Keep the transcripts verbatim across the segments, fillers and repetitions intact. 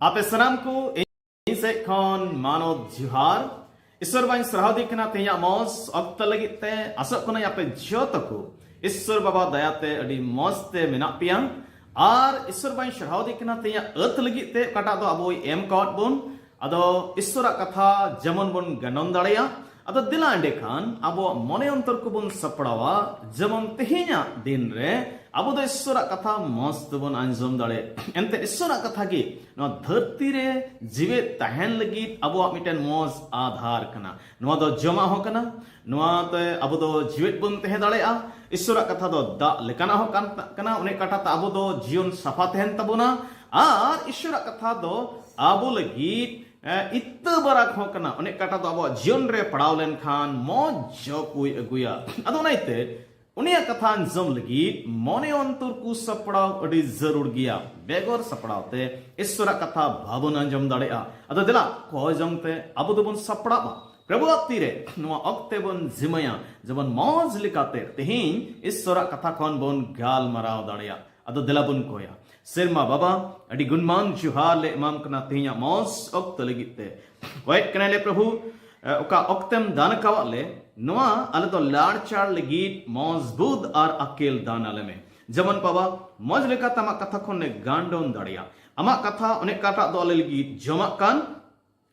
ᱟᱯᱮ ᱥᱟᱱᱟᱢ ᱠᱚ ᱤᱧ ᱥᱮᱫ ᱠᱷᱚᱱ ᱢᱟᱱᱚᱛ ᱡᱚᱦᱟᱨ᱾ ᱤᱥᱥᱚᱨ ᱵᱟᱵᱟᱧ ᱥᱟᱨᱦᱟᱣ ᱫᱤ ᱠᱟᱱᱟ ᱛᱮᱦᱮᱧᱟᱜ ᱢᱚᱡᱽ ᱚᱠᱛᱚ ᱞᱟᱹᱜᱤᱫ ᱛᱮ᱾ ᱟᱥᱚᱜ ᱠᱟᱹᱱᱟᱹᱧ ᱟᱯᱮ ᱡᱚᱛᱚ ᱠᱚ ᱤᱥᱥᱚᱨ ᱵᱟᱵᱟ ᱫᱟᱭᱟᱛᱮ ᱟᱹᱰᱤ ᱢᱚᱡᱽ ᱛᱮ ᱢᱮᱱᱟᱜ ᱯᱮᱭᱟ᱾ ᱟᱨ ᱤᱥᱥᱚᱨ ᱵᱟᱵᱟᱧ ᱥᱟᱨᱦᱟᱣ ᱫᱤ ᱠᱟᱱᱟ ᱛᱮᱦᱮᱧᱟᱜ ᱟᱹᱛ ᱞᱟᱹᱜᱤᱫ ᱛᱮ, ᱚᱠᱟᱴᱟᱜ ᱫᱚ ᱟᱵᱚᱭ ᱮᱢ ᱠᱟᱣᱟᱫ ᱵᱚᱱ᱾ ᱟᱫᱚ ᱤᱥᱥᱚᱨᱟᱜ ᱠᱟᱛᱷᱟ ᱡᱮᱢᱚᱱ ᱵᱚᱱ ᱜᱟᱱᱰᱚᱱ ᱫᱟᱲᱮᱭᱟᱜ, ᱟᱫᱚ ᱫᱮᱞᱟ ᱮᱸᱰᱮᱠᱷᱟᱱ ᱟᱵᱚᱣᱟᱜ ᱢᱚᱱᱮ ᱚᱱᱛᱚᱨ ᱠᱚᱵᱚᱱ ᱥᱟᱯᱲᱟᱣᱟ, ᱡᱮᱢᱚᱱ ᱛᱮᱦᱮᱧᱟᱜ ᱫᱤᱱ ᱨᱮ ᱟᱵᱚ ᱫᱚ ᱤᱥᱥᱚᱨᱟᱜ ᱠᱟᱛᱷᱟ ᱢᱚᱡᱽ ᱛᱮᱵᱚᱱ ᱟᱸᱡᱚᱢ ᱫᱟᱲᱮᱭᱟᱜ᱾ ᱮᱱᱛᱮ ᱤᱥᱥᱚᱨᱟᱜ ᱠᱟᱛᱷᱟ ᱜᱮ ᱱᱚᱣᱟ ᱫᱷᱟᱹᱨᱛᱤ ᱨᱮ ᱡᱤᱣᱮᱫ ᱛᱟᱦᱮᱱ ᱞᱟᱹᱜᱤᱫ ᱟᱵᱚᱣᱟᱜ ᱢᱤᱫᱴᱮᱱ ᱢᱚᱡᱽ ᱟᱫᱷᱟᱨ ᱠᱟᱱᱟ᱾ ᱱᱚᱣᱟ ᱫᱚ ᱡᱚᱢᱟᱜ ᱦᱚᱸ ᱠᱟᱱᱟ, ᱱᱚᱣᱟ ᱛᱮ ᱟᱵᱚ ᱫᱚ ᱡᱤᱣᱮᱫ ᱵᱚᱱ ᱛᱟᱦᱮᱸ ᱫᱟᱲᱮᱭᱟᱜᱼᱟ᱾ ᱤᱥᱥᱚᱨᱟᱜ ᱠᱟᱛᱷᱟ ᱫᱚ ᱫᱟᱜ ᱞᱮᱠᱟᱱᱟᱜ ᱦᱚᱸ ᱠᱟᱱ ᱠᱟᱱᱟ, ᱚᱱᱮ ᱚᱠᱟᱴᱟᱜ ᱛᱮ ᱟᱵᱚ ᱫᱚ ᱡᱤᱭᱚᱱ ᱥᱟᱯᱷᱟ ᱛᱟᱦᱮᱱ ᱛᱟᱵᱚᱱᱟ᱾ ᱟᱨ ᱤᱥᱥᱚᱨᱟᱜ ᱠᱟᱛᱷᱟ ᱫᱚ ᱟᱵᱚ ᱞᱟᱹᱜᱤᱫ ᱮ, ᱤᱛᱟᱹ ᱵᱟᱨᱟᱠ ᱦᱚᱸ ᱠᱟᱱᱟ, ᱚᱱᱮ ᱚᱠᱟᱴᱟᱜ ᱫᱚ ᱟᱵᱚᱣᱟᱜ ᱡᱤᱭᱚᱱ ᱨᱮ ᱯᱟᱲᱟᱣ ᱞᱮᱱᱠᱷᱟᱱ ᱢᱚᱡᱽ ᱡᱚ ᱠᱚᱭ ᱟᱹᱜᱩᱭᱟ᱾ ᱟᱫᱚ ᱚᱱᱟ ᱤᱭᱟᱹᱛᱮ ᱩᱱᱤᱭᱟᱜ ᱠᱟᱛᱷᱟ ᱟᱸᱡᱚᱢ ᱞᱟᱹᱜᱤᱫ ᱢᱚᱱᱮ ᱚᱱᱛᱚᱨ ᱠᱚ ᱥᱟᱯᱲᱟᱣ ᱟᱹᱰᱤ ᱡᱟᱹᱨᱩᱲ ᱜᱮᱭᱟ᱾ ᱵᱮᱜᱚᱨ ᱥᱟᱯᱲᱟᱣ ᱛᱮ ᱤᱥᱥᱚᱨᱟᱜ ᱠᱟᱛᱷᱟ ᱵᱟᱵᱚᱱ ᱟᱸᱡᱚᱢ ᱫᱟᱲᱮᱭᱟᱜᱼᱟ᱾ ᱟᱫᱚ ᱫᱮᱞᱟ ᱠᱚᱭ ᱡᱚᱝ ᱛᱮ ᱟᱵᱚ ᱫᱚᱵᱚᱱ ᱥᱟᱯᱲᱟᱜᱼᱟ᱾ ᱯᱨᱚᱵᱷᱩᱣᱟᱜ ᱛᱤᱨᱮ ᱱᱚᱣᱟ ᱚᱠᱛᱮ ᱵᱚᱱ ᱡᱤᱢᱟᱹᱭᱟ, ᱡᱮᱢᱚᱱ ᱢᱚᱡᱽ ᱞᱮᱠᱟᱛᱮ ᱛᱮᱦᱮᱧ ᱤᱥᱥᱚᱨᱟᱜ ᱠᱟᱛᱷᱟ ᱠᱷᱚᱱ ᱵᱚᱱ ᱜᱟᱞᱢᱟᱨᱟᱣ ᱫᱟᱲᱮᱭᱟᱜ᱾ ᱟᱫᱚ ᱫᱮᱞᱟ ᱵᱚᱱ ᱠᱚᱭᱟ᱾ ᱥᱮᱨᱢᱟ ᱵᱟᱵᱟ, ᱟᱹᱰᱤ ᱜᱩᱱᱢᱟᱱ ᱡᱚᱦᱟᱨ ᱞᱮ ᱮᱢᱟᱢ ᱠᱟᱱᱟ ᱛᱮᱦᱮᱧᱟᱜ ᱢᱚᱡᱽ ᱚᱠᱛᱚ ᱞᱟᱹᱜᱤᱫ ᱛᱮ᱾ ᱠᱚᱭᱮᱫ ᱠᱟᱱᱟᱞᱮ ᱯᱨᱚᱵᱷᱩ, ᱮ, ᱚᱠᱟ ᱚᱠᱛᱮᱢ ᱫᱟᱱ ᱟᱠᱟᱣᱟᱫ ᱞᱮ, ᱱᱚᱣᱟ ᱟᱞᱮ ᱫᱚ ᱞᱟᱲᱪᱟᱲ ᱞᱟᱹᱜᱤᱫ ᱢᱚᱡᱽᱵᱩᱛ ᱟᱨ ᱟᱠᱮᱞ ᱫᱟᱱ ᱟᱞᱮ ᱢᱮ᱾ ᱡᱮᱢᱚᱱ ᱵᱟᱵᱟ, ᱢᱚᱡᱽ ᱞᱮᱠᱟᱛᱮ ᱟᱢᱟᱜ ᱠᱟᱛᱷᱟ ᱠᱷᱚᱱ ᱞᱮ ᱜᱟᱱᱰᱚᱱ ᱫᱟᱲᱮᱭᱟᱜ᱾ ᱟᱢᱟᱜ ᱠᱟᱛᱷᱟ ᱚᱱᱮ ᱚᱠᱟᱴᱟᱜ ᱫᱚ ᱟᱞᱮ ᱞᱟᱹᱜᱤᱫ ᱡᱚᱢᱟᱜ ᱠᱟᱱ,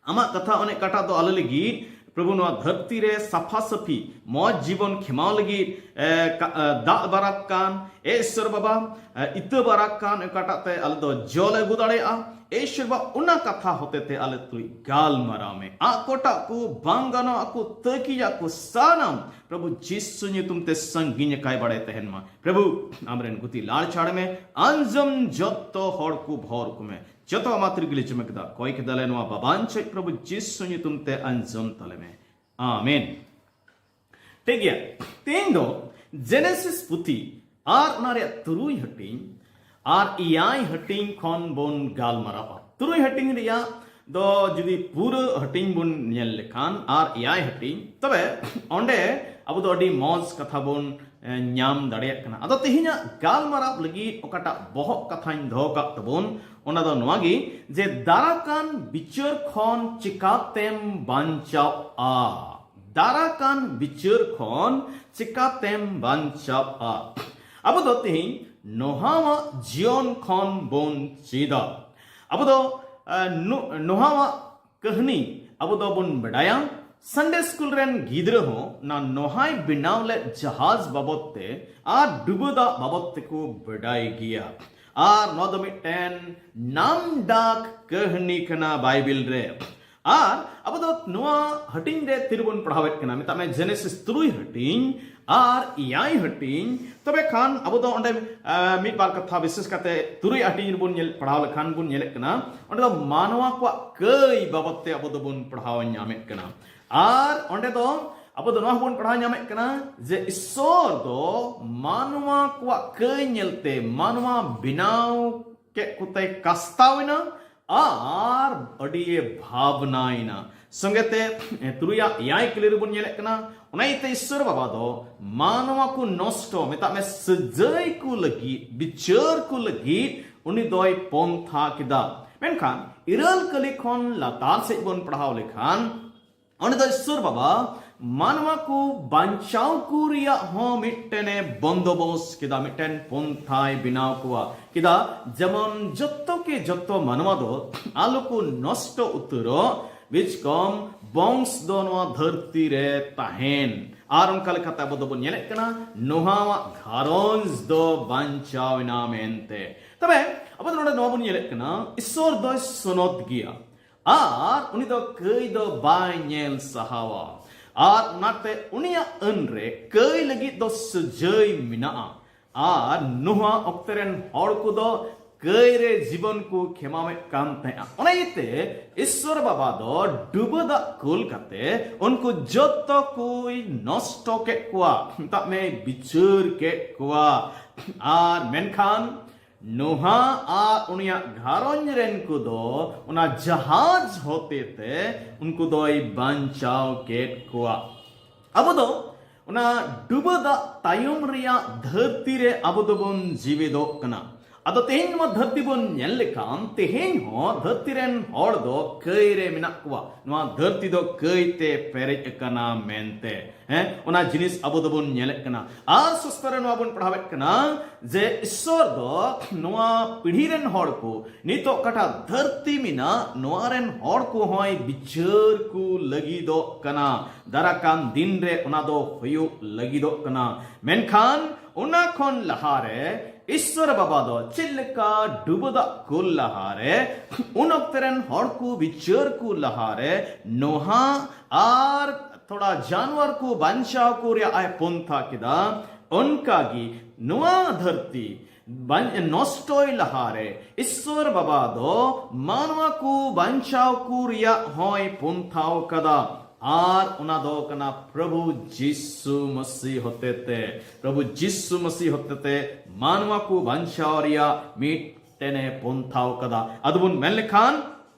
ᱟᱢᱟᱜ ᱠᱟᱛᱷᱟ ᱚᱱᱮ ᱚᱠᱟᱴᱟᱜ ᱫᱚ ᱟᱞᱮ ᱞᱟᱹᱜᱤᱫ, ᱯᱨᱚᱵᱷᱩ, ᱱᱚᱣᱟ ᱫᱷᱟᱹᱨᱛᱤ ᱨᱮ ᱥᱟᱯᱷᱟ ᱥᱟᱹᱯᱷᱤ ᱢᱚᱡᱽ ᱡᱤᱵᱚᱱ ᱠᱷᱮᱢᱟᱣ ᱞᱟᱹᱜᱤᱫ, ᱮ, ᱠᱟ-, ᱮ, ᱫᱟᱜ ᱵᱟᱨᱟᱠ ᱠᱟᱱ, ᱮ ᱤᱥᱥᱚᱨ ᱵᱟᱵᱟ, ᱮ, ᱤᱛᱟᱹ ᱵᱟᱨᱟᱠ ᱠᱟᱱ, ᱚᱠᱟᱴᱟᱜ ᱛᱮ ᱟᱞᱮ ᱫᱚ ᱡᱚ ᱞᱮ ᱟᱹᱜᱩ ᱫᱟᱲᱮᱭᱟᱜᱼᱟ᱾ ᱮ ᱤᱥᱥᱚᱨ ᱵᱟᱵᱟ, ᱚᱱᱟ ᱠᱟᱛᱷᱟ ᱦᱚᱛᱮ ᱛᱮ ᱟᱞᱮ ᱛᱩᱞᱩᱡ ᱜᱟᱞᱢᱟᱨᱟᱣ ᱢᱮ᱾ ᱟᱜ ᱠᱚᱴᱟᱜ ᱠᱚ, ᱵᱟᱝ ᱜᱟᱱᱚᱜ ᱟᱠᱚ, ᱛᱟᱹᱠᱤᱭᱟᱜ ᱠᱚ ᱥᱟᱱᱟᱢ ᱯᱨᱚᱵᱷᱩ ᱡᱤᱥᱩ ᱧᱩᱛᱩᱢ ᱛᱮ ᱥᱟᱺᱜᱤᱧ ᱟᱠᱟᱭ ᱵᱟᱲᱟᱭ ᱛᱟᱦᱮᱱ ᱢᱟ᱾ ᱯᱨᱚᱵᱷᱩ, ᱟᱢᱨᱮᱱ ᱜᱩᱛᱤ ᱞᱟᱲᱪᱷᱟᱲ ᱢᱮ, ᱟᱸᱡᱚᱢ ᱡᱚᱛᱚ ᱦᱚᱲ ᱠᱚ ᱵᱷᱚᱨ ᱠᱚᱢᱮ᱾ ᱡᱚᱛᱚ ᱟᱢᱟᱜ ᱛᱤᱨᱮ ᱜᱮᱞᱮ ᱡᱚᱢ ᱠᱮᱫᱟ, ᱠᱚᱭ ᱠᱮᱫᱟᱞᱮ ᱱᱚᱣᱟ ᱵᱟᱵᱟᱱ ᱪᱮᱫ ᱯᱨᱚᱵᱷᱩ ᱡᱤᱥᱩ ᱧᱩᱛᱩᱢ ᱛᱮ ᱟᱸᱡᱚᱢ ᱛᱟᱞᱮ ᱢᱮ᱾ ᱟᱢᱮᱱ᱾ ᱴᱷᱤᱠ ᱜᱮᱭᱟ, ᱛᱮᱦᱮᱧ ᱫᱚ ᱡᱮᱱᱮᱥᱤᱥ ᱯᱩᱛᱷᱤ ᱟᱨ ᱚᱱᱟ ᱨᱮᱭᱟᱜ ᱛᱩᱨᱩᱭ ᱦᱟᱹᱴᱤᱧ ᱟᱨ ᱮᱭᱟᱭ ᱦᱟᱹᱴᱤᱧ ᱠᱷᱚᱱ ᱵᱚᱱ ᱜᱟᱞᱢᱟᱨᱟᱣᱟ᱾ ᱛᱩᱨᱩᱭ ᱦᱟᱹᱴᱤᱧ ᱨᱮᱭᱟᱜ ᱫᱚ ᱡᱩᱫᱤ ᱯᱩᱨᱟᱹ ᱦᱟᱹᱴᱤᱧ ᱵᱚᱱ ᱧᱮᱞ ᱞᱮᱠᱷᱟᱱ ᱟᱨ ᱮᱭᱟᱭ ᱦᱟᱹᱴᱤᱧ, ᱛᱚᱵᱮ ᱚᱸᱰᱮ ᱟᱵᱚ ᱫᱚ ᱟᱹᱰᱤ ᱢᱚᱡᱽ ᱠᱟᱛᱷᱟ ᱵᱚᱱ ᱧᱟᱢ ᱫᱟᱲᱮᱭᱟᱜ ᱠᱟᱱᱟ᱾ ᱟᱫᱚ ᱛᱮᱦᱮᱧᱟᱜ ᱜᱟᱞᱢᱟᱨᱟᱣ ᱞᱟᱹᱜᱤᱫ ᱚᱠᱟᱴᱟᱜ ᱵᱚᱦᱚᱜ ᱠᱟᱛᱷᱟᱧ ᱫᱚᱦᱚ ᱠᱟᱜ ᱛᱟᱵᱚᱱ, ᱚᱱᱟ ᱫᱚ ᱱᱚᱣᱟ ᱜᱮ, ᱡᱮ ᱫᱟᱨᱟᱠᱟᱱ ᱵᱤᱪᱟᱹᱨ ᱠᱷᱚᱱ ᱪᱤᱠᱟᱛᱮᱢ ᱵᱟᱧᱪᱟᱣᱼᱟ? ᱫᱟᱨᱟᱠᱟᱱ ᱵᱤᱪᱟᱹᱨ ᱠᱷᱚᱱ ᱪᱤᱠᱟᱛᱮᱢ ᱵᱟᱧᱪᱟᱣᱼᱟ? ᱟᱵᱚ ᱫᱚ ᱛᱮᱦᱮᱧ ᱱᱚᱦᱟᱣᱟᱜ ᱡᱤᱭᱚᱱ ᱠᱷᱚᱱ ᱵᱚᱱ ᱪᱮᱫᱟ᱾ ᱟᱵᱚ ᱫᱚ ᱱᱚᱦᱟᱣᱟᱜ ᱠᱟᱹᱦᱱᱤ ᱟᱵᱚ ᱫᱚᱵᱚᱱ ᱵᱟᱰᱟᱭᱟ᱾ ᱥᱟᱱᱰᱮ ᱥᱠᱩᱞ ᱨᱮᱱ ᱜᱤᱫᱽᱨᱟᱹ ᱦᱚᱸ ᱚᱱᱟ ᱱᱚᱦᱟᱭ ᱵᱮᱱᱟᱣ ᱞᱮᱫ ᱡᱟᱦᱟᱡᱽ ᱵᱟᱵᱚᱫ ᱛᱮ ᱟᱨ ᱰᱩᱵᱟᱹ ᱫᱟᱜ ᱵᱟᱵᱚᱫ ᱛᱮᱠᱚ ᱵᱟᱰᱟᱭ ᱜᱮᱭᱟ᱾ ᱟᱨ ᱱᱚᱣᱟ ᱫᱚ ᱢᱤᱫᱴᱮᱱ ᱱᱟᱢᱰᱟᱠ ᱠᱟᱹᱦᱱᱤ ᱠᱟᱱᱟ ᱵᱟᱭᱵᱮᱞ ᱨᱮ᱾ ᱟᱨ ᱟᱵᱚ ᱫᱚ ᱱᱚᱣᱟ ᱦᱟᱹᱴᱤᱧ ᱨᱮ ᱛᱤᱨᱮᱵᱚᱱ ᱯᱟᱲᱦᱟᱣᱮᱫ ᱠᱟᱱᱟ, ᱢᱮᱛᱟᱜ ᱢᱮ ᱡᱮᱱᱮᱥᱤᱥ ᱛᱩᱨᱩᱭ ᱦᱟᱹᱴᱤᱧ ᱟᱨ ᱮᱭᱟᱭ ᱦᱟᱹᱴᱤᱧ᱾ ᱛᱚᱵᱮ ᱠᱷᱟᱱ ᱟᱵᱚ ᱫᱚ ᱚᱸᱰᱮ ᱢᱤᱫ ᱵᱟᱨ ᱠᱟᱛᱷᱟ, ᱵᱤᱥᱮᱥ ᱠᱟᱛᱮ ᱛᱩᱨᱩᱭ ᱦᱟᱹᱴᱤᱧ ᱨᱮᱵᱚᱱ ᱧᱮᱞ ᱯᱟᱲᱦᱟᱣ ᱞᱮᱠᱷᱟᱱ ᱵᱚᱱ ᱧᱮᱞᱮᱫ ᱠᱟᱱᱟ, ᱚᱸᱰᱮ ᱫᱚ ᱢᱟᱱᱣᱟ ᱠᱚᱣᱟᱜ ᱠᱟᱹᱭ ᱵᱟᱵᱚᱫ ᱛᱮ ᱟᱵᱚ ᱫᱚᱵᱚᱱ ᱯᱟᱲᱦᱟᱣ ᱧᱟᱢᱮᱫ ᱠᱟᱱᱟ᱾ ᱟᱨ ᱚᱸᱰᱮ ᱫᱚ ᱟᱵᱚ ᱫᱚ ᱱᱚᱣᱟ ᱦᱚᱸᱵᱚᱱ ᱯᱟᱲᱦᱟᱣ ᱧᱟᱢᱮᱫ ᱠᱟᱱᱟ ᱡᱮ ᱤᱥᱥᱚᱨ ᱫᱚ ᱢᱟᱱᱣᱟ ᱠᱚᱣᱟᱜ ᱠᱟᱹᱭ ᱧᱮᱞᱛᱮ ᱢᱟᱱᱣᱟ ᱵᱮᱱᱟᱣ ᱠᱮᱫ ᱠᱚᱛᱮ ᱠᱟᱥᱛᱟᱣ ᱮᱱᱟ ᱟᱨ ᱟᱹᱰᱤ ᱵᱷᱟᱵᱽᱱᱟᱭᱮᱱᱟ᱾ ᱥᱚᱸᱜᱮᱛᱮ ᱛᱩᱨᱩᱭᱟᱜ ᱮᱭᱟᱭ ᱠᱞᱤ ᱨᱮᱵᱚᱱ ᱧᱮᱞᱮᱫ ᱠᱟᱱᱟ, ᱚᱱᱟ ᱤᱭᱟᱹᱛᱮ ᱤᱥᱥᱚᱨ ᱵᱟᱵᱟ ᱫᱚ ᱢᱟᱱᱣᱟ ᱠᱚ ᱱᱚᱥᱴᱚ, ᱢᱮᱛᱟᱜ ᱢᱮ ᱥᱟᱹᱡᱟᱹᱭ ᱠᱚ ᱞᱟᱹᱜᱤᱫ, ᱵᱤᱪᱟᱹᱨ ᱠᱚ ᱞᱟᱹᱜᱤᱫ ᱩᱱᱤ ᱫᱚᱭ ᱯᱚᱱᱛᱷᱟ ᱠᱮᱫᱟ᱾ ᱢᱮᱱᱠᱷᱟᱱ ᱤᱨᱟᱹᱞ ᱠᱟᱹᱞᱤ ᱠᱷᱚᱱ ᱞᱟᱛᱟᱨ ᱥᱮᱫ ᱵᱚᱱ ᱯᱟᱲᱦᱟᱣ ᱞᱮᱠᱷᱟᱱ, ᱚᱸᱰᱮ ᱫᱚ ᱤᱥᱥᱚᱨ ᱵᱟᱵᱟ ᱢᱟᱱᱣᱟ ᱠᱚ ᱵᱟᱧᱪᱟᱣ ᱠᱚ ᱨᱮᱭᱟᱜ ᱦᱚᱸ ᱢᱤᱫᱴᱮᱱᱮ ᱵᱚᱱᱫᱚᱵᱚᱥ ᱠᱮᱫᱟ, ᱢᱤᱫᱴᱮᱱ ᱯᱚᱱᱛᱷᱟᱭ ᱵᱮᱱᱟᱣ ᱠᱚᱣᱟ ᱠᱮᱫᱟ, ᱡᱮᱢᱚᱱ ᱡᱚᱛᱚ ᱠᱮ ᱡᱚᱛᱚ ᱢᱟᱱᱣᱟ ᱫᱚ ᱟᱞᱚ ᱠᱚ ᱱᱚᱥᱴᱚ ᱩᱛᱟᱹᱨᱚᱜ, ᱵᱤᱪᱠᱚᱢ ᱵᱚᱝᱥ ᱫᱚ ᱱᱚᱣᱟ ᱫᱷᱟᱹᱨᱛᱤ ᱨᱮ ᱛᱟᱦᱮᱱ᱾ ᱟᱨ ᱚᱱᱠᱟ ᱞᱮᱠᱟᱛᱮ ᱟᱵᱚ ᱫᱚᱵᱚᱱ ᱧᱮᱞᱮᱫ ᱠᱟᱱᱟ, ᱱᱚᱦᱟᱣᱟᱜ ᱜᱷᱟᱨᱚᱸᱡᱽ ᱫᱚ ᱵᱟᱧᱪᱟᱣ ᱮᱱᱟ ᱢᱮᱱᱛᱮ᱾ ᱛᱚᱵᱮ ᱟᱵᱚ ᱫᱚ ᱱᱚᱰᱮ ᱱᱚᱣᱟ ᱵᱚᱱ ᱧᱮᱞᱮᱫ ᱠᱟᱱᱟ, ᱤᱥᱥᱚᱨ ᱫᱚᱭ ᱥᱚᱱᱚᱛ ᱜᱮᱭᱟ᱾ ᱟᱨ ᱩᱱᱤ ᱫᱚ ᱠᱟᱹᱭ ᱫᱚ ᱵᱟᱭ ᱧᱮᱞ ᱥᱟᱦᱟᱣᱟ᱾ ᱟᱨ ᱚᱱᱟᱛᱮ ᱩᱱᱤᱭᱟᱜ ᱟᱹᱱ ᱨᱮ ᱠᱟᱹᱭ ᱞᱟᱹᱜᱤᱫ ᱫᱚ ᱥᱟᱹᱡᱟᱹᱭ ᱢᱮᱱᱟᱜᱼᱟ᱾ ᱟᱨ ᱱᱚᱣᱟ ᱚᱠᱛᱮ ᱨᱮᱱ ᱦᱚᱲ ᱠᱚᱫᱚ ᱠᱟᱹᱭ ᱨᱮ ᱡᱤᱵᱚᱱ ᱠᱚ ᱠᱷᱮᱢᱟᱣᱮᱫ ᱠᱟᱱ ᱛᱟᱦᱮᱸᱜᱼᱟ᱾ ᱚᱱᱟ ᱤᱭᱟᱹᱛᱮ ᱤᱥᱥᱚᱨ ᱵᱟᱵᱟ ᱫᱚ ᱰᱩᱵᱟᱹ ᱫᱟᱜ ᱠᱩᱞ ᱠᱟᱛᱮ ᱩᱱᱠᱩ ᱡᱚᱛᱚ ᱠᱚᱭ ᱱᱚᱥᱴᱚ ᱠᱮᱫ ᱠᱚᱣᱟ, ᱢᱮᱛᱟᱜ ᱢᱮ ᱵᱤᱪᱟᱹᱨ ᱠᱮᱫ ᱠᱚᱣᱟ᱾ ᱟᱨ ᱢᱮᱱᱠᱷᱟᱱ ᱱᱚᱦᱟ ᱟᱨ ᱩᱱᱤᱭᱟᱜ ᱜᱷᱟᱨᱚᱸᱡᱽ ᱨᱮᱱ ᱠᱚᱫᱚ ᱚᱱᱟ ᱡᱟᱦᱟᱡᱽ ᱦᱚᱛᱮᱛᱮ ᱩᱱᱠᱩ ᱫᱚᱭ ᱵᱟᱧᱪᱟᱣ ᱠᱮᱫ ᱠᱚᱣᱟ᱾ ᱟᱵᱚ ᱫᱚ ᱚᱱᱟ ᱰᱩᱵᱟᱹ ᱫᱟᱜ ᱛᱟᱭᱚᱢ ᱨᱮᱭᱟᱜ ᱫᱷᱟᱹᱨᱛᱤ ᱨᱮ ᱟᱵᱚ ᱫᱚᱵᱚᱱ ᱡᱤᱣᱮᱫᱚᱜ ᱠᱟᱱᱟ᱾ ᱟᱫᱚ ᱛᱮᱦᱮᱧ ᱱᱚᱣᱟ ᱫᱷᱟᱹᱨᱛᱤ ᱵᱚᱱ ᱧᱮᱞ ᱞᱮᱠᱷᱟᱱ, ᱛᱮᱦᱮᱧ ᱦᱚᱸ ᱫᱷᱟᱹᱨᱛᱤ ᱨᱮᱱ ᱦᱚᱲ ᱫᱚ ᱠᱟᱹᱭ ᱨᱮ ᱢᱮᱱᱟᱜ ᱠᱚᱣᱟ᱾ ᱱᱚᱣᱟ ᱫᱷᱟᱹᱨᱛᱤ ᱫᱚ ᱠᱟᱹᱭ ᱛᱮ ᱯᱮᱨᱮᱡ ᱟᱠᱟᱱᱟ ᱢᱮᱱᱛᱮ, ᱦᱮᱸ, ᱚᱱᱟ ᱡᱤᱱᱤᱥ ᱟᱵᱚ ᱫᱚᱵᱚᱱ ᱧᱮᱞᱮᱫ ᱠᱟᱱᱟ᱾ ᱟᱨ ᱥᱚᱥᱛᱟ ᱨᱮ ᱱᱚᱣᱟ ᱵᱚᱱ ᱯᱟᱲᱦᱟᱣᱮᱫ ᱠᱟᱱᱟ ᱡᱮ ᱤᱥᱥᱚᱨ ᱫᱚ ᱱᱚᱣᱟ ᱯᱤᱲᱦᱤ ᱨᱮᱱ ᱦᱚᱲ ᱠᱚ, ᱱᱤᱛᱚᱜ ᱚᱠᱟᱴᱟᱜ ᱫᱷᱟᱹᱨᱛᱤ ᱢᱮᱱᱟᱜ, ᱱᱚᱣᱟ ᱨᱮᱱ ᱦᱚᱲ ᱠᱚ ᱦᱚᱸᱭ ᱵᱤᱪᱟᱹᱨ ᱠᱚ ᱞᱟᱹᱜᱤᱫᱚᱜ ᱠᱟᱱᱟ᱾ ᱫᱟᱨᱟᱠᱟᱱ ᱫᱤᱱ ᱨᱮ ᱚᱱᱟ ᱫᱚ ᱦᱩᱭᱩᱜ ᱞᱟᱹᱜᱤᱫᱚᱜ ᱠᱟᱱᱟ᱾ ᱢᱮᱱᱠᱷᱟᱱ ᱚᱱᱟ ᱠᱷᱚᱱ ᱞᱟᱦᱟᱨᱮ ᱤᱥᱥᱚᱨ ᱵᱟᱵᱟ ᱫᱚ ᱪᱮᱫ ᱞᱮᱠᱟ ᱰᱩᱵᱟᱹ ᱫᱟᱜ ᱠᱩᱞ ᱞᱟᱦᱟᱨᱮ ᱩᱱ ᱚᱠᱛᱮ ᱨᱮᱱ ᱦᱚᱲ ᱠᱚ ᱵᱤᱪᱟᱹᱨ ᱠᱚ ᱞᱟᱦᱟᱨᱮ ᱱᱚᱦᱟ ᱟᱨ ᱛᱷᱚᱲᱟ ᱡᱟᱱᱣᱟᱨ ᱠᱚ ᱵᱟᱧᱪᱟᱣ ᱠᱚ ᱨᱮᱭᱟᱜ ᱮ ᱯᱚᱱᱛᱷᱟ ᱠᱮᱫᱟ, ᱚᱱᱠᱟᱜᱮ ᱱᱚᱣᱟ ᱫᱷᱟᱹᱨᱛᱤ ᱵᱟᱧ-, ᱱᱚᱥᱴᱚᱭ ᱞᱟᱦᱟᱨᱮ ᱤᱥᱥᱚᱨ ᱵᱟᱵᱟ ᱫᱚ ᱢᱟᱱᱣᱟ ᱠᱚ ᱵᱟᱧᱪᱟᱣ ᱠᱚ ᱨᱮᱭᱟᱜ ᱦᱚᱸᱭ ᱯᱚᱱᱛᱷᱟᱣ ᱠᱟᱫᱟ᱾ ᱟᱨ ᱚᱱᱟ ᱫᱚ ᱠᱟᱱᱟ ᱯᱨᱚᱵᱷᱩ ᱡᱤᱥᱩ ᱢᱟᱥᱤ ᱦᱚᱛᱮᱛᱮ, ᱯᱨᱚᱵᱷᱩ ᱡᱤᱥᱩ ᱢᱟᱥᱤ ᱦᱚᱛᱮᱛᱮ ᱢᱟᱱᱣᱟ ᱠᱚ ᱵᱟᱧᱪᱟᱣ ᱨᱮᱭᱟᱜ ᱢᱤᱫᱴᱮᱱᱮ ᱯᱚᱱᱛᱷᱟᱣ ᱠᱟᱫᱟ᱾ ᱟᱫᱚ ᱵᱚᱱ ᱢᱮᱱ ᱞᱮᱠᱷᱟᱱ,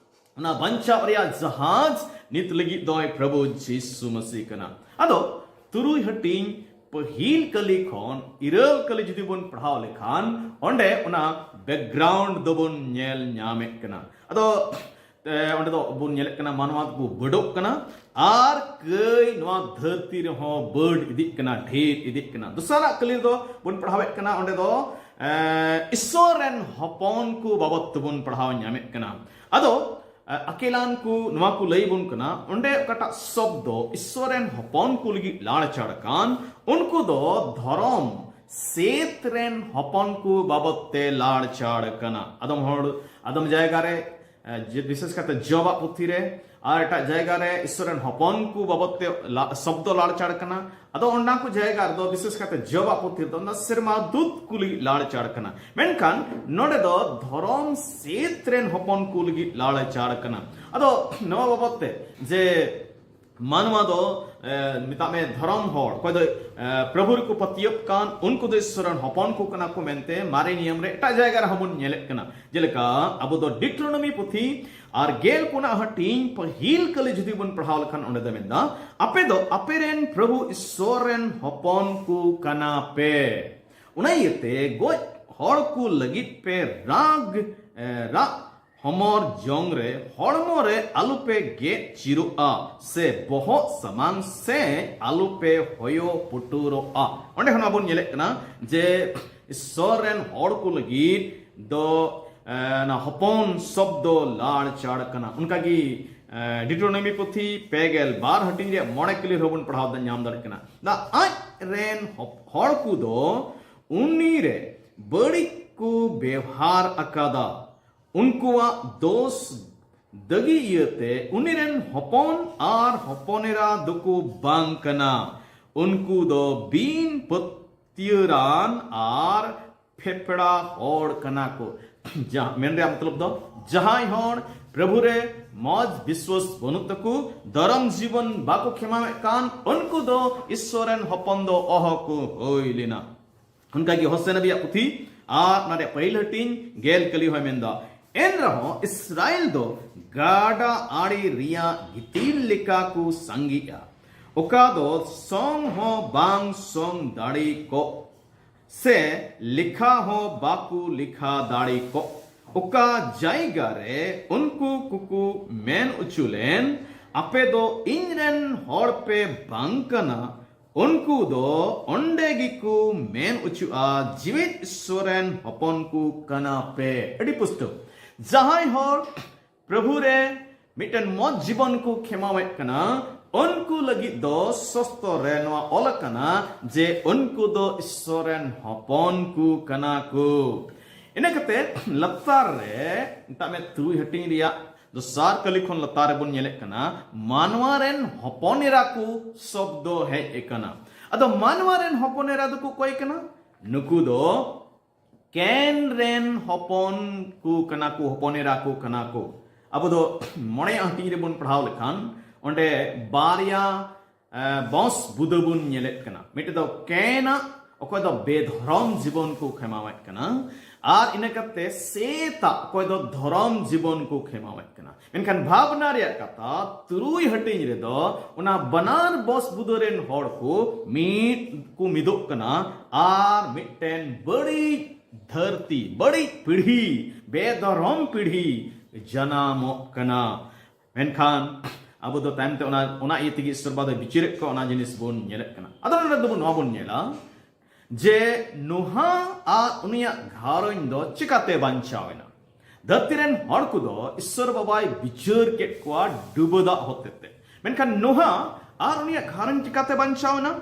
ᱚᱱᱟ ᱵᱟᱧᱪᱟᱣ ᱨᱮᱭᱟᱜ ᱡᱟᱦᱟᱡᱽ ᱱᱤᱛ ᱞᱟᱹᱜᱤᱫ ᱫᱚᱭ ᱯᱨᱚᱵᱷᱩ ᱡᱤᱥᱩ ᱢᱟᱥᱤ ᱠᱟᱱᱟ᱾ ᱟᱫᱚ ᱛᱩᱨᱩᱭ ᱦᱟᱹᱴᱤᱧ ᱯᱟᱹᱦᱤᱞ ᱠᱟᱹᱞᱤ ᱠᱷᱚᱱ ᱤᱨᱟᱹᱞ ᱠᱟᱹᱞᱤ ᱡᱩᱫᱤ ᱵᱚᱱ ᱯᱟᱲᱦᱟᱣ ᱞᱮᱠᱷᱟᱱ, ᱚᱸᱰᱮ ᱚᱱᱟ ᱵᱮᱠᱜᱨᱟᱣᱩᱱᱰ ᱫᱚᱵᱚᱱ ᱧᱮᱞ ᱧᱟᱢᱮᱫ ᱠᱟᱱᱟ᱾ ᱟᱫᱚ ᱮ, ᱚᱸᱰᱮ ᱫᱚ ᱵᱚᱱ ᱧᱮᱞᱮᱫ ᱠᱟᱱᱟ, ᱢᱟᱱᱣᱟ ᱫᱚᱠᱚ ᱵᱟᱹᱰᱚᱜ ᱠᱟᱱᱟ ᱟᱨ ᱠᱟᱹᱭ ᱱᱚᱣᱟ ᱫᱷᱟᱹᱨᱛᱤ ᱨᱮᱦᱚᱸ ᱵᱟᱹᱰ ᱤᱫᱤᱜ ᱠᱟᱱᱟ, ᱰᱷᱮᱨ ᱤᱫᱤᱜ ᱠᱟᱱᱟ᱾ ᱫᱚᱥᱟᱨᱟᱜ ᱠᱟᱹᱞᱤ ᱨᱮᱫᱚ ᱵᱚᱱ ᱯᱟᱲᱦᱟᱣᱮᱫ ᱠᱟᱱᱟ, ᱚᱸᱰᱮ ᱫᱚ ᱮ, ᱤᱥᱥᱚᱨ ᱨᱮᱱ ᱦᱚᱯᱚᱱ ᱠᱚ ᱵᱟᱵᱚᱫ ᱛᱮᱵᱚᱱ ᱯᱟᱲᱦᱟᱣ ᱧᱟᱢᱮᱫ ᱠᱟᱱᱟ᱾ ᱟᱫᱚ ᱮ, ᱟᱠᱮᱞᱟᱱ ᱠᱚ ᱱᱚᱣᱟ ᱠᱚ ᱞᱟᱹᱭ ᱵᱚᱱ ᱠᱟᱱᱟ, ᱚᱸᱰᱮ ᱚᱠᱟᱴᱟᱜ ᱥᱚᱵᱫᱚ ᱤᱥᱥᱚᱨ ᱨᱮᱱ ᱦᱚᱯᱚᱱ ᱠᱚ ᱞᱟᱹᱜᱤᱫ ᱞᱟᱲᱪᱟᱲ ᱠᱟᱱ, ᱩᱱᱠᱩ ᱫᱚ ᱫᱷᱚᱨᱚᱢ ᱥᱮᱛ ᱨᱮᱱ ᱦᱚᱯᱚᱱ ᱠᱚ ᱵᱟᱵᱚᱫ ᱛᱮ ᱞᱟᱲᱪᱟᱲ ᱠᱟᱱᱟ᱾ ᱟᱫᱚᱢ ᱦᱚᱲ, ᱟᱫᱚᱢ ᱡᱟᱭᱜᱟ ᱨᱮ ᱮ, ᱡᱮ ᱵᱤᱥᱮᱥ ᱠᱟᱛᱮ ᱡᱚᱵᱟᱜ ᱯᱩᱛᱷᱤ ᱨᱮ ᱟᱨ ᱮᱴᱟᱜ ᱡᱟᱭᱜᱟ ᱨᱮ ᱤᱥᱥᱚᱨ ᱨᱮᱱ ᱦᱚᱯᱚᱱ ᱠᱚ ᱵᱟᱵᱚᱫ ᱛᱮ ᱞᱟ-, ᱥᱚᱵᱫᱚ ᱞᱟᱲᱪᱟᱲ ᱠᱟᱱᱟ᱾ ᱟᱫᱚ ᱚᱱᱟ ᱠᱚ ᱡᱟᱭᱜᱟ ᱨᱮᱫᱚ ᱵᱤᱥᱮᱥ ᱠᱟᱛᱮ ᱡᱚᱵᱟᱜ ᱯᱩᱛᱷᱤ ᱨᱮᱫᱚ ᱚᱱᱟ ᱥᱮᱨᱢᱟ ᱫᱩᱛ ᱠᱚ ᱞᱟᱹᱜᱤᱫ ᱞᱟᱲᱪᱟᱲ ᱠᱟᱱᱟ᱾ ᱢᱮᱱᱠᱷᱟᱱ ᱱᱚᱰᱮ ᱫᱚ ᱫᱷᱚᱨᱚᱢ ᱥᱮᱛ ᱨᱮᱱ ᱦᱚᱯᱚᱱ ᱠᱚ ᱞᱟᱹᱜᱤᱫ ᱞᱟᱲᱪᱟᱲ ᱠᱟᱱᱟ᱾ ᱟᱫᱚ ᱱᱚᱣᱟ ᱵᱟᱵᱚᱫ ᱛᱮ ᱡᱮ ᱢᱟᱱᱣᱟ ᱫᱚ ᱮ, ᱢᱮᱛᱟᱜ ᱢᱮ ᱫᱷᱚᱨᱚᱢ ᱦᱚᱲ, ᱚᱠᱚᱭ ᱫᱚ ᱮ, ᱯᱨᱚᱵᱷᱩ ᱨᱮᱠᱚ ᱯᱟᱹᱛᱭᱟᱹᱜ ᱠᱟᱱ, ᱩᱱᱠᱩ ᱫᱚ ᱤᱥᱥᱚᱨ ᱨᱮᱱ ᱦᱚᱯᱚᱱ ᱠᱚ ᱠᱟᱱᱟ ᱠᱚ ᱢᱮᱱᱛᱮ ᱢᱟᱨᱮ ᱱᱤᱭᱚᱢ ᱨᱮ ᱮᱴᱟᱜ ᱡᱟᱭᱜᱟ ᱨᱮᱦᱚᱸ ᱵᱚᱱ ᱧᱮᱞᱮᱫ ᱠᱟᱱᱟ᱾ ᱡᱮᱞᱮᱠᱟ ᱟᱵᱚ ᱫᱚ ᱰᱤᱴᱨᱳᱱᱚᱢᱤ ᱯᱩᱛᱷᱤ ᱟᱨ ᱜᱮᱞ ᱯᱩᱱᱟᱜ ᱦᱟᱹᱴᱤᱧ ᱯᱟᱹᱦᱤᱞ ᱠᱟᱹᱞᱤ ᱡᱩᱫᱤ ᱵᱚᱱ ᱯᱟᱲᱦᱟᱣ ᱞᱮᱠᱷᱟᱱ, ᱚᱸᱰᱮ ᱫᱚ ᱢᱮᱱᱫᱟ, ᱟᱯᱮ ᱫᱚ ᱟᱯᱮ ᱨᱮᱱ ᱯᱨᱚᱵᱷᱩ ᱤᱥᱥᱚᱨ ᱨᱮᱱ ᱦᱚᱯᱚᱱ ᱠᱚ ᱠᱟᱱᱟ ᱯᱮ᱾ ᱚᱱᱟ ᱤᱭᱟᱹᱛᱮ ᱜᱚᱡ ᱦᱚᱲ ᱠᱚ ᱞᱟᱹᱜᱤᱫ ᱯᱮ ᱨᱟᱜ, ᱮ, ᱨᱟᱜ ᱦᱚᱢᱚᱨ ᱡᱚᱝ ᱨᱮ ᱦᱚᱲᱢᱚ ᱨᱮ ᱟᱞᱚᱯᱮ ᱜᱮᱫ ᱪᱤᱨᱚᱜᱼᱟ, ᱥᱮ ᱵᱚᱦᱚᱜ ᱥᱟᱢᱟᱝ ᱥᱮ ᱟᱞᱚᱯᱮ ᱦᱚᱭᱚ ᱯᱩᱴᱩᱨᱚᱜᱼᱟ᱾ ᱚᱸᱰᱮ ᱦᱚᱸ ᱵᱚᱱ ᱧᱮᱞᱮᱫ ᱠᱟᱱᱟ ᱡᱮ ᱤᱥᱥᱚᱨ ᱨᱮᱱ ᱦᱚᱲ ᱠᱚ ᱞᱟᱹᱜᱤᱫ ᱫᱚ, ᱮ, ᱚᱱᱟ ᱦᱚᱯᱚᱱ ᱥᱚᱵᱫᱚ ᱞᱟᱲ ᱪᱟᱲ ᱠᱟᱱᱟ᱾ ᱚᱱᱠᱟᱜᱮ, ᱮ, ᱰᱤᱴᱨᱳᱱᱚᱢᱤ ᱯᱩᱛᱷᱤ ᱯᱮ ᱜᱮᱞ ᱵᱟᱨ ᱦᱟᱹᱴᱤᱧ ᱨᱮᱭᱟᱜ ᱢᱚᱬᱮ ᱠᱟᱹᱞᱤ ᱨᱮᱦᱚᱸ ᱵᱚᱱ ᱯᱟᱲᱦᱟᱣ ᱧᱟᱢ ᱫᱟᱲᱮᱭᱟᱜ ᱠᱟᱱᱟ᱾ ᱫᱟ ᱟᱡ ᱨᱮᱱ ᱦᱚᱯ-, ᱦᱚᱲ ᱠᱚᱫᱚ ᱩᱱᱤ ᱨᱮ ᱵᱟᱹᱲᱤᱡ ᱠᱚ ᱵᱮᱣᱦᱟᱨ ᱟᱠᱟᱫᱟ᱾ ᱩᱱᱠᱩᱣᱟᱜ ᱫᱳᱥ ᱫᱟᱹᱜᱤ ᱤᱭᱟᱹᱛᱮ ᱩᱱᱤ ᱨᱮᱱ ᱦᱚᱯᱚᱱ ᱟᱨ ᱦᱚᱯᱚᱱᱮᱨᱟ ᱫᱚᱠᱚ ᱵᱟᱝ ᱠᱟᱱᱟ᱾ ᱩᱱᱠᱩ ᱫᱚ ᱵᱤᱱ ᱯᱟᱹᱛᱭᱟᱹᱨᱟᱱ ᱟᱨ ᱯᱷᱮᱯᱲᱟ ᱦᱚᱲ ᱠᱟᱱᱟ ᱠᱚ᱾ ᱡᱟ-, ᱢᱮᱱ ᱨᱮᱭᱟᱜ ᱢᱚᱛᱞᱚᱵ ᱫᱚ, ᱡᱟᱦᱟᱸᱭ ᱦᱚᱲ ᱯᱨᱚᱵᱷᱩ ᱨᱮ ᱢᱚᱡᱽ ᱵᱤᱥᱣᱟᱥ ᱵᱟᱹᱱᱩᱜ ᱛᱟᱠᱚ, ᱫᱷᱚᱨᱚᱢ ᱡᱤᱵᱚᱱ ᱵᱟᱠᱚ ᱠᱷᱮᱢᱟᱣᱮᱫ ᱠᱟᱱ, ᱩᱱᱠᱩ ᱫᱚ ᱤᱥᱥᱚᱨ ᱨᱮᱱ ᱦᱚᱯᱚᱱ ᱫᱚ ᱚᱦᱚ ᱠᱚ ᱦᱩᱭ ᱞᱮᱱᱟ᱾ ᱚᱱᱠᱟᱜᱮ ᱦᱳᱥᱮ ᱱᱟᱵᱤᱭᱟᱜ ᱯᱩᱛᱷᱤ ᱟᱨ ᱚᱱᱟ ᱨᱮᱭᱟᱜ ᱯᱟᱹᱦᱤᱞ ᱦᱟᱹᱴᱤᱧ ᱜᱮᱞ ᱠᱟᱹᱞᱤ ᱦᱚᱸᱭ ᱢᱮᱱᱫᱟ, ᱮᱱ ᱨᱮᱦᱚᱸ ᱤᱥᱨᱟᱭᱮᱞ ᱫᱚ ᱜᱟᱰᱟ ᱟᱲᱮ ᱨᱮᱭᱟᱜ ᱜᱤᱛᱤᱞ ᱞᱮᱠᱟ ᱠᱚ ᱥᱟᱸᱜᱮᱜᱼᱟ, ᱚᱠᱟ ᱫᱚ ᱥᱚᱝ ᱦᱚᱸ ᱵᱟᱝ ᱥᱚᱝ ᱫᱟᱲᱮ ᱠᱚᱜ, ᱥᱮ ᱞᱮᱠᱷᱟ ᱦᱚᱸ ᱵᱟᱠᱚ ᱞᱮᱠᱷᱟ ᱫᱟᱲᱮ ᱠᱚᱜ᱾ ᱚᱠᱟ ᱡᱟᱭᱜᱟ ᱨᱮ ᱩᱱᱠᱩ ᱠᱚᱠᱚ ᱢᱮᱱ ᱚᱪᱚ ᱞᱮᱱ, ᱟᱯᱮ ᱫᱚ ᱤᱧ ᱨᱮᱱ ᱦᱚᱲ ᱯᱮ ᱵᱟᱝ ᱠᱟᱱᱟ, ᱩᱱᱠᱩ ᱫᱚ ᱚᱸᱰᱮ ᱜᱮᱠᱚ ᱢᱮᱱ ᱚᱪᱚᱜᱼᱟ, ᱡᱤᱣᱮᱫ ᱤᱥᱥᱚᱨ ᱨᱮᱱ ᱦᱚᱯᱚᱱ ᱠᱚ ᱠᱟᱱᱟ ᱯᱮ᱾ ᱟᱹᱰᱤ ᱯᱩᱥᱴᱟᱹᱣ, ᱡᱟᱦᱟᱸᱭ ᱦᱚᱲ ᱯᱨᱚᱵᱷᱩ ᱨᱮ ᱢᱤᱫᱴᱮᱱ ᱢᱚᱡᱽ ᱡᱤᱵᱚᱱ ᱠᱚ ᱠᱷᱮᱢᱟᱣᱮᱫ ᱠᱟᱱᱟ, ᱩᱱᱠᱩ ᱞᱟᱹᱜᱤᱫ ᱫᱚ ᱥᱚᱥᱛᱚ ᱨᱮ ᱱᱚᱣᱟ ᱚᱞ ᱟᱠᱟᱱᱟ ᱡᱮ ᱩᱱᱠᱩ ᱫᱚ ᱤᱥᱥᱚᱨ ᱨᱮᱱ ᱦᱚᱯᱚᱱ ᱠᱚ ᱠᱟᱱᱟ ᱠᱚ᱾ ᱤᱱᱟᱹ ᱠᱟᱛᱮ ᱞᱟᱛᱟᱨ ᱨᱮ, ᱢᱮᱛᱟᱜ ᱢᱮ, ᱛᱩᱨᱩᱭ ᱦᱟᱹᱴᱤᱧ ᱨᱮᱭᱟᱜ ᱫᱚᱥᱟᱨ ᱠᱟᱹᱞᱤ ᱠᱷᱚᱱ ᱞᱟᱛᱟᱨ ᱨᱮᱵᱚᱱ ᱧᱮᱞᱮᱫ ᱠᱟᱱᱟ, ᱢᱟᱱᱣᱟ ᱨᱮᱱ ᱦᱚᱯᱚᱱ ᱮᱨᱟ ᱠᱚ ᱥᱚᱵᱫᱚ ᱦᱮᱡ ᱟᱠᱟᱱᱟ᱾ ᱟᱫᱚ ᱢᱟᱱᱣᱟ ᱨᱮᱱ ᱦᱚᱯᱚᱱ ᱮᱨᱟ ᱫᱚᱠᱚ ᱚᱠᱚᱭ ᱠᱟᱱᱟ? ᱱᱩᱠᱩ ᱫᱚ ᱠᱮᱱ ᱨᱮᱱ ᱦᱚᱯᱚᱱ ᱠᱚ ᱠᱟᱱᱟ ᱠᱚ, ᱦᱚᱯᱚᱱ ᱮᱨᱟ ᱠᱚ ᱠᱟᱱᱟ ᱠᱚ᱾ ᱟᱵᱚ ᱫᱚ ᱢᱚᱬᱮᱭᱟᱜ ᱦᱟᱹᱴᱤᱧ ᱨᱮᱵᱚᱱ ᱯᱟᱲᱦᱟᱣ ᱞᱮᱠᱷᱟᱱ, ᱚᱸᱰᱮ ᱵᱟᱨᱭᱟ ᱮ, ᱵᱚᱸᱥ ᱵᱩᱫᱟᱹ ᱵᱚᱱ ᱧᱮᱞᱮᱫ ᱠᱟᱱᱟ᱾ ᱢᱤᱫᱴᱮᱡ ᱫᱚ ᱠᱮᱱᱟᱜ, ᱚᱠᱚᱭ ᱫᱚ ᱵᱮᱫᱷᱚᱨᱚᱢ ᱡᱤᱵᱚᱱ ᱠᱚ ᱠᱷᱮᱢᱟᱣᱮᱫ ᱠᱟᱱᱟ, ᱟᱨ ᱤᱱᱟᱹ ᱠᱟᱛᱮ ᱥᱮᱛᱟᱜ, ᱚᱠᱚᱭ ᱫᱚ ᱫᱷᱚᱨᱚᱢ ᱡᱤᱵᱚᱱ ᱠᱚ ᱠᱷᱮᱢᱟᱣᱮᱫ ᱠᱟᱱᱟ᱾ ᱢᱮᱱᱠᱷᱟᱱ ᱵᱷᱟᱵᱽᱱᱟ ᱨᱮᱭᱟᱜ ᱠᱟᱛᱷᱟ, ᱛᱩᱨᱩᱭ ᱦᱟᱹᱴᱤᱧ ᱨᱮᱫᱚ ᱚᱱᱟ ᱵᱟᱱᱟᱨ ᱵᱚᱸᱥ ᱵᱩᱫᱟᱹ ᱨᱮᱱ ᱦᱚᱲ ᱠᱚ ᱢᱤᱫ ᱠᱚ ᱢᱤᱫᱚᱜ ᱠᱟᱱᱟ, ᱟᱨ ᱢᱤᱫᱴᱮᱱ ᱵᱟᱹᱲᱤᱡ ᱫᱷᱟᱹᱨᱛᱤ, ᱵᱟᱹᱲᱤᱡ ᱯᱤᱲᱦᱤ, ᱵᱮᱫᱷᱚᱨᱚᱢ ᱯᱤᱲᱦᱤ ᱡᱟᱱᱟᱢᱚᱜ ᱠᱟᱱᱟ᱾ ᱢᱮᱱᱠᱷᱟᱱ ᱟᱵᱚ ᱫᱚ ᱛᱟᱭᱚᱢ ᱛᱮ ᱚᱱᱟ, ᱚᱱᱟ ᱤᱭᱟᱹ ᱛᱮᱜᱮ ᱤᱥᱥᱚᱨ ᱵᱟᱵᱟ ᱫᱚᱭ ᱵᱤᱪᱟᱹᱨᱮᱫ ᱠᱚᱣᱟ, ᱚᱱᱟ ᱡᱤᱱᱤᱥ ᱵᱚᱱ ᱧᱮᱞᱮᱫ ᱠᱟᱱᱟ᱾ ᱟᱫᱚ ᱱᱚᱰᱮ ᱫᱚᱵᱚᱱ, ᱱᱚᱣᱟ ᱵᱚᱱ ᱧᱮᱞᱟ ᱡᱮ ᱱᱳᱦᱟ ᱟᱨ ᱩᱱᱤᱭᱟᱜ ᱜᱷᱟᱨᱚᱸᱡᱽ ᱫᱚ ᱪᱤᱠᱟᱛᱮ ᱵᱟᱧᱪᱟᱣ ᱮᱱᱟ? ᱫᱷᱟᱹᱨᱛᱤ ᱨᱮᱱ ᱦᱚᱲ ᱠᱚᱫᱚ ᱤᱥᱥᱚᱨ ᱵᱟᱵᱟᱭ ᱵᱤᱪᱟᱹᱨ ᱠᱮᱫ ᱠᱚᱣᱟ ᱰᱩᱵᱟᱹ ᱫᱟᱜ ᱦᱚᱛᱮ ᱛᱮ᱾ ᱢᱮᱱᱠᱷᱟᱱ ᱱᱳᱦᱟ ᱟᱨ ᱩᱱᱤᱭᱟᱜ ᱜᱷᱟᱨᱚᱸᱡᱽ ᱪᱤᱠᱟᱛᱮ ᱵᱟᱧᱪᱟᱣ ᱮᱱᱟ?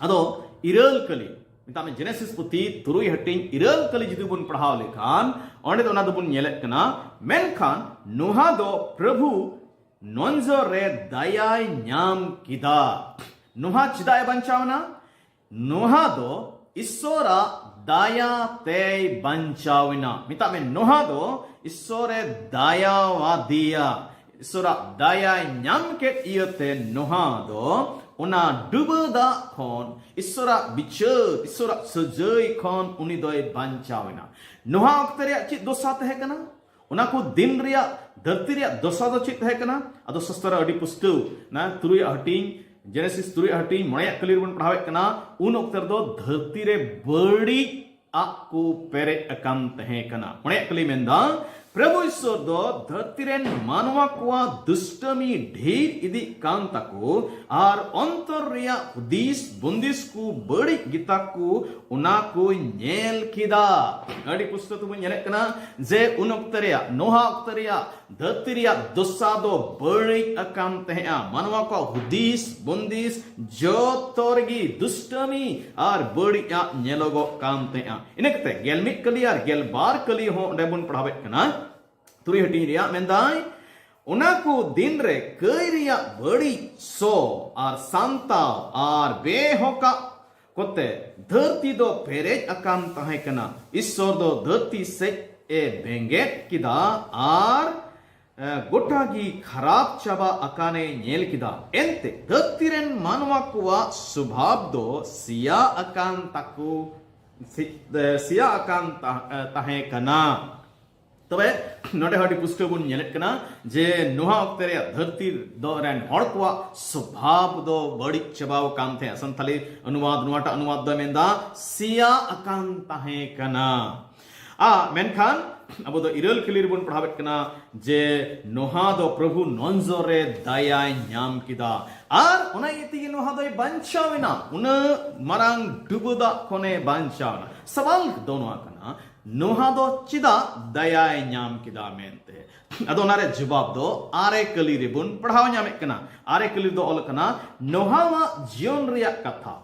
ᱟᱫᱚ ᱤᱨᱟᱹᱞ ᱠᱟᱹᱞᱤ, ᱢᱮᱛᱟᱜ ᱢᱮ, ᱡᱮᱱᱮᱥᱤᱥ ᱯᱩᱛᱷᱤ ᱛᱩᱨᱩᱭ ᱦᱟᱹᱴᱤᱧ ᱤᱨᱟᱹᱞ ᱠᱟᱹᱞᱤ ᱡᱩᱫᱤ ᱵᱚᱱ ᱯᱟᱲᱦᱟᱣ ᱞᱮᱠᱷᱟᱱ, ᱚᱸᱰᱮ ᱫᱚ ᱚᱱᱟ ᱫᱚᱵᱚᱱ ᱧᱮᱞᱮᱫ ᱠᱟᱱᱟ, ᱢᱮᱱᱠᱷᱟᱱ ᱱᱳᱦᱟ ᱫᱚ ᱯᱨᱚᱵᱷᱩ ᱱᱚᱡᱚᱨ ᱨᱮ ᱫᱟᱭᱟᱭ ᱧᱟᱢ ᱠᱮᱫᱟ᱾ ᱱᱳᱦᱟ ᱪᱮᱫᱟᱜ ᱮ ᱵᱟᱧᱪᱟᱣ ᱮᱱᱟ? ᱱᱳᱦᱟ ᱫᱚ ᱤᱥᱥᱚᱨᱟᱜ ᱫᱟᱭᱟ ᱛᱮᱭ ᱵᱟᱧᱪᱟᱣ ᱮᱱᱟ᱾ ᱢᱮᱛᱟᱜ ᱢᱮ, ᱱᱳᱦᱟ ᱫᱚ ᱤᱥᱥᱚᱨᱮ ᱫᱟᱭᱟᱣᱟᱫᱮᱭᱟ᱾ ᱤᱥᱥᱚᱨᱟᱜ ᱫᱟᱭᱟᱭ ᱧᱟᱢ ᱠᱮᱫ ᱤᱭᱟᱹᱛᱮ ᱱᱳᱦᱟ ᱫᱚ ᱚᱱᱟ ᱰᱩᱵᱟᱹ ᱫᱟᱜ ᱠᱷᱚᱱ, ᱤᱥᱥᱚᱨᱟᱜ ᱵᱤᱪᱟᱹᱨ, ᱤᱥᱥᱚᱨᱟᱜ ᱥᱟᱹᱡᱟᱹᱭ ᱠᱷᱚᱱ ᱩᱱᱤ ᱫᱚᱭ ᱵᱟᱧᱪᱟᱣ ᱮᱱᱟ᱾ ᱱᱳᱦᱟ ᱚᱠᱛᱮ ᱨᱮᱭᱟᱜ ᱪᱮᱫ ᱫᱚᱥᱟ ᱛᱟᱦᱮᱸ ᱠᱟᱱᱟ? ᱚᱱᱟ ᱠᱚ ᱫᱤᱱ ᱨᱮᱭᱟᱜ ᱫᱷᱟᱹᱨᱛᱤ ᱨᱮᱭᱟᱜ ᱫᱚᱥᱟ ᱫᱚ ᱪᱮᱫ ᱛᱟᱦᱮᱸ ᱠᱟᱱᱟ? ᱟᱫᱚ ᱥᱟᱥᱛᱨᱚ ᱟᱹᱰᱤ ᱯᱩᱥᱴᱟᱹᱣ, ᱚᱱᱟ ᱛᱩᱨᱩᱭᱟᱜ ᱦᱟᱹᱴᱤᱧ, ᱡᱮᱱᱮᱥᱤᱥ ᱛᱩᱨᱩᱭᱟᱜ ᱦᱟᱹᱴᱤᱧ ᱢᱚᱬᱮᱭᱟᱜ ᱠᱟᱹᱞᱤ ᱨᱮᱵᱚᱱ ᱯᱟᱲᱦᱟᱣᱮᱫ ᱠᱟᱱᱟ, ᱩᱱ ᱚᱠᱛᱮ ᱨᱮᱫᱚ ᱫᱷᱟᱹᱨᱛᱤ ᱨᱮ ᱵᱟᱹᱲᱤᱡ ᱟᱜ ᱠᱚ ᱯᱮᱨᱮᱡ ᱟᱠᱟᱱ ᱛᱟᱦᱮᱸ ᱠᱟᱱᱟ᱾ ᱢᱚᱬᱮᱭᱟᱜ ᱠᱟᱹᱞᱤ ᱢᱮᱱᱫᱟ, ᱯᱨᱚᱵᱷᱩ ᱤᱥᱥᱚᱨ ᱫᱚ ᱫᱷᱟᱹᱨᱛᱤ ᱨᱮᱱ ᱢᱟᱱᱣᱟ ᱠᱚᱣᱟᱜ ᱫᱩᱥᱴᱟᱹᱢᱤ ᱰᱷᱮᱨ ᱤᱫᱤᱜ ᱠᱟᱱ ᱛᱟᱠᱚ ᱟᱨ ᱚᱱᱛᱚᱨ ᱨᱮᱭᱟᱜ ᱦᱩᱫᱤᱥ ᱵᱩᱱᱫᱤᱥ ᱠᱚ ᱵᱟᱹᱲᱤᱡ ᱜᱮᱛᱟ ᱠᱚ, ᱚᱱᱟ ᱠᱚᱭ ᱧᱮᱞ ᱠᱮᱫᱟ᱾ ᱟᱹᱰᱤ ᱯᱩᱥᱴᱟᱹᱣ ᱛᱮᱵᱚᱱ ᱧᱮᱞᱮᱫ ᱠᱟᱱᱟ ᱡᱮ ᱩᱱ ᱚᱠᱛᱮ ᱨᱮᱭᱟᱜ, ᱱᱳᱦᱟ ᱚᱠᱛᱮ ᱨᱮᱭᱟᱜ ᱫᱷᱟᱹᱨᱛᱤ ᱨᱮᱭᱟᱜ ᱫᱚᱥᱟ ᱫᱚ ᱵᱟᱹᱲᱤᱡ ᱟᱠᱟᱱ ᱛᱟᱦᱮᱸᱜᱼᱟ᱾ ᱢᱟᱱᱣᱟ ᱠᱚᱣᱟᱜ ᱦᱩᱫᱤᱥ ᱵᱚᱱᱫᱤᱥ ᱡᱚᱛᱚ ᱨᱮᱜᱮ ᱫᱩᱥᱴᱟᱹᱢᱤ ᱟᱨ ᱵᱟᱹᱲᱤᱡᱟᱜ ᱧᱮᱞᱚᱜᱚᱜ ᱠᱟᱱ ᱛᱟᱦᱮᱸᱜᱼᱟ᱾ ᱤᱱᱟᱹ ᱠᱟᱛᱮ ᱜᱮᱞ ᱢᱤᱫ ᱠᱟᱹᱞᱤ ᱟᱨ ᱜᱮᱞ ᱵᱟᱨ ᱠᱟᱹᱞᱤ ᱦᱚᱸ ᱚᱸᱰᱮ ᱵᱚᱱ ᱯᱟᱲᱦᱟᱣᱮᱫ ᱠᱟᱱᱟ᱾ ᱛᱩᱨᱩᱭ ᱦᱟᱹᱴᱤᱧ ᱨᱮᱭᱟᱜ ᱢᱮᱱᱫᱟᱭ, ᱚᱱᱟ ᱠᱚ ᱫᱤᱱ ᱨᱮ ᱠᱟᱹᱭ ᱨᱮᱭᱟᱜ ᱵᱟᱹᱲᱤᱡ ᱥᱚ ᱟᱨ ᱥᱟᱱᱛᱟᱣ ᱟᱨ ᱵᱮᱦᱚᱠᱟᱜ ᱠᱚᱛᱮ ᱫᱷᱟᱹᱨᱛᱤ ᱫᱚ ᱯᱮᱨᱮᱡ ᱟᱠᱟᱱ ᱛᱟᱦᱮᱸ ᱠᱟᱱᱟ᱾ ᱤᱥᱥᱚᱨ ᱫᱚ ᱫᱷᱟᱹᱨᱛᱤ ᱥᱮᱫ ᱮ ᱵᱮᱸᱜᱮᱫ ᱠᱮᱫᱟ ᱟᱨ ᱜᱚᱴᱟ ᱜᱮ ᱠᱷᱟᱨᱟᱯ ᱪᱟᱵᱟ ᱟᱠᱟᱱᱮ ᱧᱮᱞ ᱠᱮᱫᱟ᱾ ᱮᱱᱛᱮ ᱫᱷᱟᱹᱨᱛᱤ ᱨᱮᱱ ᱢᱟᱱᱣᱟ ᱠᱚᱣᱟᱜ ᱥᱚᱵᱷᱟᱵ ᱫᱚ ᱥᱮᱭᱟ ᱟᱠᱟᱱ ᱛᱟᱠᱚ, ᱥᱮ-, ᱥᱮᱭᱟ ᱟᱠᱟᱱ ᱛᱟ-, ᱛᱟᱦᱮᱸ ᱠᱟᱱᱟ᱾ ᱛᱚᱵᱮ ᱱᱚᱰᱮ ᱦᱚᱸ ᱟᱹᱰᱤ ᱯᱩᱥᱴᱟᱹᱣ ᱵᱚᱱ ᱧᱮᱞᱮᱫ ᱠᱟᱱᱟ ᱡᱮ ᱱᱚᱣᱟ ᱚᱠᱛᱮ ᱨᱮᱭᱟᱜ ᱫᱷᱟᱹᱨᱛᱤ ᱫᱚ ᱨᱮᱱ ᱦᱚᱲ ᱠᱚᱣᱟᱜ ᱥᱚᱵᱷᱟᱵ ᱫᱚ ᱵᱟᱹᱲᱤᱡ ᱪᱟᱵᱟᱣ ᱟᱠᱟᱱ ᱛᱟᱦᱮᱸᱫ᱾ ᱥᱟᱱᱛᱟᱲᱤ ᱚᱱᱩᱣᱟᱫ, ᱱᱚᱣᱟᱴᱟᱜ ᱚᱱᱩᱣᱟᱫ ᱫᱚ ᱢᱮᱱᱫᱟ ᱥᱮᱭᱟ ᱟᱠᱟᱱ ᱛᱟᱦᱮᱸ ᱠᱟᱱᱟ᱾ ᱟ, ᱢᱮᱱᱠᱷᱟᱱ ᱟᱵᱚ ᱫᱚ ᱤᱨᱟᱹᱞ ᱠᱟᱹᱞᱤ ᱨᱮᱵᱚᱱ ᱯᱟᱲᱦᱟᱣᱮᱫ ᱠᱟᱱᱟ ᱡᱮ ᱱᱚᱦᱟ ᱫᱚ ᱯᱨᱚᱵᱷᱩ ᱱᱚᱡᱚᱨ ᱨᱮ ᱫᱟᱭᱟᱭ ᱧᱟᱢ ᱠᱮᱫᱟ᱾ ᱟᱨ ᱚᱱᱟ ᱤᱭᱟᱹ ᱛᱮᱜᱮ ᱱᱚᱦᱟ ᱫᱚᱭ ᱵᱟᱧᱪᱟᱣ ᱮᱱᱟ, ᱩᱱᱟᱹᱜ ᱢᱟᱨᱟᱝ ᱰᱩᱵᱟᱹ ᱫᱟᱜ ᱠᱷᱚᱱᱮ ᱵᱟᱧᱪᱟᱣ ᱮᱱᱟ᱾ ᱥᱟᱣᱟᱞ ᱫᱚ ᱱᱚᱣᱟ ᱠᱟᱱᱟ, ᱱᱚᱦᱟ ᱫᱚ ᱪᱮᱫᱟᱜ ᱫᱟᱭᱟᱭ ᱧᱟᱢ ᱠᱮᱫᱟ ᱢᱮᱱᱛᱮ? ᱟᱫᱚ ᱚᱱᱟ ᱨᱮᱭᱟᱜ ᱡᱚᱵᱟᱵ ᱫᱚ ᱟᱨᱮ ᱠᱟᱹᱞᱤ ᱨᱮᱵᱚᱱ ᱯᱟᱲᱦᱟᱣ ᱧᱟᱢᱮᱫ ᱠᱟᱱᱟ᱾ ᱟᱨᱮ ᱠᱟᱹᱞᱤ ᱨᱮᱫᱚ ᱚᱞ ᱠᱟᱱᱟ, ᱱᱚᱦᱟᱣᱟᱜ ᱡᱤᱭᱚᱱ ᱨᱮᱭᱟᱜ ᱠᱟᱛᱷᱟ᱾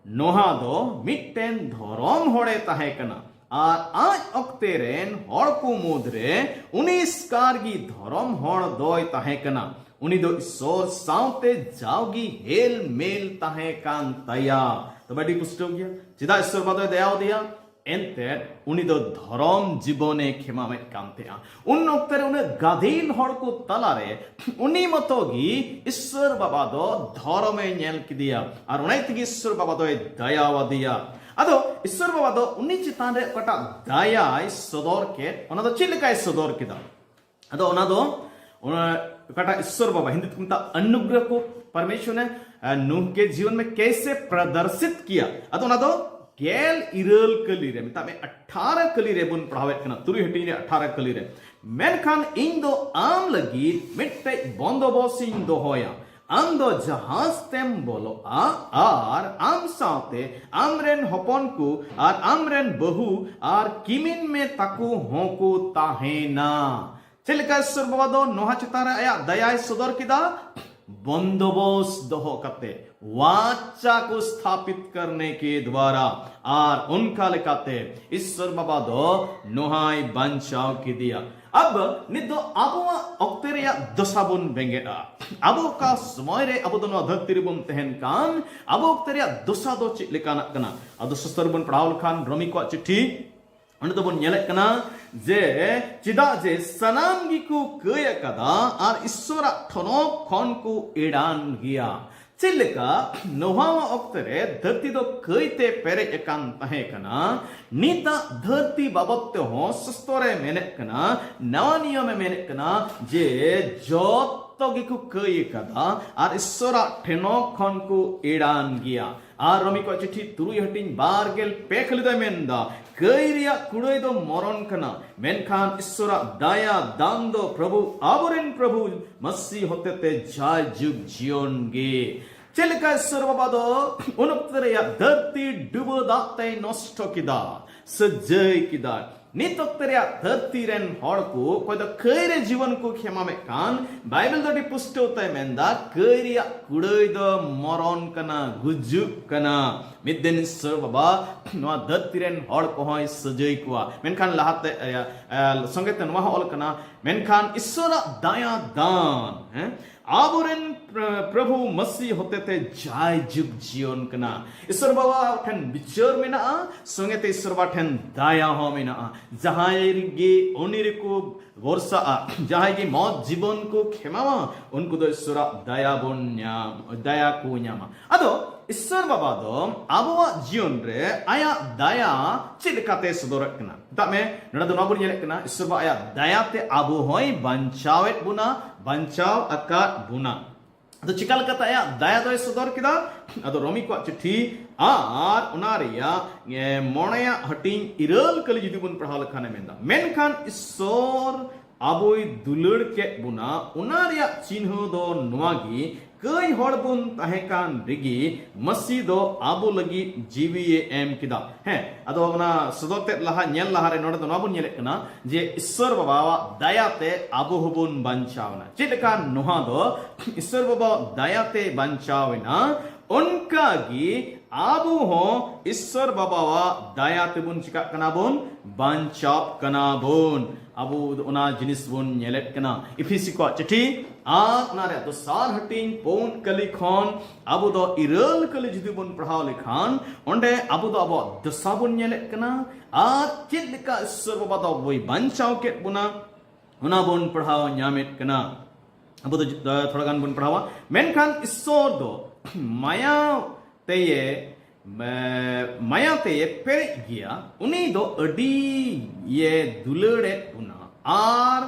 ᱱᱚᱦᱟ ᱫᱚ ᱢᱤᱫᱴᱮᱱ ᱫᱷᱚᱨᱚᱢ ᱦᱚᱲᱮ ᱛᱟᱦᱮᱸ ᱠᱟᱱᱟ ᱟᱨ ᱟᱡ ᱚᱠᱛᱮ ᱨᱮᱱ ᱦᱚᱲ ᱠᱚ ᱢᱩᱫᱽᱨᱮ ᱩᱱᱤ ᱮᱥᱠᱟᱨ ᱜᱮ ᱫᱷᱚᱨᱚᱢ ᱦᱚᱲ ᱫᱚᱭ ᱛᱟᱦᱮᱸ ᱠᱟᱱᱟ᱾ ᱩᱱᱤ ᱫᱚ ᱤᱥᱚᱨ ᱥᱟᱶᱛᱮ ᱡᱟᱣᱜᱮ ᱦᱮᱞ ᱢᱮᱞ ᱛᱟᱦᱮᱸ ᱠᱟᱱ ᱛᱟᱭᱟ᱾ ᱛᱚᱵᱮ ᱟᱹᱰᱤ ᱯᱩᱥᱴᱟᱹᱣ ᱜᱮᱭᱟ ᱪᱮᱫᱟᱜ ᱤᱥᱚᱨ ᱵᱟᱵᱟ ᱫᱚᱭ ᱫᱟᱭᱟᱣᱟᱫᱮᱭᱟ᱾ ᱮᱱᱛᱮᱫ ᱩᱱᱤ ᱫᱚ ᱫᱷᱚᱨᱚᱢ ᱡᱤᱵᱚᱱᱮ ᱠᱷᱮᱢᱟᱣᱮᱫ ᱠᱟᱱ ᱛᱟᱦᱮᱸᱜᱼᱟ᱾ ᱩᱱ ᱚᱠᱛᱮ ᱨᱮ ᱩᱱᱟᱹᱜ ᱜᱟᱫᱮᱞ ᱦᱚᱲ ᱠᱚ ᱛᱟᱞᱟᱨᱮ ᱩᱱᱤ ᱢᱚᱛᱚ ᱜᱮ ᱤᱥᱥᱚᱨ ᱵᱟᱵᱟ ᱫᱚ ᱫᱷᱚᱨᱚᱢᱮ ᱧᱮᱞ ᱠᱮᱫᱮᱭᱟ᱾ ᱟᱨ ᱚᱱᱟ ᱛᱮᱜᱮ ᱤᱥᱥᱚᱨ ᱵᱟᱵᱟ ᱫᱚᱭ ᱫᱟᱭᱟᱣᱟᱫᱮᱭᱟ᱾ ᱟᱫᱚ ᱤᱥᱥᱚᱨ ᱵᱟᱵᱟ ᱫᱚ ᱩᱱᱤ ᱪᱮᱛᱟᱱ ᱨᱮ ᱚᱠᱟᱴᱟᱜ ᱫᱟᱭᱟᱭ ᱥᱚᱫᱚᱨ ᱠᱮᱫ, ᱚᱱᱟ ᱫᱚ ᱪᱮᱫ ᱞᱮᱠᱟᱭ ᱥᱚᱫᱚᱨ ᱠᱮᱫᱟ? ᱟᱫᱚ ᱚᱱᱟ ᱫᱚ, ᱚᱱᱟ ᱚᱠᱟᱴᱟᱜ ᱤᱥᱥᱚᱨ ᱵᱟᱵᱟ, ᱦᱤᱱᱫᱤ ᱛᱮᱠᱚ ᱢᱮᱛᱟᱜᱼᱟ ᱚᱱᱩᱜᱨᱚᱦ ᱠᱚ, ᱯᱟᱨᱢᱮᱥᱚᱨ ᱱᱮ, ᱟ, ᱱᱩᱦ ᱠᱮ ᱡᱤᱵᱚᱱ ᱢᱮ ᱠᱮᱥᱮ ᱯᱨᱚᱫᱚᱨᱥᱤᱛ ᱠᱤᱭᱟ᱾ ᱟᱫᱚ ᱚᱱᱟ ᱫᱚ ᱜᱮᱞ ᱤᱨᱟᱹᱞ ᱠᱟᱹᱞᱤ ᱨᱮ, ᱢᱮᱛᱟᱜ ᱢᱮ ᱟᱴᱷᱟᱨᱚ ᱠᱟᱹᱞᱤ ᱨᱮ ᱵᱚᱱ ᱯᱟᱲᱦᱟᱣᱮᱫ ᱠᱟᱱᱟ, ᱛᱩᱨᱩᱭ ᱦᱟᱹᱴᱤᱧ ᱨᱮ ᱟᱴᱷᱟᱨᱚ ᱠᱟᱹᱞᱤ ᱨᱮ, ᱢᱮᱱᱠᱷᱟᱱ ᱤᱧ ᱫᱚ ᱟᱢ ᱞᱟᱹᱜᱤᱫ ᱢᱤᱫᱴᱮᱡ ᱵᱚᱱᱫᱚᱵᱚᱥ ᱤᱧ ᱫᱚᱦᱚᱭᱟ᱾ ᱟᱢ ᱫᱚ ᱡᱟᱦᱟᱡᱽ ᱛᱮᱢ ᱵᱚᱞᱚᱜᱼᱟ ᱟᱨ ᱟᱢ ᱥᱟᱶᱛᱮ ᱟᱢᱨᱮᱱ ᱦᱚᱯᱚᱱ ᱠᱚ ᱟᱨ ᱟᱢᱨᱮᱱ ᱵᱟᱹᱦᱩ ᱟᱨ ᱠᱤᱢᱤᱱ ᱢᱮ ᱛᱟᱠᱚ ᱦᱚᱸᱠᱚ ᱛᱟᱦᱮᱱᱟ᱾ ᱪᱮᱫ ᱞᱮᱠᱟ ᱤᱥᱥᱚᱨ ᱵᱟᱵᱟ ᱫᱚ ᱱᱚᱣᱟ ᱪᱮᱛᱟᱱ ᱨᱮ ᱟᱭᱟᱜ ᱫᱟᱭᱟᱭ ᱥᱚᱫᱚᱨ ᱠᱮᱫᱟ? ᱵᱚᱱᱫᱚᱵᱚᱥ ᱫᱚᱦᱚ ᱠᱟᱛᱮ, ᱣᱟᱪᱟ ᱠᱚ ᱥᱛᱷᱟᱯᱤᱛ ᱠᱟᱨᱱᱮ ᱠᱮ ᱫᱣᱟᱨᱟ, ᱟᱨ ᱚᱱᱠᱟ ᱞᱮᱠᱟᱛᱮ ᱤᱥᱥᱚᱨ ᱵᱟᱵᱟ ᱫᱚ ᱱᱚᱦᱟᱭ ᱵᱟᱧᱪᱟᱣ ᱠᱮᱫᱮᱭᱟ᱾ ᱟᱵ ᱱᱤᱛ ᱫᱚ ᱟᱵᱚᱣᱟᱜ ᱚᱠᱛᱮ ᱨᱮᱭᱟᱜ ᱫᱚᱥᱟ ᱵᱚᱱ ᱵᱮᱸᱜᱮᱫᱼᱟ᱾ ᱟᱵᱚ ᱚᱠᱟ ᱥᱚᱢᱚᱭ ᱨᱮ ᱟᱵᱚ ᱫᱚ ᱱᱚᱣᱟ ᱫᱷᱟᱹᱨᱛᱤ ᱨᱮᱵᱚᱱ ᱛᱟᱦᱮᱱ ᱠᱟᱱ, ᱟᱵᱚ ᱚᱠᱛᱮ ᱨᱮᱭᱟᱜ ᱫᱚᱥᱟ ᱫᱚ ᱪᱮᱫ ᱞᱮᱠᱟᱱᱟᱜ ᱠᱟᱱᱟ? ᱟᱫᱚ ᱥᱚᱥᱛᱚᱨ ᱵᱚᱱ ᱯᱟᱲᱦᱟᱣ ᱞᱮᱠᱷᱟᱱ ᱨᱳᱢᱤ ᱠᱚᱣᱟᱜ ᱪᱤᱴᱷᱤ ᱚᱸᱰᱮ ᱫᱚᱵᱚᱱ ᱧᱮᱞᱮᱫ ᱠᱟᱱᱟ ᱡᱮ ᱪᱮᱫᱟᱜ ᱡᱮ ᱥᱟᱱᱟᱢ ᱜᱮᱠᱚ ᱠᱟᱹᱭ ᱟᱠᱟᱫᱟ ᱟᱨ ᱤᱥᱥᱚᱨᱟᱜ ᱴᱷᱚᱱᱚᱠ ᱠᱷᱚᱱ ᱠᱚ ᱮᱲᱟᱱ ᱜᱮᱭᱟ᱾ ᱪᱮᱫ ᱞᱮᱠᱟ ᱱᱳᱦᱟᱣᱟᱜ ᱚᱠᱛᱮ ᱨᱮ ᱫᱷᱟᱹᱨᱛᱤ ᱫᱚ ᱠᱟᱹᱭ ᱛᱮ ᱯᱮᱨᱮᱡ ᱟᱠᱟᱱ ᱛᱟᱦᱮᱸ ᱠᱟᱱᱟ, ᱱᱤᱛᱟᱜ ᱫᱷᱟᱹᱨᱛᱤ ᱵᱟᱵᱚᱫ ᱛᱮᱦᱚᱸ ᱥᱟᱥᱛᱚᱨ ᱮ ᱢᱮᱱᱮᱫ ᱠᱟᱱᱟ, ᱱᱟᱣᱟ ᱱᱤᱭᱚᱢ ᱮ ᱢᱮᱱᱮᱫ ᱠᱟᱱᱟ ᱡᱮ ᱡᱚᱛᱚ ᱜᱮᱠᱚ ᱠᱟᱹᱭ ᱟᱠᱟᱫᱟ ᱟᱨ ᱤᱥᱥᱚᱨᱟᱜ ᱴᱷᱮᱱᱚᱠ ᱠᱷᱚᱱ ᱠᱚ ᱮᱲᱟᱱ ᱜᱮᱭᱟ᱾ ᱟᱨ ᱨᱳᱢᱤ ᱠᱚᱣᱟᱜ ᱪᱤᱴᱷᱤ ᱛᱩᱨᱩᱭ ᱦᱟᱹᱴᱤᱧ ᱵᱟᱨ ᱜᱮᱞ ᱯᱮ ᱠᱷᱟᱹᱞᱤ ᱫᱚᱭ ᱢᱮᱱᱫᱟ, ᱠᱟᱹᱭ ᱨᱮᱭᱟᱜ ᱠᱩᱲᱟᱹᱭ ᱫᱚ ᱢᱚᱨᱚᱱ ᱠᱟᱱᱟ, ᱢᱮᱱᱠᱷᱟᱱ ᱤᱥᱥᱚᱨᱟᱜ ᱫᱟᱭᱟ ᱫᱟᱱ ᱫᱚ ᱯᱨᱚᱵᱷᱩ, ᱟᱵᱚᱨᱮᱱ ᱯᱨᱚᱵᱷᱩ ᱢᱟᱹᱥᱤ ᱦᱚᱛᱮᱛᱮ ᱡᱟᱭ ᱡᱩᱜᱽ ᱡᱤᱭᱚᱱ ᱜᱮ᱾ ᱪᱮᱫ ᱞᱮᱠᱟ ᱤᱥᱥᱚᱨ ᱵᱟᱵᱟ ᱫᱚ ᱩᱱ ᱚᱠᱛᱮ ᱨᱮᱭᱟᱜ ᱫᱷᱟᱹᱨᱛᱤ ᱰᱩᱵᱟᱹ ᱫᱟᱜ ᱛᱮᱭ ᱱᱚᱥᱴᱚ ᱠᱮᱫᱟ, ᱥᱟᱹᱡᱟᱹᱭ ᱠᱮᱫᱟ᱾ ᱱᱤᱛ ᱚᱠᱛᱮ ᱨᱮᱭᱟᱜ ᱫᱷᱟᱹᱨᱛᱤ ᱨᱮᱱ ᱦᱚᱲ ᱠᱚ ᱚᱠᱚᱭ ᱫᱚ ᱠᱟᱹᱭ ᱨᱮ ᱡᱤᱵᱚᱱ ᱠᱚ ᱠᱷᱮᱢᱟᱢᱮᱫ ᱠᱟᱱ, ᱵᱟᱭᱵᱮᱞ ᱫᱚ ᱟᱹᱰᱤ ᱯᱩᱥᱴᱟᱹᱣ ᱛᱮᱭ ᱢᱮᱱᱫᱟ, ᱠᱟᱹᱭ ᱨᱮᱭᱟᱜ ᱠᱩᱲᱟᱹᱭ ᱫᱚ ᱢᱚᱨᱚᱱ ᱠᱟᱱᱟ, ᱜᱩᱡᱩᱜ ᱠᱟᱱᱟ᱾ ᱢᱤᱫ ᱫᱤᱱ ᱤᱥᱥᱚᱨ ᱵᱟᱵᱟ ᱱᱚᱣᱟ ᱫᱷᱟᱹᱨᱛᱤ ᱨᱮᱱ ᱦᱚᱲ ᱠᱚᱦᱚᱸᱭ ᱥᱟᱹᱡᱟᱹᱭ ᱠᱚᱣᱟ᱾ ᱢᱮᱱᱠᱷᱟᱱ ᱞᱟᱦᱟᱛᱮ, ᱮ, ᱮ, ᱥᱚᱸᱜᱮ ᱛᱮ ᱱᱚᱣᱟ ᱦᱚᱸ ᱚᱞ ᱠᱟᱱᱟ, ᱢᱮᱱᱠᱷᱟᱱ ᱤᱥᱥᱚᱨᱟᱜ ᱫᱟᱭᱟ ᱫᱟᱱ, ᱦᱮᱸ, ᱟᱵᱚᱨᱮᱱ ᱯᱨᱚ-, ᱯᱨᱚᱵᱷᱩ ᱢᱟᱹᱥᱤ ᱦᱚᱛᱮᱛᱮ ᱡᱟᱭ ᱡᱩᱜᱽ ᱡᱤᱭᱚᱱ ᱠᱟᱱᱟ᱾ ᱤᱥᱥᱚᱨ ᱵᱟᱵᱟ ᱴᱷᱮᱱ ᱵᱤᱪᱟᱹᱨ ᱢᱮᱱᱟᱜᱼᱟ, ᱥᱚᱸᱜᱮ ᱛᱮ ᱤᱥᱥᱚᱨ ᱵᱟᱵᱟ ᱴᱷᱮᱱ ᱫᱟᱭᱟ ᱦᱚᱸ ᱢᱮᱱᱟᱜᱼᱟ᱾ ᱡᱟᱦᱟᱸᱭ ᱜᱮ ᱩᱱᱤ ᱨᱮᱠᱚ ᱵᱷᱚᱨᱥᱟᱜᱼᱟ, ᱡᱟᱦᱟᱸᱭ ᱜᱮ ᱢᱚᱡᱽ ᱡᱤᱵᱚᱱ ᱠᱚ ᱠᱷᱮᱢᱟᱣᱟ, ᱩᱱᱠᱩ ᱫᱚ ᱤᱥᱥᱚᱨᱟᱜ ᱫᱟᱭᱟ ᱵᱚᱱ ᱧᱟᱢ, ᱫᱟᱭᱟ ᱠᱚ ᱧᱟᱢᱟ᱾ ᱟᱫᱚ ᱤᱥᱥᱚᱨ ᱵᱟᱵᱟ ᱫᱚ ᱟᱵᱚᱣᱟᱜ ᱡᱤᱭᱚᱱ ᱨᱮ ᱟᱭᱟᱜ ᱫᱟᱭᱟ ᱪᱮᱫ ᱞᱮᱠᱟᱛᱮ ᱥᱚᱫᱚᱨᱮᱫ ᱠᱟᱱᱟ? ᱢᱮᱛᱟᱜ ᱢᱮ, ᱱᱚᱰᱮ ᱫᱚ ᱱᱚᱣᱟ ᱵᱚᱱ ᱧᱮᱞᱮᱫ ᱠᱟᱱᱟ, ᱤᱥᱥᱚᱨ ᱵᱟᱵᱟ ᱟᱭᱟᱜ ᱫᱟᱭᱟ ᱛᱮ ᱟᱵᱚ ᱦᱚᱸᱭ ᱵᱟᱧᱪᱟᱣᱮᱫ ᱵᱚᱱᱟ, ᱵᱟᱧᱪᱟᱣ ᱟᱠᱟᱫ ᱵᱚᱱᱟ᱾ ᱟᱫᱚ ᱪᱮᱠᱟ ᱞᱮᱠᱟᱛᱮ ᱟᱭᱟᱜ ᱫᱟᱭᱟ ᱫᱚᱭ ᱥᱚᱫᱚᱨ ᱠᱮᱫᱟ? ᱟᱫᱚ ᱨᱳᱢᱤ ᱠᱚᱣᱟᱜ ᱪᱤᱴᱷᱤ ᱟᱨ ᱚᱱᱟ ᱨᱮᱭᱟᱜ, ᱮ, ᱢᱚᱬᱮᱭᱟᱜ ᱦᱟᱹᱴᱤᱧ ᱤᱨᱟᱹᱞ ᱠᱟᱹᱞᱤ ᱡᱩᱫᱤ ᱵᱚᱱ ᱯᱟᱲᱦᱟᱣ ᱞᱮᱠᱷᱟᱱᱮ ᱢᱮᱱᱫᱟ, ᱢᱮᱱᱠᱷᱟᱱ ᱤᱥᱥᱚᱨ ᱟᱵᱚᱭ ᱫᱩᱞᱟᱹᱲ ᱠᱮᱫ ᱵᱚᱱᱟ, ᱚᱱᱟ ᱨᱮᱭᱟᱜ ᱪᱤᱱᱦᱟᱹ ᱫᱚ ᱱᱚᱣᱟ ᱜᱮ, ᱠᱟᱹᱭ ᱦᱚᱲ ᱵᱚᱱ ᱛᱟᱦᱮᱸ ᱠᱟᱱ ᱨᱮᱜᱮ ᱢᱟᱹᱥᱤ ᱫᱚ ᱟᱵᱚ ᱞᱟᱹᱜᱤᱫ ᱡᱤᱣᱤᱭᱮ ᱮᱢ ᱠᱮᱫᱟ᱾ ᱦᱮᱸ, ᱟᱫᱚ ᱚᱱᱟ ᱥᱚᱫᱚᱨ ᱛᱮᱫ ᱞᱟᱦᱟ, ᱧᱮᱞ ᱞᱟᱦᱟᱨᱮ ᱱᱚᱰᱮ ᱫᱚ ᱱᱚᱣᱟ ᱵᱚᱱ ᱧᱮᱞᱮᱫ ᱠᱟᱱᱟ ᱡᱮ ᱤᱥᱥᱚᱨ ᱵᱟᱵᱟᱣᱟᱜ ᱫᱟᱭᱟᱛᱮ ᱟᱵᱚ ᱦᱚᱸᱵᱚᱱ ᱵᱟᱧᱪᱟᱣ ᱮᱱᱟ᱾ ᱪᱮᱫ ᱞᱮᱠᱟ ᱱᱚᱣᱟ ᱫᱚ ᱤᱥᱥᱚᱨ ᱵᱟᱵᱟᱣᱟᱜ ᱫᱟᱭᱟᱛᱮ ᱵᱟᱧᱪᱟᱣ ᱮᱱᱟ? ᱚᱱᱠᱟ ᱜᱮ ᱟᱵᱚ ᱦᱚᱸ ᱤᱥᱥᱚᱨ ᱵᱟᱵᱟᱣᱟᱜ ᱫᱟᱭᱟ ᱛᱮᱵᱚᱱ ᱪᱤᱠᱟᱜ ᱠᱟᱱᱟ ᱵᱚᱱ? ᱵᱟᱧᱪᱟᱣ ᱠᱟᱱᱟ ᱵᱚᱱ᱾ ᱟᱵᱚ ᱚᱱᱟ ᱡᱤᱱᱤᱥ ᱵᱚᱱ ᱧᱮᱞᱮᱫ ᱠᱟᱱᱟ ᱤᱯᱷᱤᱥᱤ ᱠᱚᱣᱟᱜ ᱪᱤᱴᱷᱤ ᱟᱨ ᱚᱱᱟ ᱨᱮᱭᱟᱜ ᱫᱚᱥᱟᱨ ᱦᱟᱹᱴᱤᱧ ᱯᱩᱱ ᱠᱟᱹᱞᱤ ᱠᱷᱚᱱ ᱟᱵᱚ ᱫᱚ ᱤᱨᱟᱹᱞ ᱠᱟᱹᱞᱤ ᱡᱩᱫᱤ ᱵᱚᱱ ᱯᱟᱲᱦᱟᱣ ᱞᱮᱠᱷᱟᱱ, ᱚᱸᱰᱮ ᱟᱵᱚ ᱫᱚ ᱟᱵᱚᱣᱟᱜ ᱫᱚᱥᱟ ᱵᱚᱱ ᱧᱮᱞᱮᱫ ᱠᱟᱱᱟ ᱟᱨ ᱪᱮᱫ ᱞᱮᱠᱟ ᱤᱥᱥᱚᱨ ᱵᱟᱵᱟ ᱫᱚ ᱟᱵᱚᱭ ᱵᱟᱧᱪᱟᱣ ᱠᱮᱫ ᱵᱚᱱᱟ, ᱚᱱᱟ ᱵᱚᱱ ᱯᱟᱲᱦᱟᱣ ᱧᱟᱢᱮᱫ ᱠᱟᱱᱟ᱾ ᱟᱵᱚ ᱫᱚ ᱡᱩ-, ᱛᱷᱚᱲᱟ ᱜᱟᱱ ᱵᱚᱱ ᱯᱟᱲᱦᱟᱣᱟ᱾ ᱢᱮᱱᱠᱷᱟᱱ ᱤᱥᱥᱚᱨ ᱫᱚ ᱢᱟᱭᱟ ᱛᱮᱭᱮ, ᱢᱮ-, ᱢᱟᱭᱟ ᱛᱮᱭᱮ ᱯᱮᱨᱮᱡ ᱜᱮᱭᱟ᱾ ᱩᱱᱤ ᱫᱚ ᱟᱹᱰᱤ ᱭᱮ ᱫᱩᱞᱟᱹᱲᱮᱫ ᱵᱚᱱᱟ ᱟᱨ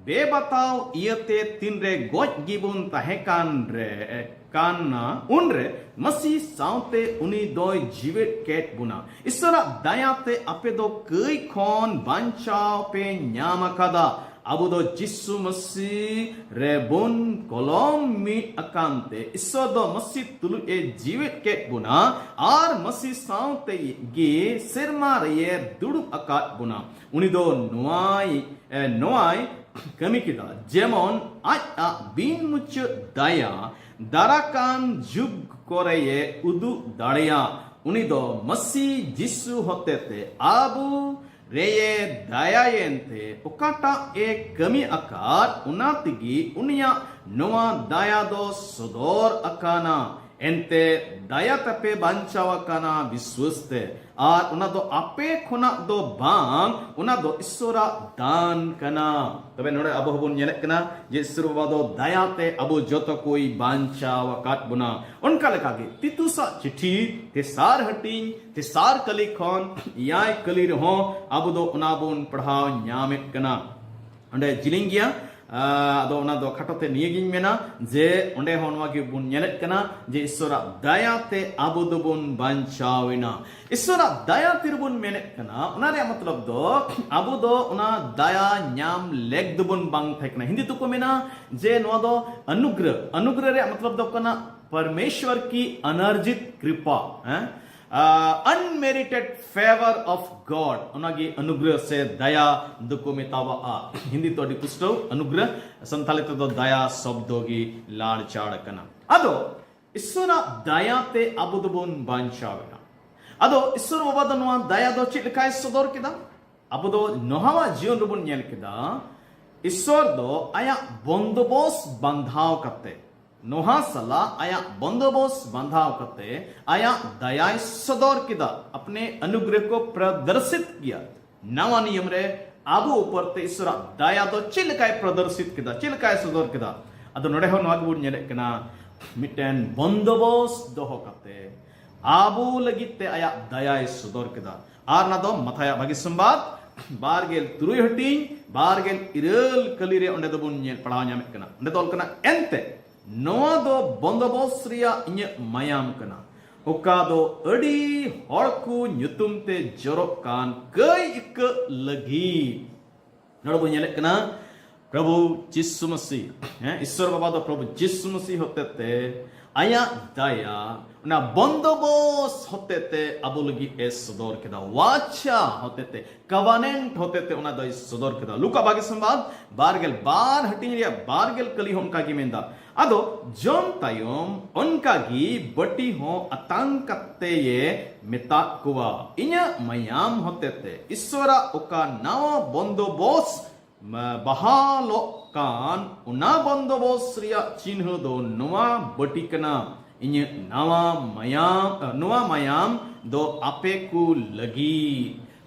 ᱵᱮᱵᱟᱛᱟᱣ ᱤᱭᱟᱹᱛᱮ ᱛᱤᱱᱨᱮ ᱜᱚᱡ ᱜᱮᱵᱚᱱ ᱛᱟᱦᱮᱸ ᱠᱟᱱ ᱨᱮ, ᱠᱟᱱᱟ, ᱩᱱᱨᱮ ᱢᱟᱹᱥᱤ ᱥᱟᱶᱛᱮ ᱩᱱᱤ ᱫᱚᱭ ᱡᱤᱣᱮᱫ ᱠᱮᱫ ᱵᱚᱱᱟ᱾ ᱤᱥᱥᱚᱨᱟᱜ ᱫᱟᱭᱟᱛᱮ ᱟᱯᱮ ᱫᱚ ᱠᱟᱹᱭ ᱠᱷᱚᱱ ᱵᱟᱧᱪᱟᱣ ᱯᱮ ᱧᱟᱢ ᱟᱠᱟᱫᱟ᱾ ᱟᱵᱚ ᱫᱚ ᱡᱤᱥᱩ ᱢᱟᱹᱥᱤ ᱨᱮᱵᱚᱱ ᱠᱚᱞᱚᱢ ᱢᱤᱫ ᱟᱠᱟᱱ ᱛᱮ ᱤᱥᱥᱚᱨ ᱫᱚ ᱢᱟᱹᱥᱤ ᱛᱩᱞᱩᱡ ᱮ ᱡᱤᱣᱮᱫ ᱠᱮᱫ ᱵᱚᱱᱟ ᱟᱨ ᱢᱟᱹᱥᱤ ᱥᱟᱶᱛᱮ ᱜᱮ ᱥᱮᱨᱢᱟ ᱨᱮᱭᱮ ᱫᱩᱲᱩᱵ ᱟᱠᱟᱫ ᱵᱚᱱᱟ᱾ ᱩᱱᱤ ᱫᱚ ᱱᱚᱣᱟᱭ, ᱮ, ᱱᱚᱣᱟᱭ ᱠᱟᱹᱢᱤ ᱠᱮᱫᱟ, ᱡᱮᱢᱚᱱ ᱟᱡ ᱟᱜ ᱵᱤᱱ ᱢᱩᱪᱟᱹᱫ ᱫᱟᱭᱟ ᱫᱟᱨᱟᱠᱟᱱ ᱡᱩᱜᱽ ᱠᱚᱨᱮᱭᱮ ᱩᱫᱩᱜ ᱫᱟᱲᱮᱭᱟᱜ᱾ ᱩᱱᱤ ᱫᱚ ᱢᱟᱹᱥᱤ ᱡᱤᱥᱩ ᱦᱚᱛᱮᱛᱮ ᱟᱵᱚ ᱨᱮᱭᱮ ᱫᱟᱭᱟᱭᱮᱱ ᱛᱮ ᱚᱠᱟᱴᱟᱜ ᱮ ᱠᱟᱹᱢᱤ ᱟᱠᱟᱫ, ᱚᱱᱟ ᱛᱮᱜᱮ ᱩᱱᱤᱭᱟᱜ ᱱᱚᱣᱟ ᱫᱟᱭᱟ ᱫᱚ ᱥᱚᱫᱚᱨ ᱟᱠᱟᱱᱟ᱾ ᱮᱱᱛᱮ ᱫᱟᱭᱟ ᱛᱮᱯᱮ ᱵᱟᱧᱪᱟᱣ ᱟᱠᱟᱱᱟ ᱵᱤᱥᱣᱟᱹᱥ ᱛᱮ, ᱟᱨ ᱚᱱᱟ ᱫᱚ ᱟᱯᱮ ᱠᱷᱚᱱᱟᱜ ᱫᱚ ᱵᱟᱝ, ᱚᱱᱟ ᱫᱚ ᱤᱥᱥᱚᱨᱟᱜ ᱫᱟᱱ ᱠᱟᱱᱟ᱾ ᱛᱚᱵᱮ ᱱᱚᱰᱮ ᱟᱵᱚ ᱦᱚᱸᱵᱚᱱ ᱧᱮᱞᱮᱫ ᱠᱟᱱᱟ ᱡᱮ ᱤᱥᱥᱚᱨ ᱵᱟᱵᱟ ᱫᱚ ᱫᱟᱭᱟ ᱛᱮ ᱟᱵᱚ ᱡᱚᱛᱚ ᱠᱚᱭ ᱵᱟᱧᱪᱟᱣ ᱟᱠᱟᱫ ᱵᱚᱱᱟ᱾ ᱚᱱᱠᱟ ᱞᱮᱠᱟᱜᱮ ᱛᱤᱛᱩᱥᱟᱜ ᱪᱤᱴᱷᱤ ᱛᱮᱥᱟᱨ ᱦᱟᱹᱴᱤᱧ ᱛᱮᱥᱟᱨ ᱠᱟᱹᱞᱤ ᱠᱷᱚᱱ ᱮᱭᱟᱭ ᱠᱟᱹᱞᱤ ᱨᱮᱦᱚᱸ ᱟᱵᱚ ᱫᱚ ᱚᱱᱟ ᱵᱚᱱ ᱯᱟᱲᱦᱟᱣ ᱧᱟᱢᱮᱫ ᱠᱟᱱᱟ᱾ ᱚᱸᱰᱮ ᱡᱤᱞᱤᱧ ᱜᱮᱭᱟ᱾ ᱟᱫᱚ ᱚᱱᱟ ᱫᱚ ᱠᱷᱟᱴᱚ ᱛᱮ ᱱᱤᱭᱟᱹ ᱜᱤᱧ ᱢᱮᱱᱟ ᱡᱮ ᱚᱸᱰᱮ ᱦᱚᱸ ᱱᱚᱣᱟ ᱜᱮᱵᱚᱱ ᱧᱮᱞᱮᱫ ᱠᱟᱱᱟ ᱡᱮ ᱤᱥᱥᱚᱨᱟᱜ ᱫᱟᱭᱟ ᱛᱮ ᱟᱵᱚ ᱫᱚᱵᱚᱱ ᱵᱟᱧᱪᱟᱣ ᱮᱱᱟ᱾ ᱤᱥᱥᱚᱨᱟᱜ ᱫᱟᱭᱟ ᱛᱤᱨᱮᱵᱚᱱ ᱢᱮᱱᱮᱫ ᱠᱟᱱᱟ, ᱚᱱᱟ ᱨᱮᱭᱟᱜ ᱢᱚᱛᱞᱚᱵ ᱫᱚ ᱟᱵᱚ ᱫᱚ ᱚᱱᱟ ᱫᱟᱭᱟ ᱧᱟᱢ ᱞᱮᱠ ᱫᱚᱵᱚᱱ ᱵᱟᱝ ᱛᱟᱦᱮᱸ ᱠᱟᱱᱟ᱾ ᱦᱤᱱᱫᱤ ᱛᱮᱠᱚ ᱢᱮᱱᱟ ᱡᱮ ᱱᱚᱣᱟ ᱫᱚ ᱚᱱᱩᱜᱨᱚᱦ᱾ ᱚᱱᱩᱜᱨᱚᱦ ᱨᱮᱭᱟᱜ ᱢᱚᱛᱞᱚᱵ ᱫᱚ ᱠᱟᱱᱟ ᱯᱚᱨᱢᱮᱥᱣᱚᱨ ᱠᱤ ᱚᱱᱟᱨᱡᱤᱛ ᱠᱨᱤᱯᱟ, ᱦᱮᱸ? Unmerited favor of God, ᱚᱱᱟᱜᱮ ᱚᱱᱩᱜᱨᱚᱦ ᱥᱮ ᱫᱟᱭᱟ ᱫᱚᱠᱚ ᱢᱮᱛᱟᱣᱟᱜᱼᱟ᱾ ᱦᱤᱱᱫᱤ ᱛᱮ ᱟᱹᱰᱤ ᱯᱩᱥᱴᱟᱹᱣ ᱚᱱᱩᱜᱨᱚᱦ, ᱥᱟᱱᱛᱟᱲᱤ ᱛᱮᱫᱚ ᱫᱟᱭᱟ ᱥᱚᱵᱫᱚ ᱜᱮ ᱞᱟᱲᱪᱟᱲ ᱠᱟᱱᱟ᱾ ᱟᱫᱚ ᱤᱥᱥᱚᱨᱟᱜ ᱫᱟᱭᱟ ᱛᱮ ᱟᱵᱚ ᱫᱚᱵᱚᱱ ᱵᱟᱧᱪᱟᱣ ᱮᱱᱟ᱾ ᱟᱫᱚ ᱤᱥᱥᱚᱨ ᱵᱟᱵᱟ ᱫᱚ ᱱᱚᱣᱟ ᱫᱟᱭᱟ ᱫᱚ ᱪᱮᱫ ᱞᱮᱠᱟᱭ ᱥᱚᱫᱚᱨ ᱠᱮᱫᱟ? ᱟᱵᱚ ᱫᱚ ᱱᱚᱦᱟᱣᱟᱜ ᱡᱤᱭᱚᱱ ᱨᱮᱵᱚᱱ ᱧᱮᱞ ᱠᱮᱫᱟ, ᱤᱥᱥᱚᱨ ᱫᱚ ᱟᱭᱟᱜ ᱵᱚᱱᱫᱚᱵᱚᱥ ᱵᱟᱸᱫᱷᱟᱣ ᱠᱟᱛᱮ, ᱱᱚᱦᱟ ᱥᱟᱞᱟᱜ ᱟᱭᱟᱜ ᱵᱚᱱᱫᱚᱵᱚᱥ ᱵᱟᱸᱫᱷᱟᱣ ᱠᱟᱛᱮ ᱟᱭᱟᱜ ᱫᱟᱭᱟᱭ ᱥᱚᱫᱚᱨ ᱠᱮᱫᱟ᱾ ᱟᱯᱱᱮ ᱚᱱᱩᱜᱨᱚᱦ ᱠᱚ ᱯᱨᱚᱫᱚᱨᱥᱤᱛ ᱠᱤᱭᱟ᱾ ᱱᱟᱣᱟ ᱱᱤᱭᱚᱢ ᱨᱮ ᱟᱵᱚ ᱩᱯᱚᱨ ᱛᱮ ᱤᱥᱥᱚᱨᱟᱜ ᱫᱟᱭᱟ ᱫᱚ ᱪᱮᱫ ᱞᱮᱠᱟᱭ ᱯᱨᱚᱫᱚᱨᱥᱤᱛ ᱠᱮᱫᱟ, ᱪᱮᱫ ᱞᱮᱠᱟᱭ ᱥᱚᱫᱚᱨ ᱠᱮᱫᱟ? ᱟᱫᱚ ᱱᱚᱰᱮ ᱦᱚᱸ ᱱᱚᱣᱟ ᱜᱮᱵᱚᱱ ᱧᱮᱞᱮᱫ ᱠᱟᱱᱟ, ᱢᱤᱫᱴᱮᱱ ᱵᱚᱱᱫᱚᱵᱚᱥ ᱫᱚᱦᱚ ᱠᱟᱛᱮ ᱟᱵᱚ ᱞᱟᱹᱜᱤᱫ ᱛᱮ ᱟᱭᱟᱜ ᱫᱟᱭᱟᱭ ᱥᱚᱫᱚᱨ ᱠᱮᱫᱟ᱾ ᱟᱨ ᱚᱱᱟ ᱫᱚ ᱢᱟᱛᱷᱟᱭᱟᱜ ᱵᱷᱟᱹᱜᱤ ᱥᱚᱢᱵᱟᱫ ᱵᱟᱨ ᱜᱮᱞ ᱛᱩᱨᱩᱭ ᱦᱟᱹᱴᱤᱧ ᱵᱟᱨ ᱜᱮᱞ ᱤᱨᱟᱹᱞ ᱠᱟᱹᱞᱤ ᱨᱮ ᱚᱸᱰᱮ ᱫᱚᱵᱚᱱ ᱧᱮᱞ ᱯᱟᱲᱦᱟᱣ ᱧᱟᱢᱮᱫ ᱠᱟᱱᱟ᱾ ᱚᱸᱰᱮ ᱫᱚ ᱚᱞ ᱠᱟᱱᱟ, ᱮᱱᱛᱮ ᱱᱚᱣᱟ ᱫᱚ ᱵᱚᱱᱫᱚᱵᱚᱥ ᱨᱮᱭᱟᱜ ᱤᱧᱟᱹᱜ ᱢᱟᱭᱟᱢ ᱠᱟᱱᱟ, ᱚᱠᱟ ᱫᱚ ᱟᱹᱰᱤ ᱦᱚᱲ ᱠᱚ ᱧᱩᱛᱩᱢ ᱛᱮ ᱡᱚᱨᱚᱜ ᱠᱟᱱ ᱠᱟᱹᱭ ᱤᱠᱟᱹᱜ ᱞᱟᱹᱜᱤᱫ᱾ ᱱᱚᱰᱮ ᱵᱚᱱ ᱧᱮᱞᱮᱫ ᱠᱟᱱᱟ, ᱯᱨᱚᱵᱷᱩ ᱡᱤᱥᱩ ᱢᱟᱥᱤ, ᱦᱮᱸ, ᱤᱥᱥᱚᱨ ᱵᱟᱵᱟ ᱫᱚ ᱯᱨᱚᱵᱷᱩ ᱡᱤᱥᱩ ᱢᱟᱥᱤ ᱦᱚᱛᱮᱛᱮ ᱟᱭᱟᱜ ᱫᱟᱭᱟ ᱚᱱᱟ ᱵᱚᱱᱫᱚᱵᱚᱥ ᱦᱚᱛᱮᱛᱮ ᱟᱵᱚ ᱞᱟᱹᱜᱤᱫ ᱮ ᱥᱚᱫᱚᱨ ᱠᱮᱫᱟ᱾ ᱣᱟᱪᱟ ᱦᱚᱛᱮᱛᱮ, ᱠᱚᱵᱷᱮᱱᱮᱱᱴ ᱦᱚᱛᱮᱛᱮ ᱚᱱᱟ ᱫᱚᱭ ᱥᱚᱫᱚᱨ ᱠᱮᱫᱟ᱾ ᱞᱩᱠᱟ ᱵᱷᱟᱹᱜᱤ ᱥᱚᱢᱵᱟᱫ ᱵᱟᱨ ᱜᱮᱞ ᱵᱟᱨ ᱦᱟᱹᱴᱤᱧ ᱨᱮᱭᱟᱜ ᱵᱟᱨ ᱜᱮᱞ ᱠᱟᱹᱞᱤ ᱦᱚᱸ ᱚᱱᱠᱟ ᱜᱮ ᱢᱮᱱᱫᱟ, ᱟᱫᱚ ᱡᱚᱢ ᱛᱟᱭᱚᱢ ᱚᱱᱠᱟ ᱜᱮ ᱵᱟᱹᱴᱤ ᱦᱚᱸ ᱟᱛᱟᱝ ᱠᱟᱛᱮ ᱮ ᱢᱮᱛᱟᱫ ᱠᱚᱣᱟ, ᱤᱧᱟᱹᱜ ᱢᱟᱭᱟᱢ ᱦᱚᱛᱮᱛᱮ ᱤᱥᱥᱚᱨᱟᱜ ᱚᱠᱟ ᱱᱟᱣᱟ ᱵᱚᱱᱫᱚᱵᱚᱥ ᱢᱟ-, ᱵᱟᱦᱟᱞᱚᱜ ᱠᱟᱱ, ᱚᱱᱟ ᱵᱚᱱᱫᱚᱵᱚᱥ ᱨᱮᱭᱟᱜ ᱪᱤᱱᱦᱟᱹ ᱫᱚ ᱱᱚᱣᱟ ᱵᱟᱹᱴᱤ ᱠᱟᱱᱟ, ᱤᱧᱟᱹᱜ ᱱᱟᱣᱟ ᱢᱟᱭᱟᱢ, ᱱᱚᱣᱟ ᱢᱟᱭᱟᱢ ᱫᱚ ᱟᱯᱮ ᱠᱚ ᱞᱟᱹᱜᱤᱫ᱾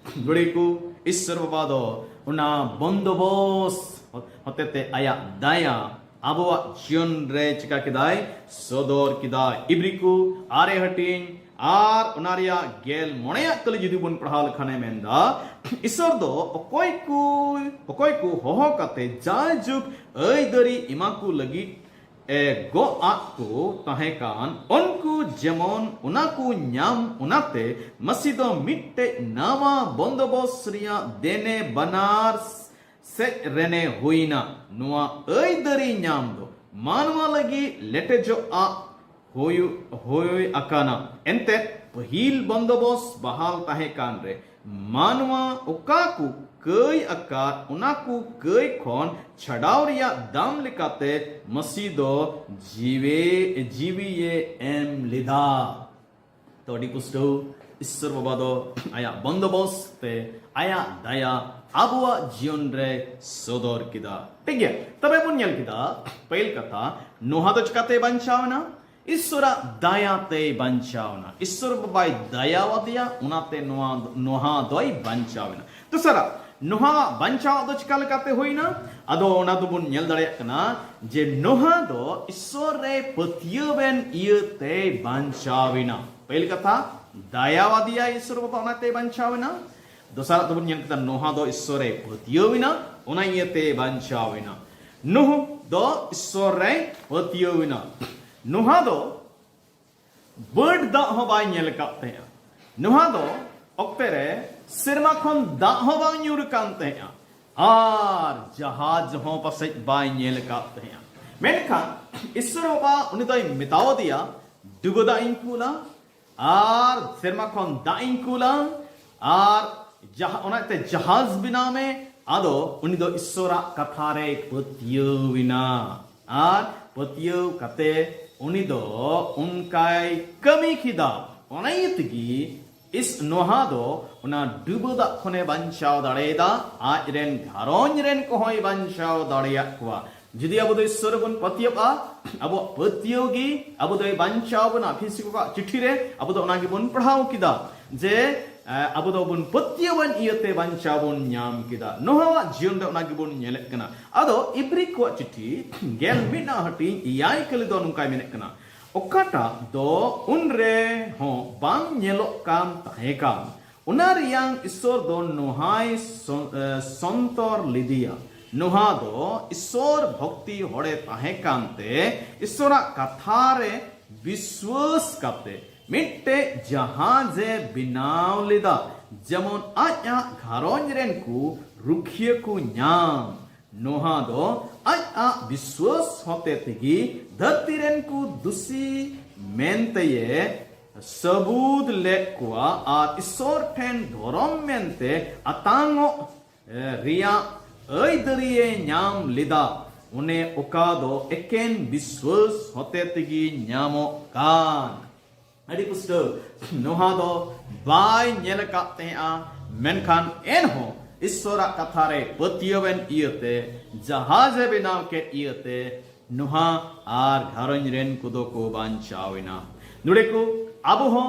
ᱜᱟᱹᱲᱤ ᱠᱚ, ᱤᱥᱥᱚᱨ ᱵᱟᱵᱟ ᱫᱚ ᱚᱱᱟ ᱵᱚᱱᱫᱚᱵᱚᱥ ᱦᱚᱛᱮᱛᱮ ᱟᱭᱟᱜ ᱫᱟᱭᱟ ᱟᱵᱚᱣᱟᱜ ᱡᱤᱭᱚᱱ ᱨᱮ ᱪᱤᱠᱟ ᱠᱮᱫᱟᱭ? ᱥᱚᱫᱚᱨ ᱠᱮᱫᱟᱭ᱾ ᱤᱵᱨᱤ ᱠᱚ ᱟᱨᱮ ᱦᱟᱹᱴᱤᱧ ᱟᱨ ᱚᱱᱟ ᱨᱮᱭᱟᱜ ᱜᱮᱞ ᱢᱚᱬᱮᱭᱟᱜ ᱠᱟᱹᱞᱤ ᱡᱩᱫᱤ ᱵᱚᱱ ᱯᱟᱲᱦᱟᱣ ᱞᱮᱠᱷᱟᱱᱮ ᱢᱮᱱᱫᱟ, ᱤᱥᱥᱚᱨ ᱫᱚ ᱚᱠᱚᱭ ᱠᱚ, ᱚᱠᱚᱭ ᱠᱚ ᱦᱚᱦᱚ ᱠᱟᱛᱮ ᱡᱟᱭᱡᱩᱜᱽ ᱟᱹᱭᱫᱟᱹᱨᱤ ᱮᱢᱟ ᱠᱚ ᱞᱟᱹᱜᱤᱫ ᱮ ᱜᱚᱜ ᱟᱫ ᱠᱚ ᱛᱟᱦᱮᱸ ᱠᱟᱱ, ᱩᱱᱠᱩ ᱡᱮᱢᱚᱱ ᱚᱱᱟ ᱠᱚ ᱧᱟᱢ, ᱚᱱᱟᱛᱮ ᱢᱟᱹᱥᱤ ᱫᱚ ᱢᱤᱫᱴᱮᱡ ᱱᱟᱣᱟ ᱵᱚᱱᱫᱚᱵᱚᱥ ᱨᱮᱭᱟᱜ ᱫᱮᱱᱮ ᱵᱟᱱᱟᱨ ᱥᱮᱡ ᱨᱮᱱᱮ ᱦᱩᱭᱱᱟ᱾ ᱱᱚᱣᱟ ᱟᱹᱭᱫᱟᱹᱨᱤ ᱧᱟᱢ ᱫᱚ ᱢᱟᱱᱣᱟ ᱞᱟᱹᱜᱤᱫ ᱞᱮᱴᱮᱡᱚᱜᱼᱟ, ᱦᱩᱭᱩᱜ ᱦᱩᱭ ᱟᱠᱟᱱᱟ᱾ ᱮᱱᱛᱮ ᱯᱟᱹᱦᱤᱞ ᱵᱚᱱᱫᱚᱵᱚᱥ ᱵᱟᱦᱟᱞ ᱛᱟᱦᱮᱸ ᱠᱟᱱ ᱨᱮ ᱢᱟᱱᱣᱟ ᱚᱠᱟ ᱠᱚ ᱠᱟᱹᱭ ᱟᱠᱟᱫ, ᱚᱱᱟ ᱠᱚ ᱠᱟᱹᱭ ᱠᱷᱚᱱ ᱪᱷᱟᱰᱟᱣ ᱨᱮᱭᱟᱜ ᱫᱟᱢ ᱞᱮᱠᱟᱛᱮ ᱢᱟᱹᱥᱤ ᱫᱚ ᱡᱤᱣᱮ ᱡᱤᱣᱤᱭᱮ ᱮᱢ ᱞᱮᱫᱟ᱾ ᱛᱚ ᱟᱹᱰᱤ ᱯᱩᱥᱴᱟᱹᱣ ᱤᱥᱥᱚᱨ ᱵᱟᱵᱟ ᱫᱚ ᱟᱭᱟᱜ ᱵᱚᱱᱫᱚᱵᱚᱥ ᱛᱮ ᱟᱭᱟᱜ ᱫᱟᱭᱟ ᱟᱵᱚᱣᱟᱜ ᱡᱤᱭᱚᱱ ᱨᱮ ᱥᱚᱫᱚᱨ ᱠᱮᱫᱟ᱾ ᱴᱷᱤᱠ ᱜᱮᱭᱟ, ᱛᱚᱵᱮ ᱵᱚᱱ ᱧᱮᱞ ᱠᱮᱫᱟ ᱯᱟᱹᱦᱤᱞ ᱠᱟᱛᱷᱟ, ᱱᱚᱦᱟ ᱫᱚ ᱪᱤᱠᱟᱛᱮ ᱵᱟᱧᱪᱟᱣ ᱮᱱᱟ? ᱤᱥᱥᱚᱨᱟᱜ ᱫᱟᱭᱟ ᱛᱮᱭ ᱵᱟᱧᱪᱟᱣ ᱮᱱᱟ᱾ ᱤᱥᱥᱚᱨ ᱵᱟᱵᱟᱭ ᱫᱟᱭᱟᱣᱟᱫᱮᱭᱟ, ᱚᱱᱟᱛᱮ ᱱᱚᱣᱟ ᱱᱚᱦᱟ ᱫᱚᱭ ᱵᱟᱧᱪᱟᱣ ᱮᱱᱟ᱾ ᱫᱚᱥᱟᱨᱟᱜ, ᱱᱚᱦᱟ ᱵᱟᱧᱪᱟᱣ ᱫᱚ ᱪᱤᱠᱟ ᱞᱮᱠᱟᱛᱮ ᱦᱩᱭᱱᱟ? ᱟᱫᱚ ᱚᱱᱟ ᱫᱚᱵᱚᱱ ᱧᱮᱞ ᱫᱟᱲᱮᱭᱟᱜ ᱠᱟᱱᱟ ᱡᱮ ᱱᱚᱦᱟ ᱫᱚ ᱤᱥᱥᱚᱨ ᱨᱮ ᱯᱟᱹᱛᱭᱟᱹᱣᱮᱱ ᱤᱭᱟᱹᱛᱮᱭ ᱵᱟᱧᱪᱟᱣ ᱮᱱᱟ᱾ ᱯᱟᱹᱦᱤᱞ ᱠᱟᱛᱷᱟ, ᱫᱟᱭᱟᱣᱟᱫᱮᱭᱟᱭ ᱤᱥᱥᱚᱨ ᱵᱟᱵᱟ, ᱚᱱᱟᱛᱮᱭ ᱵᱟᱧᱪᱟᱣ ᱮᱱᱟ᱾ ᱫᱚᱥᱟᱨᱟᱜ ᱫᱚᱵᱚᱱ ᱧᱮᱞ ᱠᱮᱫᱟ, ᱱᱚᱦᱟ ᱫᱚ ᱤᱥᱥᱚᱨ ᱨᱮ ᱯᱟᱹᱛᱭᱟᱹᱣ ᱮᱱᱟ, ᱚᱱᱟ ᱤᱭᱟᱹᱛᱮ ᱵᱟᱧᱪᱟᱣ ᱮᱱᱟ᱾ ᱱᱩᱦ ᱫᱚ ᱤᱥᱥᱚᱨ ᱨᱮ ᱯᱟᱹᱛᱭᱟᱹᱣ ᱮᱱᱟ᱾ ᱱᱚᱦᱟ ᱫᱚ ᱵᱟᱹᱰ ᱫᱟᱜ ᱦᱚᱸ ᱵᱟᱭ ᱧᱮᱞ ᱟᱠᱟᱫ ᱛᱟᱦᱮᱸᱜᱼᱟ᱾ ᱱᱚᱦᱟ ᱫᱚ ᱚᱠᱛᱮ ᱨᱮ ᱥᱮᱨᱢᱟ ᱠᱷᱚᱱ ᱫᱟᱜ ᱦᱚᱸ ᱵᱟᱝ ᱧᱩᱨ ᱟᱠᱟᱱ ᱛᱟᱦᱮᱸᱜᱼᱟ, ᱟᱨ ᱡᱟᱦᱟᱡ ᱦᱚᱸ ᱯᱟᱥᱮᱡ ᱵᱟᱭ ᱧᱮᱞ ᱟᱠᱟᱫ ᱛᱟᱦᱮᱸᱜᱼᱟ᱾ ᱢᱮᱱᱠᱷᱟᱱ ᱤᱥᱥᱚᱨ ᱵᱟᱵᱟ ᱩᱱᱤ ᱫᱚᱭ ᱢᱮᱛᱟᱣᱟᱫᱮᱭᱟ, ᱰᱩᱵᱟᱹ ᱫᱟᱜ ᱤᱧ ᱠᱩᱞᱟ, ᱟᱨ ᱥᱮᱨᱢᱟ ᱠᱷᱚᱱ ᱫᱟᱜ ᱤᱧ ᱠᱩᱞᱟ, ᱟᱨ ᱡᱟᱦᱟᱸ, ᱚᱱᱟᱛᱮ ᱡᱟᱦᱟᱡ ᱵᱮᱱᱟᱣ ᱢᱮ᱾ ᱟᱫᱚ ᱩᱱᱤ ᱫᱚ ᱤᱥᱥᱚᱨᱟᱜ ᱠᱟᱛᱷᱟ ᱨᱮᱭ ᱯᱟᱹᱛᱭᱟᱹᱣ ᱮᱱᱟ, ᱟᱨ ᱯᱟᱹᱛᱭᱟᱹᱣ ᱠᱟᱛᱮ ᱩᱱᱤ ᱫᱚ ᱚᱱᱠᱟᱭ ᱠᱟᱹᱢᱤ ᱠᱮᱫᱟ᱾ ᱚᱱᱟ ᱤᱭᱟᱹ ᱛᱮᱜᱮ ᱤᱥ ᱱᱚᱦᱟ ᱫᱚ ᱚᱱᱟ ᱰᱩᱵᱟᱹ ᱫᱟᱜ ᱠᱷᱚᱱᱮ ᱵᱟᱧᱪᱟᱣ ᱫᱟᱲᱮᱭᱟᱫᱟ, ᱟᱡ ᱨᱮᱱ ᱜᱷᱟᱨᱚᱸᱡᱽ ᱨᱮᱱ ᱠᱚᱦᱚᱸᱭ ᱵᱟᱧᱪᱟᱣ ᱫᱟᱲᱮᱭᱟᱜ ᱠᱚᱣᱟ᱾ ᱡᱩᱫᱤ ᱟᱵᱚ ᱫᱚ ᱤᱥᱥᱚᱨ ᱨᱮᱵᱚᱱ ᱯᱟᱹᱛᱭᱟᱹᱜᱼᱟ, ᱟᱵᱚᱣᱟᱜ ᱯᱟᱹᱛᱭᱟᱹᱣ ᱜᱮ ᱟᱵᱚ ᱫᱚᱭ ᱵᱟᱧᱪᱟᱣ ᱵᱚᱱᱟ᱾ ᱮᱯᱷᱤᱥᱤ ᱠᱚᱣᱟᱜ ᱪᱤᱴᱷᱤ ᱨᱮ ᱟᱵᱚ ᱫᱚ ᱚᱱᱟ ᱜᱮᱵᱚᱱ ᱯᱟᱲᱦᱟᱣ ᱠᱮᱫᱟ ᱡᱮ, ᱮ, ᱟᱵᱚ ᱫᱚᱵᱚᱱ ᱯᱟᱹᱛᱭᱟᱹᱣᱟᱱ ᱤᱭᱟᱹᱛᱮ ᱵᱟᱧᱪᱟᱣ ᱵᱚᱱ ᱧᱟᱢ ᱠᱮᱫᱟ᱾ ᱱᱚᱦᱟᱣᱟᱜ ᱡᱤᱭᱚᱱ ᱨᱮ ᱚᱱᱟ ᱜᱮᱵᱚᱱ ᱧᱮᱞᱮᱫ ᱠᱟᱱᱟ᱾ ᱟᱫᱚ ᱤᱵᱨᱤ ᱠᱚᱣᱟᱜ ᱪᱤᱴᱷᱤ ᱜᱮᱞ ᱢᱤᱫ ᱟᱜ ᱦᱟᱹᱴᱤᱧ ᱮᱭᱟᱭ ᱠᱟᱹᱞᱤ ᱫᱚ ᱱᱚᱝᱠᱟᱭ ᱢᱮᱱᱮᱫ ᱠᱟᱱᱟ, ᱚᱠᱟᱴᱟᱜ ᱫᱚ ᱩᱱ ᱨᱮ ᱦᱚᱸ ᱵᱟᱝ ᱧᱮᱞᱚᱜ ᱠᱟᱱ ᱛᱟᱦᱮᱸ ᱠᱟᱱ, ᱚᱱᱟ ᱨᱮᱭᱟᱝ ᱤᱥᱥᱚᱨ ᱫᱚ ᱱᱚᱦᱟᱭ ᱥᱚᱱ-, ᱮ, ᱥᱚᱱᱛᱚᱨ ᱞᱮᱫᱮᱭᱟ᱾ ᱱᱚᱦᱟ ᱫᱚ ᱤᱥᱥᱚᱨ ᱵᱷᱚᱠᱛᱤ ᱦᱚᱲᱮ ᱛᱟᱦᱮᱸ ᱠᱟᱱᱛᱮ ᱤᱥᱥᱚᱨᱟᱜ ᱠᱟᱛᱷᱟ ᱨᱮ ᱵᱤᱥᱣᱟᱹᱥ ᱠᱟᱛᱮ ᱢᱤᱫᱴᱮᱡ ᱡᱟᱦᱟᱡᱮ ᱵᱮᱱᱟᱣ ᱞᱮᱫᱟ, ᱡᱮᱢᱚᱱ ᱟᱡᱟᱜ ᱜᱷᱟᱨᱚᱸᱡᱽ ᱨᱮᱱ ᱠᱚ ᱨᱩᱠᱷᱤᱭᱟᱹ ᱠᱚ ᱧᱟᱢ᱾ ᱱᱚᱦᱟ ᱫᱚ ᱟᱡᱟᱜ ᱵᱤᱥᱣᱟᱹᱥ ᱦᱚᱛᱮ ᱛᱮᱜᱮ ᱫᱷᱟᱹᱨᱛᱤ ᱨᱮᱱ ᱠᱚ ᱫᱩᱥᱤ ᱢᱮᱱᱛᱮᱭᱮ ᱥᱟᱹᱵᱩᱫ ᱞᱮᱫ ᱠᱚᱣᱟ ᱟᱨ ᱤᱥᱥᱚᱨ ᱴᱷᱮᱱ ᱫᱷᱚᱨᱚᱢ ᱢᱮᱱᱛᱮ ᱟᱛᱟᱝᱚᱜ ᱨᱮᱭᱟᱜ ᱟᱹᱭᱫᱟᱹᱨᱤᱭᱮ ᱧᱟᱢ ᱞᱮᱫᱟ, ᱚᱱᱮ ᱚᱠᱟ ᱫᱚ ᱮᱠᱮᱱ ᱵᱤᱥᱣᱟᱹᱥ ᱦᱚᱛᱮ ᱛᱮᱜᱮ ᱧᱟᱢᱚᱜ ᱠᱟᱱ᱾ ᱟᱹᱰᱤ ᱯᱩᱥᱴᱟᱹᱣ ᱱᱚᱣᱟ ᱫᱚ ᱵᱟᱭ ᱧᱮᱞ ᱟᱠᱟᱫ ᱛᱟᱦᱮᱸᱜᱼᱟ, ᱢᱮᱱᱠᱷᱟᱱ ᱮᱱᱦᱚᱸ ᱤᱥᱥᱚᱨᱟᱜ ᱠᱟᱛᱷᱟ ᱨᱮ ᱯᱟᱹᱛᱭᱟᱹᱣᱮᱱ ᱤᱭᱟᱹᱛᱮ, ᱡᱟᱦᱟᱡᱮ ᱵᱮᱱᱟᱣ ᱠᱮᱫ ᱤᱭᱟᱹᱛᱮ, ᱱᱚᱣᱟ ᱟᱨ ᱜᱷᱟᱨᱚᱸᱡᱽ ᱨᱮᱱ ᱠᱚᱫᱚ ᱠᱚ ᱵᱟᱧᱪᱟᱣ ᱮᱱᱟ᱾ ᱱᱚᱰᱮ ᱠᱚ ᱟᱵᱚ ᱦᱚᱸ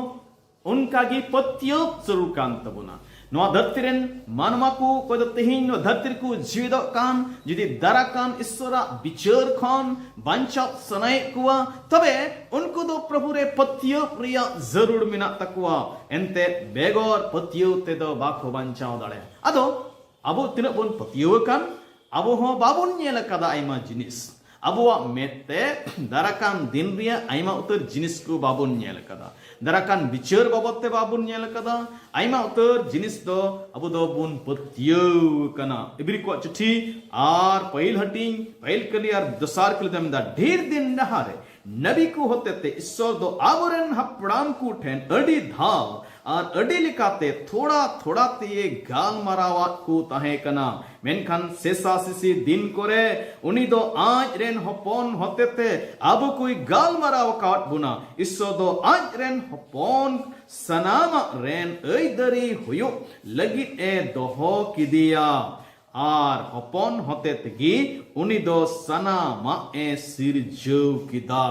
ᱚᱱᱠᱟ ᱜᱮ ᱯᱟᱹᱛᱭᱟᱹᱣ ᱡᱟᱹᱨᱩᱲ ᱠᱟᱱ ᱛᱟᱵᱚᱱᱟ᱾ ᱱᱚᱣᱟ ᱫᱷᱟᱹᱨᱛᱤ ᱨᱮᱱ ᱢᱟᱱᱣᱟ ᱠᱚ, ᱚᱠᱚᱭ ᱫᱚ ᱛᱮᱦᱮᱧ ᱱᱚᱣᱟ ᱫᱷᱟᱹᱨᱛᱤ ᱨᱮᱠᱚ ᱡᱤᱣᱮᱫᱚᱜ ᱠᱟᱱ, ᱡᱩᱫᱤ ᱫᱟᱨᱟ ᱠᱟᱱ ᱤᱥᱥᱚᱨᱟᱜ ᱵᱤᱪᱟᱹᱨ ᱠᱷᱚᱱ ᱵᱟᱧᱪᱟᱣ ᱥᱟᱱᱟᱭᱮᱫ ᱠᱚᱣᱟ, ᱛᱚᱵᱮ ᱩᱱᱠᱩ ᱫᱚ ᱯᱨᱚᱵᱷᱩ ᱨᱮ ᱯᱟᱹᱛᱭᱟᱹᱣ ᱨᱮᱭᱟᱜ ᱡᱟᱹᱨᱩᱲ ᱢᱮᱱᱟᱜ ᱛᱟᱠᱚᱣᱟ᱾ ᱮᱱᱛᱮᱫ ᱵᱮᱜᱚᱨ ᱯᱟᱹᱛᱭᱟᱹᱣ ᱛᱮᱫᱚ ᱵᱟᱠᱚ ᱵᱟᱧᱪᱟᱣ ᱫᱟᱲᱮᱭᱟᱜᱼᱟ᱾ ᱟᱫᱚ ᱟᱵᱚ ᱛᱤᱱᱟᱹᱜ ᱵᱚᱱ ᱯᱟᱹᱛᱭᱟᱹᱣ ᱟᱠᱟᱱ, ᱟᱵᱚ ᱦᱚᱸ ᱵᱟᱵᱚᱱ ᱧᱮᱞ ᱟᱠᱟᱫᱟ ᱟᱭᱢᱟ ᱡᱤᱱᱤᱥ᱾ ᱟᱵᱚᱣᱟᱜ ᱢᱮᱫ ᱛᱮ ᱫᱟᱨᱟ ᱠᱟᱱ ᱫᱤᱱ ᱨᱮᱭᱟᱜ ᱟᱭᱢᱟ ᱩᱛᱟᱹᱨ ᱡᱤᱱᱤᱥ ᱠᱚ ᱵᱟᱵᱚᱱ ᱧᱮᱞ ᱟᱠᱟᱫᱟ᱾ ᱫᱟᱨᱟ ᱠᱟᱱ ᱵᱤᱪᱟᱹᱨ ᱵᱟᱵᱚᱫ ᱛᱮ ᱵᱟᱵᱚᱱ ᱧᱮᱞ ᱟᱠᱟᱫᱟ᱾ ᱟᱭᱢᱟ ᱩᱛᱟᱹᱨ ᱡᱤᱱᱤᱥ ᱫᱚ ᱟᱵᱚ ᱫᱚᱵᱚᱱ ᱯᱟᱹᱛᱭᱟᱹᱣ ᱟᱠᱟᱱᱟ᱾ ᱤᱵᱨᱤ ᱠᱚᱣᱟᱜ ᱪᱤᱴᱷᱤ ᱟᱨ ᱯᱟᱹᱦᱤᱞ ᱦᱟᱹᱴᱤᱧ, ᱯᱟᱹᱦᱤᱞ ᱠᱟᱹᱞᱤ ᱟᱨ ᱫᱚᱥᱟᱨ ᱠᱟᱹᱞᱤ ᱫᱚ ᱢᱮᱱᱫᱟ, ᱰᱷᱮᱨ ᱫᱤᱱ ᱞᱟᱦᱟᱨᱮ ᱱᱟᱵᱤ ᱠᱚ ᱦᱚᱛᱮᱛᱮ ᱤᱥᱥᱚᱨ ᱫᱚ ᱟᱵᱚᱨᱮᱱ ᱦᱟᱯᱲᱟᱢ ᱠᱚ ᱴᱷᱮᱱ ᱟᱹᱰᱤ ᱫᱷᱟᱣ ᱟᱨ ᱟᱹᱰᱤ ᱞᱮᱠᱟᱛᱮ ᱛᱷᱚᱲᱟ ᱛᱷᱚᱲᱟ ᱛᱮᱭᱮ ᱜᱟᱞᱢᱟᱨᱟᱣᱟᱫ ᱠᱚ ᱛᱟᱦᱮᱸ ᱠᱟᱱᱟ᱾ ᱢᱮᱱᱠᱷᱟᱱ ᱥᱮᱥᱟ ᱥᱤᱥᱤ ᱫᱤᱱ ᱠᱚᱨᱮ ᱩᱱᱤ ᱫᱚ ᱟᱡ ᱨᱮᱱ ᱦᱚᱯᱚᱱ ᱦᱚᱛᱮᱛᱮ ᱟᱵᱚ ᱠᱚᱭ ᱜᱟᱞᱢᱟᱨᱟᱣ ᱟᱠᱟᱣᱟᱫ ᱵᱚᱱᱟ᱾ ᱤᱥᱥᱚᱨ ᱫᱚ ᱟᱡ ᱨᱮᱱ ᱦᱚᱯᱚᱱ ᱥᱟᱱᱟᱢᱟᱜ ᱨᱮᱱ ᱟᱹᱭᱫᱟᱹᱨᱤ ᱦᱩᱭᱩᱜ ᱞᱟᱹᱜᱤᱫ ᱮ ᱫᱚᱦᱚ ᱠᱮᱫᱮᱭᱟ᱾ ᱟᱨ ᱦᱚᱯᱚᱱ ᱦᱚᱛᱮ ᱛᱮᱜᱮ ᱩᱱᱤ ᱫᱚ ᱥᱟᱱᱟᱢᱟᱜ ᱮ ᱥᱤᱨᱡᱟᱹᱣ ᱠᱮᱫᱟ᱾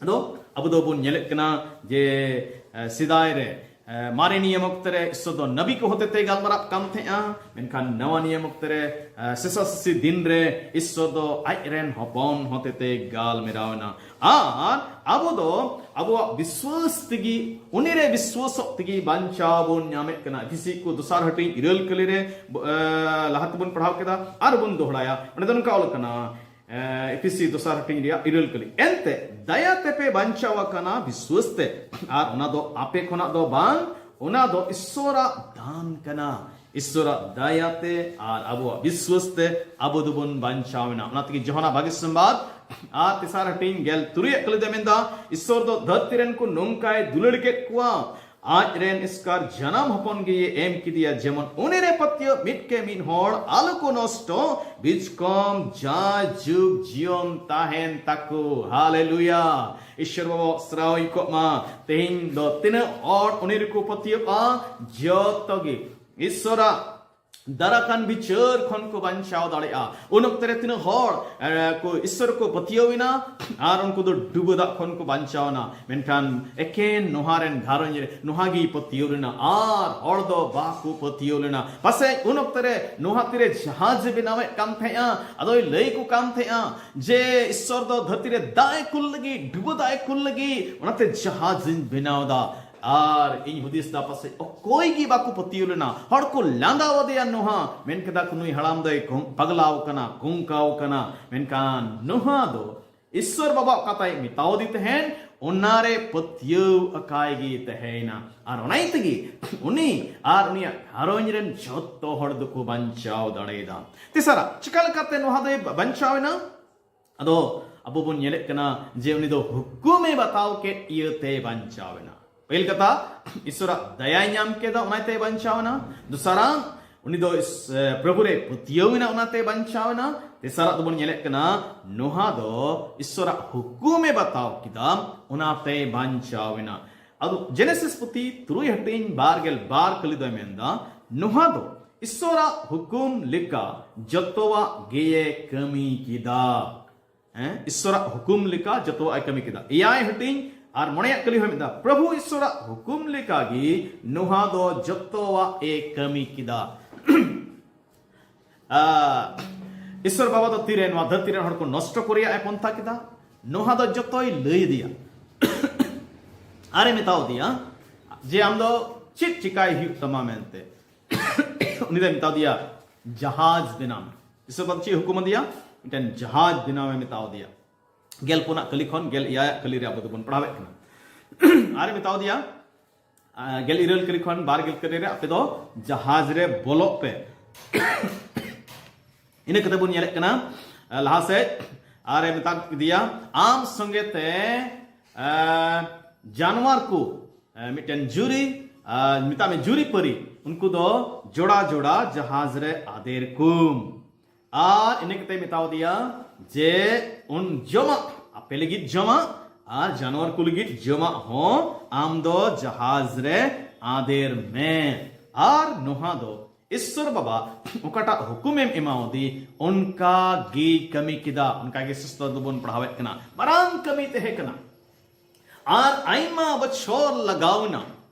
ᱟᱫᱚ ᱟᱵᱚ ᱫᱚᱵᱚᱱ ᱧᱮᱞᱮᱫ ᱠᱟᱱᱟ ᱡᱮ, ᱮ, ᱥᱮᱫᱟᱭ ᱨᱮ, ᱮ, ᱢᱟᱨᱮ ᱱᱤᱭᱚᱢ ᱚᱠᱛᱮ ᱨᱮ ᱤᱥᱥᱚᱨ ᱫᱚ ᱱᱟᱵᱤ ᱠᱚ ᱦᱚᱛᱮᱛᱮ ᱜᱟᱞᱢᱟᱨᱟᱜ ᱠᱟᱱ ᱛᱟᱦᱮᱸᱜᱼᱟ, ᱢᱮᱱᱠᱷᱟᱱ ᱱᱟᱣᱟ ᱱᱤᱭᱚᱢ ᱚᱠᱛᱮ ᱨᱮ, ᱮ, ᱥᱮᱥᱟ ᱥᱤᱥᱤ ᱫᱤᱱ ᱨᱮ ᱤᱥᱥᱚᱨ ᱫᱚ ᱟᱡ ᱨᱮᱱ ᱦᱚᱯᱚᱱ ᱦᱚᱛᱮᱛᱮ ᱜᱟᱞᱢᱟᱨᱟᱣ ᱮᱱᱟ᱾ ᱟᱨ ᱟᱵᱚ ᱫᱚ ᱟᱵᱚᱣᱟᱜ ᱵᱤᱥᱣᱟᱹᱥ ᱛᱮᱜᱮ, ᱩᱱᱤ ᱨᱮ ᱵᱤᱥᱣᱟᱹᱥᱚᱜ ᱛᱮᱜᱮ ᱵᱟᱧᱪᱟᱣ ᱵᱚᱱ ᱧᱟᱢᱮᱫ ᱠᱟᱱᱟ᱾ ᱮᱯᱷᱤᱥᱤ ᱠᱚ ᱫᱚᱥᱟᱨ ᱦᱟᱹᱴᱤᱧ ᱤᱨᱟᱹᱞ ᱠᱟᱹᱞᱤ ᱨᱮ, ᱮ, ᱞᱟᱦᱟ ᱛᱮᱵᱚᱱ ᱯᱟᱲᱦᱟᱣ ᱠᱮᱫᱟ, ᱟᱨ ᱵᱚᱱ ᱫᱚᱦᱲᱟᱭᱟ᱾ ᱚᱸᱰᱮ ᱫᱚ ᱱᱚᱝᱠᱟ ᱚᱞ ᱠᱟᱱᱟ, ᱮ, ᱮᱯᱷᱤᱥᱤ ᱫᱚᱥᱟᱨ ᱦᱟᱹᱴᱤᱧ ᱨᱮᱭᱟᱜ ᱤᱨᱟᱹᱞ ᱠᱟᱹᱞᱤ, ᱮᱱᱛᱮ ᱫᱟᱭᱟ ᱛᱮᱯᱮ ᱵᱟᱧᱪᱟᱣ ᱟᱠᱟᱱᱟ ᱵᱤᱥᱣᱟᱹᱥ ᱛᱮ, ᱟᱨ ᱚᱱᱟ ᱫᱚ ᱟᱯᱮ ᱠᱷᱚᱱᱟᱜ ᱫᱚ ᱵᱟᱝ, ᱚᱱᱟ ᱫᱚ ᱤᱥᱥᱚᱨᱟᱜ ᱫᱟᱱ ᱠᱟᱱᱟ᱾ ᱤᱥᱥᱚᱨᱟᱜ ᱫᱟᱭᱟ ᱛᱮ ᱟᱨ ᱟᱵᱚᱣᱟᱜ ᱵᱤᱥᱣᱟᱹᱥ ᱛᱮ ᱟᱵᱚ ᱫᱚᱵᱚᱱ ᱵᱟᱧᱪᱟᱣ ᱮᱱᱟ᱾ ᱚᱱᱟ ᱛᱮᱜᱮ ᱡᱚᱦᱟᱱᱟᱜ ᱵᱷᱟᱜᱮ ᱥᱚᱢᱵᱟᱫ ᱟᱨ ᱛᱮᱥᱟᱨ ᱦᱟᱹᱴᱤᱧ ᱜᱮᱞ ᱛᱩᱨᱩᱭᱟᱜ ᱠᱟᱹᱞᱤ ᱫᱚᱭ ᱢᱮᱱᱫᱟ, ᱤᱥᱥᱚᱨ ᱫᱚ ᱫᱷᱟᱹᱨᱛᱤ ᱨᱮᱱ ᱠᱚ ᱱᱚᱝᱠᱟᱭ ᱫᱩᱞᱟᱹᱲ ᱠᱮᱫ ᱠᱚᱣᱟ, ᱟᱡ ᱨᱮᱱ ᱮᱥᱠᱟᱨ ᱡᱟᱱᱟᱢ ᱦᱚᱯᱚᱱ ᱜᱮᱭ ᱮᱢ ᱠᱮᱫᱮᱭᱟ, ᱡᱮᱢᱚᱱ ᱩᱱᱤ ᱨᱮ ᱯᱟᱹᱛᱭᱟᱹᱣ ᱢᱤᱫ ᱠᱮ ᱢᱤᱫ ᱦᱚᱲ ᱟᱞᱚ ᱠᱚ ᱱᱚᱥᱴᱚ, ᱵᱤᱪᱠᱚᱢ ᱡᱟ ᱡᱩᱜᱽ ᱡᱤᱭᱚᱱ ᱛᱟᱦᱮᱱ ᱛᱟᱠᱚ᱾ ᱦᱟᱞᱮᱞᱩᱭᱟ! ᱤᱥᱥᱚᱨ ᱵᱟᱵᱟ ᱥᱨᱟᱣᱤ ᱠᱚᱜ ᱢᱟ᱾ ᱛᱮᱦᱮᱧ ᱫᱚ ᱛᱤᱱᱟᱹᱜ ᱦᱚᱲ ᱩᱱᱤ ᱨᱮᱠᱚ ᱯᱟᱹᱛᱭᱟᱹᱜᱼᱟ, ᱡᱚᱛᱚ ᱜᱮ ᱤᱥᱥᱚᱨᱟᱜ ᱫᱟᱨᱟᱠᱟᱱ ᱵᱤᱪᱟᱹᱨ ᱠᱷᱚᱱ ᱠᱚ ᱵᱟᱧᱪᱟᱣ ᱫᱟᱲᱮᱭᱟᱜᱼᱟ᱾ ᱩᱱ ᱚᱠᱛᱮ ᱨᱮ ᱛᱤᱱᱟᱹᱜ ᱦᱚᱲ, ᱮ, ᱠᱚ ᱤᱥᱥᱚᱨ ᱠᱚ ᱯᱟᱹᱛᱭᱟᱹᱣ ᱮᱱᱟ ᱟᱨ ᱩᱱᱠᱩ ᱫᱚ ᱰᱩᱵᱟᱹ ᱫᱟᱜ ᱠᱷᱚᱱ ᱠᱚ ᱵᱟᱧᱪᱟᱣ ᱮᱱᱟ᱾ ᱢᱮᱱᱠᱷᱟᱱ ᱮᱠᱮᱱ ᱱᱚᱦᱟ ᱨᱮᱱ ᱜᱷᱟᱨᱚᱸᱡᱽ ᱨᱮ ᱱᱚᱦᱟ ᱜᱮᱭ ᱯᱟᱹᱛᱭᱟᱹᱣ ᱞᱮᱱᱟ ᱟᱨ ᱦᱚᱲ ᱫᱚ ᱵᱟᱠᱚ ᱯᱟᱹᱛᱭᱟᱹᱣ ᱞᱮᱱᱟ᱾ ᱯᱟᱥᱮᱡ ᱩᱱ ᱚᱠᱛᱮ ᱨᱮ ᱱᱚᱦᱟ ᱛᱤᱨᱮ ᱡᱟᱦᱟᱡᱽ ᱮ ᱵᱮᱱᱟᱣᱮᱫ ᱠᱟᱱ ᱛᱟᱦᱮᱸᱜᱼᱟ, ᱟᱫᱚᱭ ᱞᱟᱹᱭ ᱠᱚ ᱠᱟᱱ ᱛᱟᱦᱮᱸᱜᱼᱟ ᱡᱮ ᱤᱥᱥᱚᱨ ᱫᱚ ᱫᱷᱟᱹᱨᱛᱤ ᱨᱮ ᱫᱟᱜ ᱮ ᱠᱩᱞ ᱞᱟᱹᱜᱤᱫ, ᱰᱩᱵᱟᱹ ᱫᱟᱜ ᱮ ᱠᱩᱞ ᱞᱟᱹᱜᱤᱫ, ᱚᱱᱟᱛᱮ ᱡᱟᱦᱟᱡᱽ ᱤᱧ ᱵᱮᱱᱟᱣ ᱮᱫᱟ᱾ ᱟᱨ ᱤᱧ ᱦᱩᱫᱤᱥ ᱫᱟ ᱯᱟᱥᱮᱡ ᱚᱠᱚᱭ ᱜᱮ ᱵᱟᱠᱚ ᱯᱟᱹᱛᱭᱟᱹᱣ ᱞᱮᱱᱟ᱾ ᱦᱚᱲ ᱠᱚ ᱞᱟᱸᱫᱟ ᱟᱫᱮᱭᱟ ᱱᱚᱦᱟ, ᱢᱮᱱ ᱠᱮᱫᱟ ᱠᱚ, "ᱱᱩᱭ ᱦᱟᱲᱟᱢ ᱫᱚᱭ ᱠᱚᱝ-, ᱯᱟᱜᱽᱞᱟᱣ ᱠᱟᱱᱟ, ᱠᱚᱝᱠᱟᱣ ᱠᱟᱱᱟ᱾" ᱢᱮᱱᱠᱷᱟᱱ ᱱᱚᱦᱟ ᱫᱚ ᱤᱥᱥᱚᱨ ᱵᱟᱵᱟ ᱚᱠᱟᱴᱟᱜ ᱢᱮᱛᱟᱣᱟᱫᱮ ᱛᱟᱦᱮᱸᱱ, ᱚᱱᱟᱨᱮ ᱯᱟᱹᱛᱭᱟᱹᱣ ᱟᱠᱟᱭ ᱜᱮ ᱛᱟᱦᱮᱸᱭᱮᱱᱟ᱾ ᱟᱨ ᱚᱱᱟ ᱤᱭᱟᱹ ᱛᱮᱜᱮ ᱩᱱᱤ ᱟᱨ ᱩᱱᱤᱭᱟᱜ ᱜᱷᱟᱨᱚᱸᱡᱽ ᱨᱮᱱ ᱡᱚᱛᱚ ᱦᱚᱲ ᱫᱚᱠᱚ ᱵᱟᱧᱪᱟᱣ ᱫᱟᱲᱮᱭᱟᱫᱟ᱾ ᱛᱮᱥᱟᱨᱟᱜ, ᱪᱤᱠᱟ ᱞᱮᱠᱟᱛᱮ ᱱᱚᱦᱟ ᱫᱚᱭ ᱵᱟᱧᱪᱟᱣ ᱮᱱᱟ? ᱟᱫᱚ ᱟᱵᱚ ᱵᱚᱱ ᱧᱮᱞᱮᱫ ᱠᱟᱱᱟ ᱡᱮ ᱩᱱᱤ ᱫᱚ ᱦᱩᱠᱩᱢᱮ ᱵᱟᱛᱟᱣ ᱠᱮᱫ ᱤᱭᱟᱹᱛᱮ ᱵᱟᱧᱪᱟᱣ ᱮᱱᱟ᱾ ᱯᱟᱹᱦᱤᱞ ᱠᱟᱛᱷᱟ, ᱤᱥᱥᱚᱨᱟᱜ ᱫᱟᱭᱟᱭ ᱧᱟᱢ ᱠᱮᱫᱟ, ᱚᱱᱟᱛᱮ ᱵᱟᱧᱪᱟᱣ ᱮᱱᱟ᱾ ᱫᱚᱥᱟᱨᱟᱜ, ᱩᱱᱤ ᱫᱚ ᱤᱥ-, ᱮ, ᱯᱨᱚᱵᱷᱩ ᱨᱮ ᱯᱟᱹᱛᱭᱟᱹᱣ ᱮᱱᱟ, ᱚᱱᱟᱛᱮ ᱵᱟᱧᱪᱟᱣ ᱮᱱᱟ᱾ ᱛᱮᱥᱟᱨᱟᱜ ᱫᱚᱵᱚᱱ ᱧᱮᱞᱮᱫ ᱠᱟᱱᱟ, ᱱᱚᱦᱟ ᱫᱚ ᱤᱥᱥᱚᱨᱟᱜ ᱦᱩᱠᱩᱢᱮ ᱵᱟᱛᱟᱣ ᱠᱮᱫᱟ, ᱚᱱᱟᱛᱮ ᱵᱟᱧᱪᱟᱣ ᱮᱱᱟ᱾ ᱟᱫᱚ ᱡᱮᱱᱮᱥᱤᱥ ᱯᱩᱛᱷᱤ ᱛᱩᱨᱩᱭ ᱦᱟᱹᱴᱤᱧ ᱵᱟᱨ ᱜᱮᱞ ᱵᱟᱨ ᱠᱟᱹᱞᱤ ᱫᱚᱭ ᱢᱮᱱᱫᱟ, ᱱᱚᱦᱟ ᱫᱚ ᱤᱥᱥᱚᱨᱟᱜ ᱦᱩᱠᱩᱢ ᱞᱮᱠᱟ ᱡᱚᱛᱚᱣᱟᱜ ᱜᱮᱭᱮ ᱠᱟᱹᱢᱤ ᱠᱮᱫᱟ᱾ ᱦᱮᱸ, ᱤᱥᱥᱚᱨᱟᱜ ᱦᱩᱠᱩᱢ ᱞᱮᱠᱟ ᱡᱚᱛᱚᱣᱟᱜ ᱮ ᱠᱟᱹᱢᱤ ᱠᱮᱫᱟ᱾ ᱮᱭᱟᱭ ᱦᱟᱹᱴᱤᱧ ᱟᱨ ᱢᱚᱬᱮᱭᱟᱜ ᱠᱟᱹᱞᱤ ᱦᱚᱸᱭ ᱢᱮᱱᱫᱟ, ᱯᱨᱚᱵᱷᱩ ᱤᱥᱥᱚᱨᱟᱜ ᱦᱩᱠᱩᱢ ᱞᱮᱠᱟ ᱜᱮ ᱱᱚᱦᱟ ᱫᱚ ᱡᱚᱛᱚᱣᱟᱜ ᱮ ᱠᱟᱹᱢᱤ ᱠᱮᱫᱟ᱾ ᱟ, ᱤᱥᱥᱚᱨ ᱵᱟᱵᱟ ᱫᱚ ᱛᱤᱨᱮ ᱱᱚᱣᱟ ᱫᱷᱟᱹᱨᱛᱤ ᱨᱮᱱ ᱦᱚᱲ ᱠᱚ ᱱᱚᱥᱴᱚ ᱠᱚ ᱨᱮᱭᱟᱜ ᱮ ᱯᱚᱱᱛᱷᱟ ᱠᱮᱫᱟ? ᱱᱚᱦᱟ ᱫᱚ ᱡᱚᱛᱚᱭ ᱞᱟᱹᱭ ᱟᱫᱮᱭᱟ᱾ ᱟᱨᱮ ᱢᱮᱛᱟᱣ ᱟᱫᱮᱭᱟ ᱡᱮ ᱟᱢ ᱫᱚ ᱪᱮᱫ ᱪᱤᱠᱟᱭ ᱦᱩᱭᱩᱜ ᱛᱟᱢᱟ ᱢᱮᱱᱛᱮ᱾ ᱩᱱᱤ ᱫᱚᱭ ᱢᱮᱛᱟᱣ ᱟᱫᱮᱭᱟ, "ᱡᱟᱦᱟᱡᱽ ᱵᱮᱱᱟᱣ ᱢᱮ᱾" ᱤᱥᱥᱚᱨ ᱵᱟᱵᱟ ᱪᱮᱫ ᱦᱩᱠᱩᱢ ᱟᱫᱮᱭᱟ? ᱢᱤᱫᱴᱮᱱ ᱡᱟᱦᱟᱡᱽ ᱵᱮᱱᱟᱣ ᱮ ᱢᱮᱛᱟᱣ ᱟᱫᱮᱭᱟ᱾ ᱜᱮᱞ ᱯᱩᱱᱟᱜ ᱠᱟᱹᱞᱤ ᱠᱷᱚᱱ ᱜᱮᱞ ᱮᱭᱟᱭᱟᱜ ᱠᱟᱹᱞᱤ ᱨᱮ ᱟᱵᱚ ᱫᱚᱵᱚᱱ ᱯᱟᱲᱦᱟᱣᱮᱫ ᱠᱟᱱᱟ᱾ ᱟᱨᱮ ᱢᱮᱛᱟᱣ ᱟᱫᱮᱭᱟ, ᱟ, ᱜᱮᱞ ᱤᱨᱟᱹᱞ ᱠᱟᱹᱞᱤ ᱠᱷᱚᱱ ᱵᱟᱨ ᱜᱮᱞ ᱠᱟᱹᱞᱤ ᱨᱮ, "ᱟᱯᱮ ᱫᱚ ᱡᱟᱦᱟᱡᱽ ᱨᱮ ᱵᱚᱞᱚᱜ ᱯᱮ᱾" ᱤᱱᱟᱹ ᱠᱟᱛᱮ ᱵᱚᱱ ᱧᱮᱞᱮᱫ ᱠᱟᱱᱟ, ᱟ, ᱞᱟᱦᱟ ᱥᱮᱫ, ᱟᱨᱮ ᱢᱮᱛᱟ ᱠᱮᱫᱮᱭᱟ, ᱟᱢ ᱥᱚᱸᱜᱮ ᱛᱮ ᱮ, ᱡᱟᱱᱣᱟᱨ ᱠᱚ, ᱮ, ᱢᱤᱫᱴᱮᱱ ᱡᱩᱨᱤ, ᱮ, ᱢᱮᱛᱟᱜ ᱢᱮ ᱡᱩᱨᱤ ᱯᱟᱹᱨᱤ, ᱩᱱᱠᱩ ᱫᱚ ᱡᱚᱲᱟ ᱡᱚᱲᱟ ᱡᱟᱦᱟᱡᱽ ᱨᱮ ᱟᱫᱮᱨ ᱠᱚᱢ᱾ ᱟᱨ ᱤᱱᱟᱹ ᱠᱟᱛᱮ ᱢᱮᱛᱟᱣ ᱫᱮᱭᱟ ᱡᱮ ᱩᱱ ᱡᱚᱢᱟᱜ, ᱟᱯᱮ ᱞᱟᱹᱜᱤᱫ ᱡᱚᱢᱟᱜ ᱟᱨ ᱡᱟᱱᱣᱟᱨ ᱠᱚ ᱞᱟᱹᱜᱤᱫ ᱡᱚᱢᱟᱜ ᱦᱚᱸ ᱟᱢ ᱫᱚ ᱡᱟᱦᱟᱡᱽ ᱨᱮ ᱟᱫᱮᱨ ᱢᱮ᱾ ᱟᱨ ᱱᱚᱦᱟ ᱫᱚ ᱤᱥᱥᱚᱨ ᱵᱟᱵᱟ ᱚᱠᱟᱴᱟᱜ ᱦᱩᱠᱩᱢᱮᱢ ᱮᱢᱟᱣᱟᱫᱮ, ᱚᱱᱠᱟ ᱜᱮ ᱠᱟᱹᱢᱤ ᱠᱮᱫᱟ᱾ ᱚᱱᱠᱟ ᱜᱮ ᱥᱤᱥᱴᱟᱨ ᱫᱚᱵᱚᱱ ᱯᱟᱲᱦᱟᱣᱮᱫ ᱠᱟᱱᱟ, ᱢᱟᱨᱟᱝ ᱠᱟᱹᱢᱤ ᱛᱟᱦᱮᱸ ᱠᱟᱱᱟ᱾ ᱟᱨ ᱟᱭᱢᱟ ᱵᱚᱪᱷᱚᱨ ᱞᱟᱜᱟᱣ ᱮᱱᱟ᱾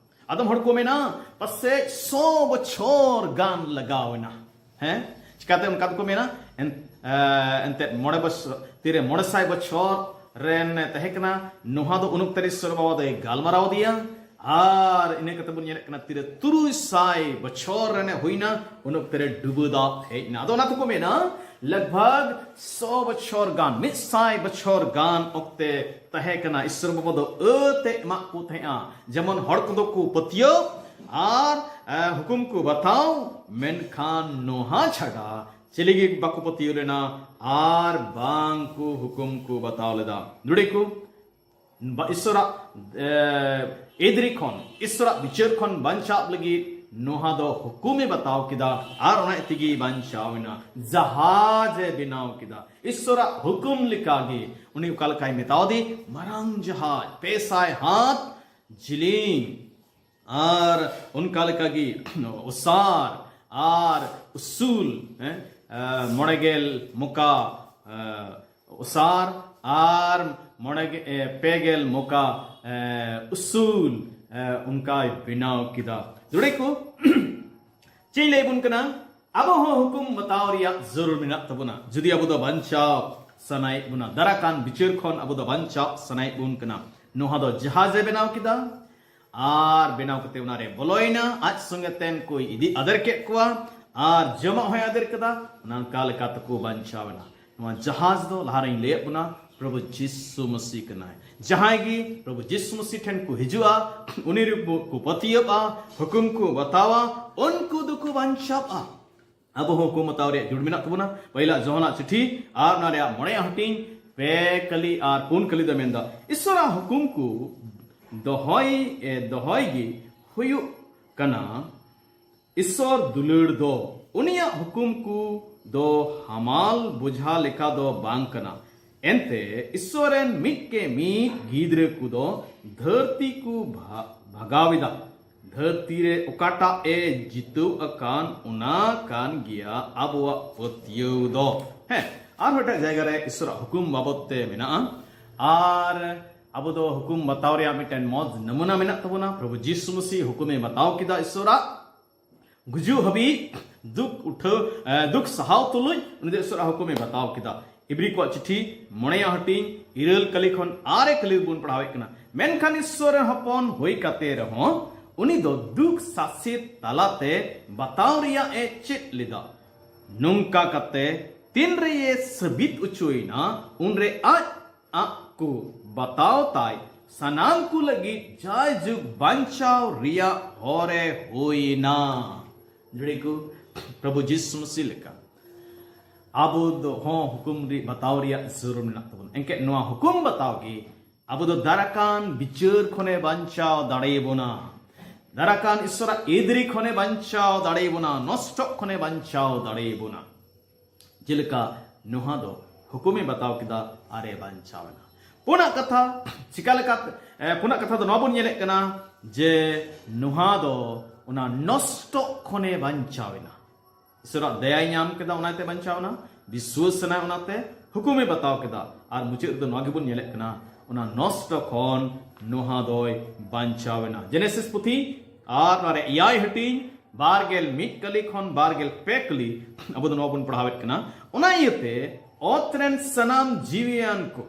ᱟᱫᱚᱢ ᱦᱚᱲ ᱠᱚ ᱢᱮᱱᱟ, ᱯᱟᱥᱮᱡ ᱥᱚ ᱵᱚᱪᱷᱚᱨ ᱜᱟᱱ ᱞᱟᱜᱟᱣ ᱮᱱᱟ᱾ ᱦᱮᱸ, ᱪᱤᱠᱟᱛᱮ ᱚᱱᱠᱟ ᱫᱚᱠᱚ ᱢᱮᱱᱟ? ᱮᱱ-, ᱮ, ᱮᱱᱛᱮᱫ ᱢᱚᱬᱮ ᱵᱚᱪᱷᱚᱨ, ᱛᱤᱨᱮ ᱢᱚᱬᱮ ᱥᱟᱭ ᱵᱚᱪᱷᱚᱨ ᱨᱮᱱ ᱛᱟᱦᱮᱸ ᱠᱟᱱᱟ ᱱᱚᱦᱟ ᱫᱚ, ᱩᱱ ᱚᱠᱛᱮ ᱨᱮ ᱤᱥᱥᱚᱨ ᱵᱟᱵᱟ ᱫᱚᱭ ᱜᱟᱞᱢᱟᱨᱟᱣ ᱟᱫᱮᱭᱟ᱾ ᱟᱨ ᱤᱱᱟᱹ ᱠᱟᱛᱮ ᱵᱚᱱ ᱧᱮᱞᱮᱫ ᱠᱟᱱᱟ, ᱛᱤᱨᱮ ᱛᱩᱨᱩᱭ ᱥᱟᱭ ᱵᱚᱪᱷᱚᱨ ᱨᱮᱱᱮ ᱦᱩᱭᱱᱟ, ᱩᱱ ᱚᱠᱛᱮ ᱨᱮ ᱰᱩᱵᱟᱹ ᱫᱟᱜ ᱦᱮᱡ ᱮᱱᱟ᱾ ᱟᱫᱚ ᱚᱱᱟ ᱛᱮᱠᱚ ᱢᱮᱱᱟ, ᱞᱟᱜᱽ ᱵᱷᱟᱜᱽ ᱥᱚ ᱵᱚᱪᱷᱚᱨ ᱜᱟᱱ, ᱢᱤᱫ ᱥᱟᱭ ᱵᱚᱪᱷᱚᱨ ᱜᱟᱱ ᱚᱠᱛᱮ ᱛᱟᱦᱮᱸ ᱠᱟᱱᱟ᱾ ᱤᱥᱥᱚᱨ ᱵᱟᱵᱟ ᱫᱚ ᱟᱹᱛᱮ ᱮᱢᱟᱜ ᱠᱚ ᱛᱟᱦᱮᱸᱜᱼᱟ, ᱡᱮᱢᱚᱱ ᱦᱚᱲ ᱠᱚᱫᱚ ᱠᱚ ᱯᱟᱹᱛᱭᱟᱹᱣ ᱟᱨ, ᱮ, ᱦᱩᱠᱩᱢ ᱠᱚ ᱵᱟᱛᱟᱣ, ᱢᱮᱱᱠᱷᱟᱱ ᱱᱚᱦᱟ ᱪᱷᱟᱰᱟ ᱪᱤᱞᱤ ᱜᱮ ᱵᱟᱠᱚ ᱯᱟᱹᱛᱭᱟᱹᱣ ᱞᱮᱱᱟ ᱟᱨ ᱵᱟᱝ ᱠᱚ ᱦᱩᱠᱩᱢ ᱠᱚ ᱵᱟᱛᱟᱣ ᱞᱮᱫᱟ᱾ ᱱᱚᱰᱮ ᱠᱚ ᱵᱟ-, ᱤᱥᱥᱚᱨᱟᱜ, ᱮ, ᱮᱫᱽᱨᱤ ᱠᱷᱚᱱ, ᱤᱥᱥᱚᱨᱟᱜ ᱵᱤᱪᱟᱹᱨ ᱠᱷᱚᱱ ᱵᱟᱧᱪᱟᱣ ᱞᱟᱹᱜᱤᱫ ᱱᱚᱦᱟ ᱫᱚ ᱦᱩᱠᱩᱢᱮ ᱵᱟᱛᱟᱣ ᱠᱮᱫᱟ ᱟᱨ ᱚᱱᱟ ᱛᱮᱜᱮ ᱵᱟᱧᱪᱟᱣ ᱮᱱᱟ᱾ ᱡᱟᱦᱟᱡᱽ ᱮ ᱵᱮᱱᱟᱣ ᱠᱮᱫᱟ᱾ ᱤᱥᱥᱚᱨᱟᱜ ᱦᱩᱠᱩᱢ ᱞᱮᱠᱟᱜᱮ ᱩᱱᱤ ᱚᱠᱟ ᱞᱮᱠᱟᱭ ᱢᱮᱛᱟᱣ ᱫᱮ, ᱢᱟᱨᱟᱝ ᱡᱟᱦᱟᱡᱽ ᱯᱮ ᱥᱟᱭ ᱦᱟᱛ ᱡᱤᱞᱤᱧ, ᱟᱨ ᱚᱱᱠᱟ ᱞᱮᱠᱟᱜᱮ ᱚᱥᱟᱨ ᱟᱨ ᱩᱥᱩᱞ, ᱦᱮᱸ, ᱮ, ᱢᱚᱬᱮ ᱜᱮᱞ ᱢᱚᱠᱟ, ᱮ, ᱚᱥᱟᱨ ᱟᱨ ᱢᱚᱬᱮ ᱜᱮ-, ᱮ, ᱯᱮ ᱜᱮᱞ ᱢᱚᱠᱟ, ᱮ, ᱩᱥᱩᱞ, ᱮ, ᱚᱱᱠᱟᱭ ᱵᱮᱱᱟᱣ ᱠᱮᱫᱟ᱾ ᱡᱩᱲᱤ ᱠᱚ, ᱪᱮᱫ ᱤᱧ ᱞᱟᱹᱭ ᱟᱵᱚᱱ ᱠᱟᱱᱟ? ᱟᱵᱚ ᱦᱚᱸ ᱦᱩᱠᱩᱢ ᱵᱟᱛᱟᱣ ᱨᱮᱭᱟᱜ ᱡᱟᱹᱨᱩᱲ ᱢᱮᱱᱟᱜ ᱛᱟᱵᱚᱱᱟ᱾ ᱡᱩᱫᱤ ᱟᱵᱚ ᱫᱚ ᱵᱟᱧᱪᱟᱣ ᱥᱟᱱᱟᱭᱮᱫ ᱵᱚᱱᱟ, ᱫᱟᱨᱟ ᱠᱟᱱ ᱵᱤᱪᱟᱹᱨ ᱠᱷᱚᱱ ᱟᱵᱚ ᱫᱚ ᱵᱟᱧᱪᱟᱣ ᱥᱟᱱᱟᱭᱮᱫ ᱵᱚᱱ ᱠᱟᱱᱟ, ᱱᱚᱣᱟ ᱫᱚ ᱡᱟᱦᱟᱡᱽ ᱮ ᱵᱮᱱᱟᱣ ᱠᱮᱫᱟ᱾ ᱟᱨ ᱵᱮᱱᱟᱣ ᱠᱟᱛᱮ ᱚᱱᱟᱨᱮ ᱵᱚᱞᱚᱭᱮᱱᱟ, ᱟᱡ ᱥᱚᱸᱜᱮ ᱛᱮᱱ ᱠᱚᱭ ᱤᱫᱤ ᱟᱫᱮᱨ ᱠᱮᱫ ᱠᱚᱣᱟ, ᱟᱨ ᱡᱚᱢᱟᱜ ᱦᱚᱸᱭ ᱟᱫᱮᱨ ᱠᱮᱫᱟ᱾ ᱚᱱᱟ ᱚᱱᱠᱟ ᱞᱮᱠᱟ ᱛᱮᱠᱚ ᱵᱟᱧᱪᱟᱣ ᱮᱱᱟ᱾ ᱱᱚᱣᱟ ᱡᱟᱦᱟᱡᱽ ᱫᱚ ᱞᱟᱦᱟᱨᱮᱧ ᱞᱟᱹᱭᱟᱫ ᱵᱚᱱᱟ, ᱯᱨᱚᱵᱷᱩ ᱡᱤᱥᱩ ᱢᱟᱹᱥᱤ ᱠᱟᱱᱟᱭ᱾ ᱡᱟᱦᱟᱸᱭ ᱜᱮ ᱯᱨᱚᱵᱷᱩ ᱡᱤᱥᱩ ᱢᱟᱹᱥᱤ ᱴᱷᱮᱱ ᱠᱚ ᱦᱤᱡᱩᱜᱼᱟ, ᱩᱱᱤ ᱨᱮᱠᱚ ᱯᱟᱹᱛᱭᱟᱹᱜᱼᱟ, ᱦᱩᱠᱩᱢ ᱠᱚ ᱵᱟᱛᱟᱣᱟ, ᱩᱱᱠᱩ ᱫᱚᱠᱚ ᱵᱟᱧᱪᱟᱜᱼᱟ᱾ ᱟᱵᱚ ᱦᱚᱸ ᱦᱩᱠᱩᱢ ᱵᱟᱛᱟᱣ ᱨᱮᱭᱟᱜ ᱡᱟᱹᱨᱩᱲ ᱢᱮᱱᱟᱜ ᱛᱟᱵᱚᱱᱟ᱾ ᱯᱟᱹᱦᱤᱞᱟᱜ ᱡᱚᱦᱚᱱᱟᱜ ᱪᱤᱴᱷᱤ ᱟᱨ ᱚᱱᱟ ᱨᱮᱭᱟᱜ ᱢᱚᱬᱮᱭᱟᱜ ᱦᱟᱹᱴᱤᱧ ᱯᱮ ᱠᱟᱹᱞᱤ ᱟᱨ ᱯᱩᱱ ᱠᱟᱹᱞᱤ ᱫᱚ ᱢᱮᱱᱫᱟ, ᱤᱥᱚᱨᱟᱜ ᱦᱩᱠᱩᱢ ᱠᱚ ᱫᱚᱦᱚᱭ, ᱮ, ᱫᱚᱦᱚᱭ ᱜᱮ ᱦᱩᱭᱩᱜ ᱠᱟᱱᱟ ᱤᱥᱚᱨ ᱫᱩᱞᱟᱹᱲ ᱫᱚ᱾ ᱩᱱᱤᱭᱟᱜ ᱦᱩᱠᱩᱢ ᱠᱚ ᱫᱚ ᱦᱟᱢᱟᱞ ᱵᱚᱡᱷᱟ ᱞᱮᱠᱟ ᱫᱚ ᱵᱟᱝ ᱠᱟᱱᱟ᱾ ᱮᱱᱛᱮ ᱤᱥᱚᱨ ᱨᱮᱱ ᱢᱤᱫ ᱠᱮ ᱢᱤᱫ ᱜᱤᱫᱽᱨᱟᱹ ᱠᱚ ᱫᱚ ᱫᱷᱟᱹᱨᱛᱤ ᱠᱚ ᱵᱷᱟ-, ᱵᱷᱟᱜᱟᱣ ᱮᱫᱟ᱾ ᱫᱷᱟᱹᱨᱛᱤ ᱨᱮ ᱚᱠᱟᱴᱟᱜ ᱮ ᱡᱤᱛᱟᱹᱣ ᱟᱠᱟᱱ, ᱚᱱᱟ ᱠᱟᱱ ᱜᱮᱭᱟ ᱟᱵᱚᱣᱟᱜ ᱯᱟᱹᱛᱭᱟᱹᱣ ᱫᱚ᱾ ᱦᱮᱸ, ᱟᱨᱦᱚᱸ ᱮᱴᱟᱜ ᱡᱟᱭᱜᱟ ᱨᱮ ᱤᱥᱚᱨᱟᱜ ᱦᱩᱠᱩᱢ ᱵᱟᱵᱚᱛ ᱛᱮ ᱢᱮᱱᱟᱜᱼᱟ᱾ ᱟᱨ ᱟᱵᱚ ᱫᱚ ᱦᱩᱠᱩᱢ ᱵᱟᱛᱟᱣ ᱨᱮᱭᱟᱜ ᱢᱤᱫᱴᱮᱱ ᱢᱚᱡᱽ ᱱᱟᱢᱩᱱᱟ ᱢᱮᱱᱟᱜ ᱛᱟᱵᱚᱱᱟ᱾ ᱯᱨᱚᱵᱷᱩ ᱡᱤᱥᱩ ᱢᱟᱥᱤ ᱦᱩᱠᱩᱢᱮ ᱵᱟᱛᱟᱣ ᱠᱮᱫᱟ ᱤᱥᱚᱨᱟᱜ ᱜᱩᱡᱩᱜ ᱦᱟᱹᱵᱤᱡ ᱫᱩᱠ ᱩᱴᱷᱟᱹᱣ, ᱮ, ᱫᱩᱠ ᱥᱟᱦᱟᱣ ᱛᱩᱞᱩᱡ ᱩᱱᱤ ᱫᱚ ᱤᱥᱚᱨᱟᱜ ᱦᱩᱠᱩᱢᱮ ᱵᱟᱛᱟᱣ ᱠᱮᱫᱟ᱾ ᱤᱵᱨᱤ ᱠᱚᱣᱟᱜ ᱪᱤᱴᱷᱤ ᱢᱚᱬᱮᱭᱟᱜ ᱦᱟᱹᱴᱤᱧ ᱤᱨᱟᱹᱞ ᱠᱟᱹᱞᱤ ᱠᱷᱚᱱ ᱟᱨᱮ ᱠᱟᱹᱞᱤ ᱵᱚᱱ ᱯᱟᱲᱦᱟᱣᱮᱫ ᱠᱟᱱᱟ᱾ ᱢᱮᱱᱠᱷᱟᱱ ᱤᱥᱚᱨ ᱨᱮᱱ ᱦᱚᱯᱚᱱ ᱦᱩᱭ ᱠᱟᱛᱮ ᱨᱮᱦᱚᱸ ᱩᱱᱤ ᱫᱚ ᱫᱩᱠ ᱥᱟᱥᱮᱛ ᱛᱟᱞᱟᱛᱮ ᱵᱟᱛᱟᱣ ᱨᱮᱭᱟᱜ ᱮ ᱪᱮᱫ ᱞᱮᱫᱟ᱾ ᱱᱚᱝᱠᱟ ᱠᱟᱛᱮ ᱛᱤᱱᱨᱮᱭᱮ ᱥᱟᱹᱵᱤᱛ ᱚᱪᱚᱭᱮᱱᱟ, ᱩᱱᱨᱮ ᱟᱡ ᱟᱜ ᱠᱚ ᱵᱟᱛᱟᱣ ᱛᱟᱭ ᱥᱟᱱᱟᱢ ᱠᱚ ᱞᱟᱹᱜᱤᱫ ᱡᱟᱭᱡᱩᱜᱽ ᱵᱟᱧᱪᱟᱣ ᱨᱮᱭᱟᱜ ᱦᱚᱨᱮ ᱦᱩᱭᱮᱱᱟ᱾ ᱡᱩᱲᱤ ᱠᱚ, ᱯᱨᱚᱵᱷᱩ ᱡᱤᱥᱩ ᱢᱟᱥᱤ ᱞᱮᱠᱟ ᱟᱵᱚ ᱫᱚ ᱦᱚᱸ ᱦᱩᱠᱩᱢ ᱨᱮ ᱵᱟᱛᱟᱣ ᱨᱮᱭᱟᱜ ᱡᱟᱹᱨᱩᱲ ᱢᱮᱱᱟᱜ ᱛᱟᱵᱚᱱᱟ᱾ ᱮᱱᱠᱷᱟᱱ ᱱᱚᱣᱟ ᱦᱩᱠᱩᱢ ᱵᱟᱛᱟᱣ ᱜᱮ ᱟᱵᱚ ᱫᱚ ᱫᱟᱨᱟᱠᱟᱱ ᱵᱤᱪᱟᱹᱨ ᱠᱷᱚᱱᱮ ᱵᱟᱧᱪᱟᱣ ᱫᱟᱲᱮᱭᱟᱵᱚᱱᱟ, ᱫᱟᱨᱟᱠᱟᱱ ᱤᱥᱚᱨᱟᱜ ᱮᱫᱽᱨᱤ ᱠᱷᱚᱱᱮ ᱵᱟᱧᱪᱟᱣ ᱫᱟᱲᱮᱭᱟᱵᱚᱱᱟ, ᱱᱚᱥᱴᱚᱜ ᱠᱷᱚᱱᱮ ᱵᱟᱧᱪᱟᱣ ᱫᱟᱲᱮᱭᱟᱵᱚᱱᱟ᱾ ᱡᱮᱞᱮᱠᱟ ᱱᱚᱦᱟ ᱫᱚ ᱦᱩᱠᱩᱢᱮ ᱵᱟᱛᱟᱣ ᱠᱮᱫᱟ ᱟᱨᱮ ᱵᱟᱧᱪᱟᱣ ᱮᱱᱟ᱾ ᱯᱩᱱᱟᱜ ᱠᱟᱛᱷᱟ, ᱪᱤᱠᱟ ᱞᱮᱠᱟᱛᱮ, ᱮ, ᱯᱩᱱᱟᱜ ᱠᱟᱛᱷᱟ ᱫᱚ ᱱᱚᱣᱟ ᱵᱚᱱ ᱧᱮᱞᱮᱫ ᱠᱟᱱᱟ ᱡᱮ ᱱᱚᱦᱟ ᱫᱚ ᱚᱱᱟ ᱱᱚᱥᱴᱚᱜ ᱠᱷᱚᱱᱮ ᱵᱟᱧᱪᱟᱣ ᱮᱱᱟ᱾ ᱤᱥᱚᱨᱟᱜ ᱫᱟᱭᱟᱭ ᱧᱟᱢ ᱠᱮᱫᱟ, ᱚᱱᱟᱛᱮ ᱵᱟᱧᱪᱟᱣ ᱮᱱᱟ᱾ ᱵᱤᱥᱣᱟᱹᱥ ᱮᱱᱟᱭ, ᱚᱱᱟᱛᱮ ᱦᱩᱠᱩᱢᱮ ᱵᱟᱛᱟᱣ ᱠᱮᱫᱟ᱾ ᱟᱨ ᱢᱩᱪᱟᱹᱫ ᱨᱮᱫᱚ ᱱᱚᱣᱟ ᱜᱮᱵᱚᱱ ᱧᱮᱞᱮᱫ ᱠᱟᱱᱟ, ᱚᱱᱟ ᱱᱚᱥᱴᱚ ᱠᱷᱚᱱ ᱱᱚᱦᱟ ᱫᱚᱭ ᱵᱟᱧᱪᱟᱣ ᱮᱱᱟ᱾ ᱡᱮᱱᱮᱥᱤᱥ ᱯᱩᱛᱷᱤ ᱟᱨ ᱱᱚᱣᱟ ᱨᱮ ᱮᱭᱟᱭ ᱦᱟᱹᱴᱤᱧ, ᱵᱟᱨ ᱜᱮᱞ ᱢᱤᱫ ᱠᱟᱹᱞᱤ ᱠᱷᱚᱱ ᱵᱟᱨ ᱜᱮᱞ ᱯᱮ ᱠᱟᱹᱞᱤ ᱟᱵᱚ ᱫᱚ ᱱᱚᱣᱟ ᱵᱚᱱ ᱯᱟᱲᱦᱟᱣᱮᱫ ᱠᱟᱱᱟ᱾ ᱚᱱᱟ ᱤᱭᱟᱹᱛᱮ ᱚᱛ ᱨᱮᱱ ᱥᱟᱱᱟᱢ ᱡᱤᱣᱤᱭᱟᱱ ᱠᱚ,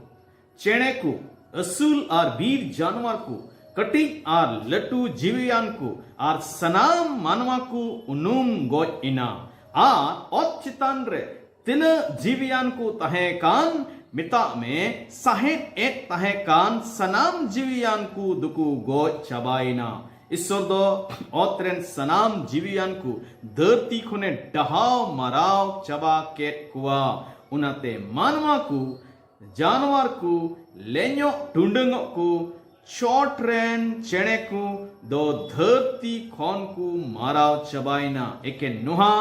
ᱪᱮᱬᱮ ᱠᱚ, ᱟᱹᱥᱩᱞ ᱟᱨ ᱵᱤᱨ ᱡᱟᱱᱣᱟᱨ ᱠᱚ, ᱠᱟᱹᱴᱤᱡ ᱟᱨ ᱞᱟᱹᱴᱩ ᱡᱤᱣᱤᱭᱟᱱ ᱠᱚ, ᱟᱨ ᱥᱟᱱᱟᱢ ᱢᱟᱱᱣᱟ ᱠᱚ ᱩᱱᱩᱢ ᱜᱚᱡ ᱮᱱᱟ᱾ ᱟᱨ ᱚᱛ ᱪᱮᱛᱟᱱ ᱨᱮ ᱛᱤᱱᱟᱹᱜ ᱡᱤᱣᱤᱭᱟᱱ ᱠᱚ ᱛᱟᱦᱮᱸ ᱠᱟᱱ, ᱢᱮᱛᱟᱜ ᱢᱮ, ᱥᱟᱦᱮᱫ ᱮᱫ ᱛᱟᱦᱮᱸ ᱠᱟᱱ ᱥᱟᱱᱟᱢ ᱡᱤᱣᱤᱭᱟᱱ ᱠᱚ ᱫᱚᱠᱚ ᱜᱚᱡ ᱪᱟᱵᱟᱭᱮᱱᱟ᱾ ᱤᱥᱥᱚᱨ ᱫᱚ ᱚᱛ ᱨᱮᱱ ᱥᱟᱱᱟᱢ ᱡᱤᱣᱤᱭᱟᱱ ᱠᱚ ᱫᱷᱟᱹᱨᱛᱤ ᱠᱷᱚᱱᱮ ᱰᱟᱦᱟᱣ ᱢᱟᱨᱟᱣ ᱪᱟᱵᱟ ᱠᱮᱫ ᱠᱚᱣᱟ᱾ ᱚᱱᱟᱛᱮ ᱢᱟᱱᱣᱟ ᱠᱚ, ᱡᱟᱱᱣᱟᱨ ᱠᱚ, ᱞᱮᱧᱚᱜ ᱴᱩᱰᱟᱹᱝᱚᱜ ᱠᱚ, ᱪᱚᱴ ᱨᱮᱱ ᱪᱮᱬᱮ ᱠᱚ ᱫᱚ ᱫᱷᱟᱹᱨᱛᱤ ᱠᱷᱚᱱ ᱠᱚ ᱢᱟᱨᱟᱣ ᱪᱟᱵᱟᱭᱮᱱᱟ᱾ ᱮᱠᱮᱱ ᱱᱚᱦᱟ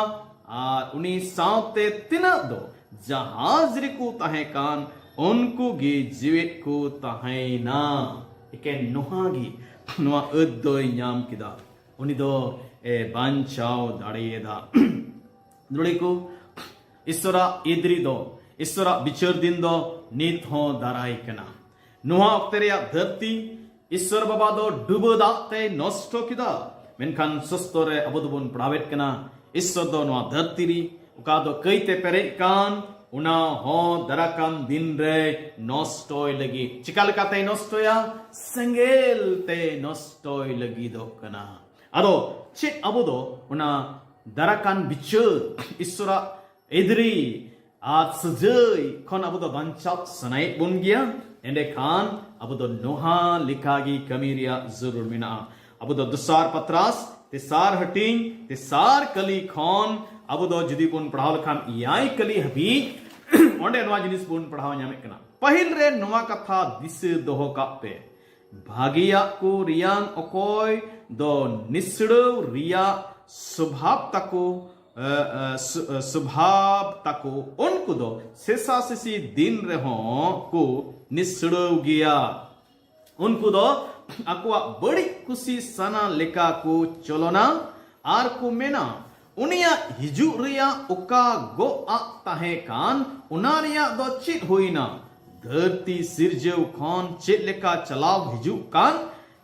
ᱟᱨ ᱩᱱᱤ ᱥᱟᱶᱛᱮ ᱛᱤᱱᱟᱹᱜ ᱫᱚ ᱡᱟᱦᱟᱡᱽ ᱨᱮᱠᱚ ᱛᱟᱦᱮᱸ ᱠᱟᱱ, ᱩᱱᱠᱩ ᱜᱮ ᱡᱤᱣᱮᱫ ᱠᱚ ᱛᱟᱦᱮᱸᱭᱮᱱᱟ᱾ ᱮᱠᱮᱱ ᱱᱚᱦᱟ ᱜᱮ ᱱᱚᱣᱟ ᱟᱹᱫ ᱫᱚᱭ ᱧᱟᱢ ᱠᱮᱫᱟ᱾ ᱩᱱᱤ ᱫᱚ ᱮ ᱵᱟᱧᱪᱟᱣ ᱫᱟᱲᱮᱭᱟᱫᱟ᱾ ᱫᱩᱲᱤ ᱠᱚ, ᱤᱥᱥᱚᱨᱟᱜ ᱤᱫᱨᱤ ᱫᱚ, ᱤᱥᱥᱚᱨᱟᱜ ᱵᱤᱪᱟᱹᱨ ᱫᱤᱱ ᱫᱚ ᱱᱤᱛ ᱦᱚᱸ ᱫᱟᱨᱟᱭ ᱠᱟᱱᱟ᱾ ᱱᱚᱣᱟ ᱚᱠᱛᱮ ᱨᱮᱭᱟᱜ ᱫᱷᱟᱹᱨᱛᱤ ᱤᱥᱥᱚᱨ ᱵᱟᱵᱟ ᱫᱚ ᱰᱩᱵᱟᱹ ᱫᱟᱜ ᱛᱮᱭ ᱱᱚᱥᱴᱚ ᱠᱮᱫᱟ᱾ ᱢᱮᱱᱠᱷᱟᱱ ᱥᱚᱥᱛᱚ ᱨᱮ ᱟᱵᱚ ᱫᱚᱵᱚᱱ ᱯᱟᱲᱦᱟᱣᱮᱫ ᱠᱟᱱᱟ, ᱤᱥᱥᱚᱨ ᱫᱚ ᱱᱚᱣᱟ ᱫᱷᱟᱹᱨᱛᱤ ᱨᱮ ᱚᱠᱟ ᱫᱚ ᱠᱟᱹᱭᱛᱮ ᱯᱮᱨᱮᱡ ᱠᱟᱱ, ᱚᱱᱟ ᱦᱚᱸ ᱫᱟᱨᱟᱠᱟᱱ ᱫᱤᱱ ᱨᱮ ᱱᱚᱥᱴᱚᱭ ᱞᱟᱹᱜᱤᱫ᱾ ᱪᱮᱠᱟ ᱞᱮᱠᱟᱛᱮᱭ ᱱᱚᱥᱴᱚᱭᱟ? ᱥᱮᱸᱜᱮᱞ ᱛᱮ ᱱᱚᱥᱴᱚᱭ ᱞᱟᱹᱜᱤᱫᱚᱜ ᱠᱟᱱᱟ᱾ ᱟᱫᱚ ᱪᱮᱫ ᱟᱵᱚ ᱫᱚ ᱚᱱᱟ ᱫᱟᱨᱟᱠᱟᱱ ᱵᱤᱪᱟᱹᱨ, ᱤᱥᱥᱚᱨᱟᱜ ᱮᱫᱽᱨᱤ ᱟᱨ ᱥᱟᱹᱡᱟᱹᱭ ᱠᱷᱚᱱ ᱟᱵᱚ ᱫᱚ ᱵᱟᱧᱪᱟᱣ ᱥᱟᱱᱟᱭᱮᱫ ᱵᱚᱱ ᱜᱮᱭᱟ? ᱮᱸᱰᱮᱠᱷᱟᱱ ᱟᱵᱚ ᱫᱚ ᱱᱚᱦᱟ ᱞᱮᱠᱟᱜᱮ ᱠᱟᱹᱢᱤ ᱨᱮᱭᱟᱜ ᱡᱟᱹᱨᱩᱲ ᱢᱮᱱᱟᱜᱼᱟ᱾ ᱟᱵᱚ ᱫᱚ ᱫᱚᱥᱟᱨ ᱯᱟᱛᱨᱟᱥ, ᱛᱮᱥᱟᱨ ᱦᱟᱹᱴᱤᱧ, ᱛᱮᱥᱟᱨ ᱠᱟᱹᱞᱤ ᱠᱷᱚᱱ ᱟᱵᱚ ᱫᱚ ᱡᱩᱫᱤ ᱵᱚᱱ ᱯᱟᱲᱦᱟᱣ ᱞᱮᱠᱷᱟᱱ ᱮᱭᱟᱭ ᱠᱟᱹᱞᱤ ᱦᱟᱹᱵᱤᱡ ᱚᱸᱰᱮ ᱱᱚᱣᱟ ᱡᱤᱱᱤᱥ ᱵᱚᱱ ᱯᱟᱲᱦᱟᱣ ᱧᱟᱢᱮᱫ ᱠᱟᱱᱟ᱾ ᱯᱟᱹᱦᱤᱞ ᱨᱮ ᱱᱚᱣᱟ ᱠᱟᱛᱷᱟ ᱫᱤᱥᱟᱹ ᱫᱚᱦᱚ ᱠᱟᱜ ᱯᱮ, ᱵᱷᱟᱹᱜᱤᱭᱟᱜ ᱠᱚ ᱨᱮᱭᱟᱝ ᱚᱠᱚᱭ ᱫᱚ ᱱᱤᱥᱲᱟᱹᱣ ᱨᱮᱭᱟᱜ ᱥᱚᱵᱷᱟᱵ ᱛᱟᱠᱚ, ᱮ, ᱮ, ᱥᱩ-, ᱮ, ᱥᱚᱵᱷᱟᱵ ᱛᱟᱠᱚ, ᱩᱱᱠᱩ ᱫᱚ ᱥᱮᱥᱟ ᱥᱮᱥᱤ ᱫᱤᱱ ᱨᱮᱦᱚᱸ ᱠᱚ ᱱᱤᱥᱲᱟᱹᱣ ᱜᱮᱭᱟ᱾ ᱩᱱᱠᱩ ᱫᱚ ᱟᱠᱚᱣᱟᱜ ᱵᱟᱹᱲᱤᱡ ᱠᱩᱥᱤ ᱥᱟᱱᱟ ᱞᱮᱠᱟ ᱠᱚ ᱪᱚᱞᱚᱱᱟ ᱟᱨ ᱠᱚ ᱢᱮᱱᱟ, ᱩᱱᱤᱭᱟᱜ ᱦᱤᱡᱩᱜ ᱨᱮᱭᱟᱜ ᱚᱠᱟ ᱜᱚᱜ ᱟᱜ ᱛᱟᱦᱮᱸ ᱠᱟᱱ, ᱚᱱᱟ ᱨᱮᱭᱟᱜ ᱫᱚ ᱪᱮᱫ ᱦᱩᱭᱱᱟ? ᱫᱷᱟᱹᱨᱛᱤ ᱥᱤᱨᱡᱟᱹᱣ ᱠᱷᱚᱱ ᱪᱮᱫ ᱞᱮᱠᱟ ᱪᱟᱞᱟᱣ ᱦᱤᱡᱩᱜ ᱠᱟᱱ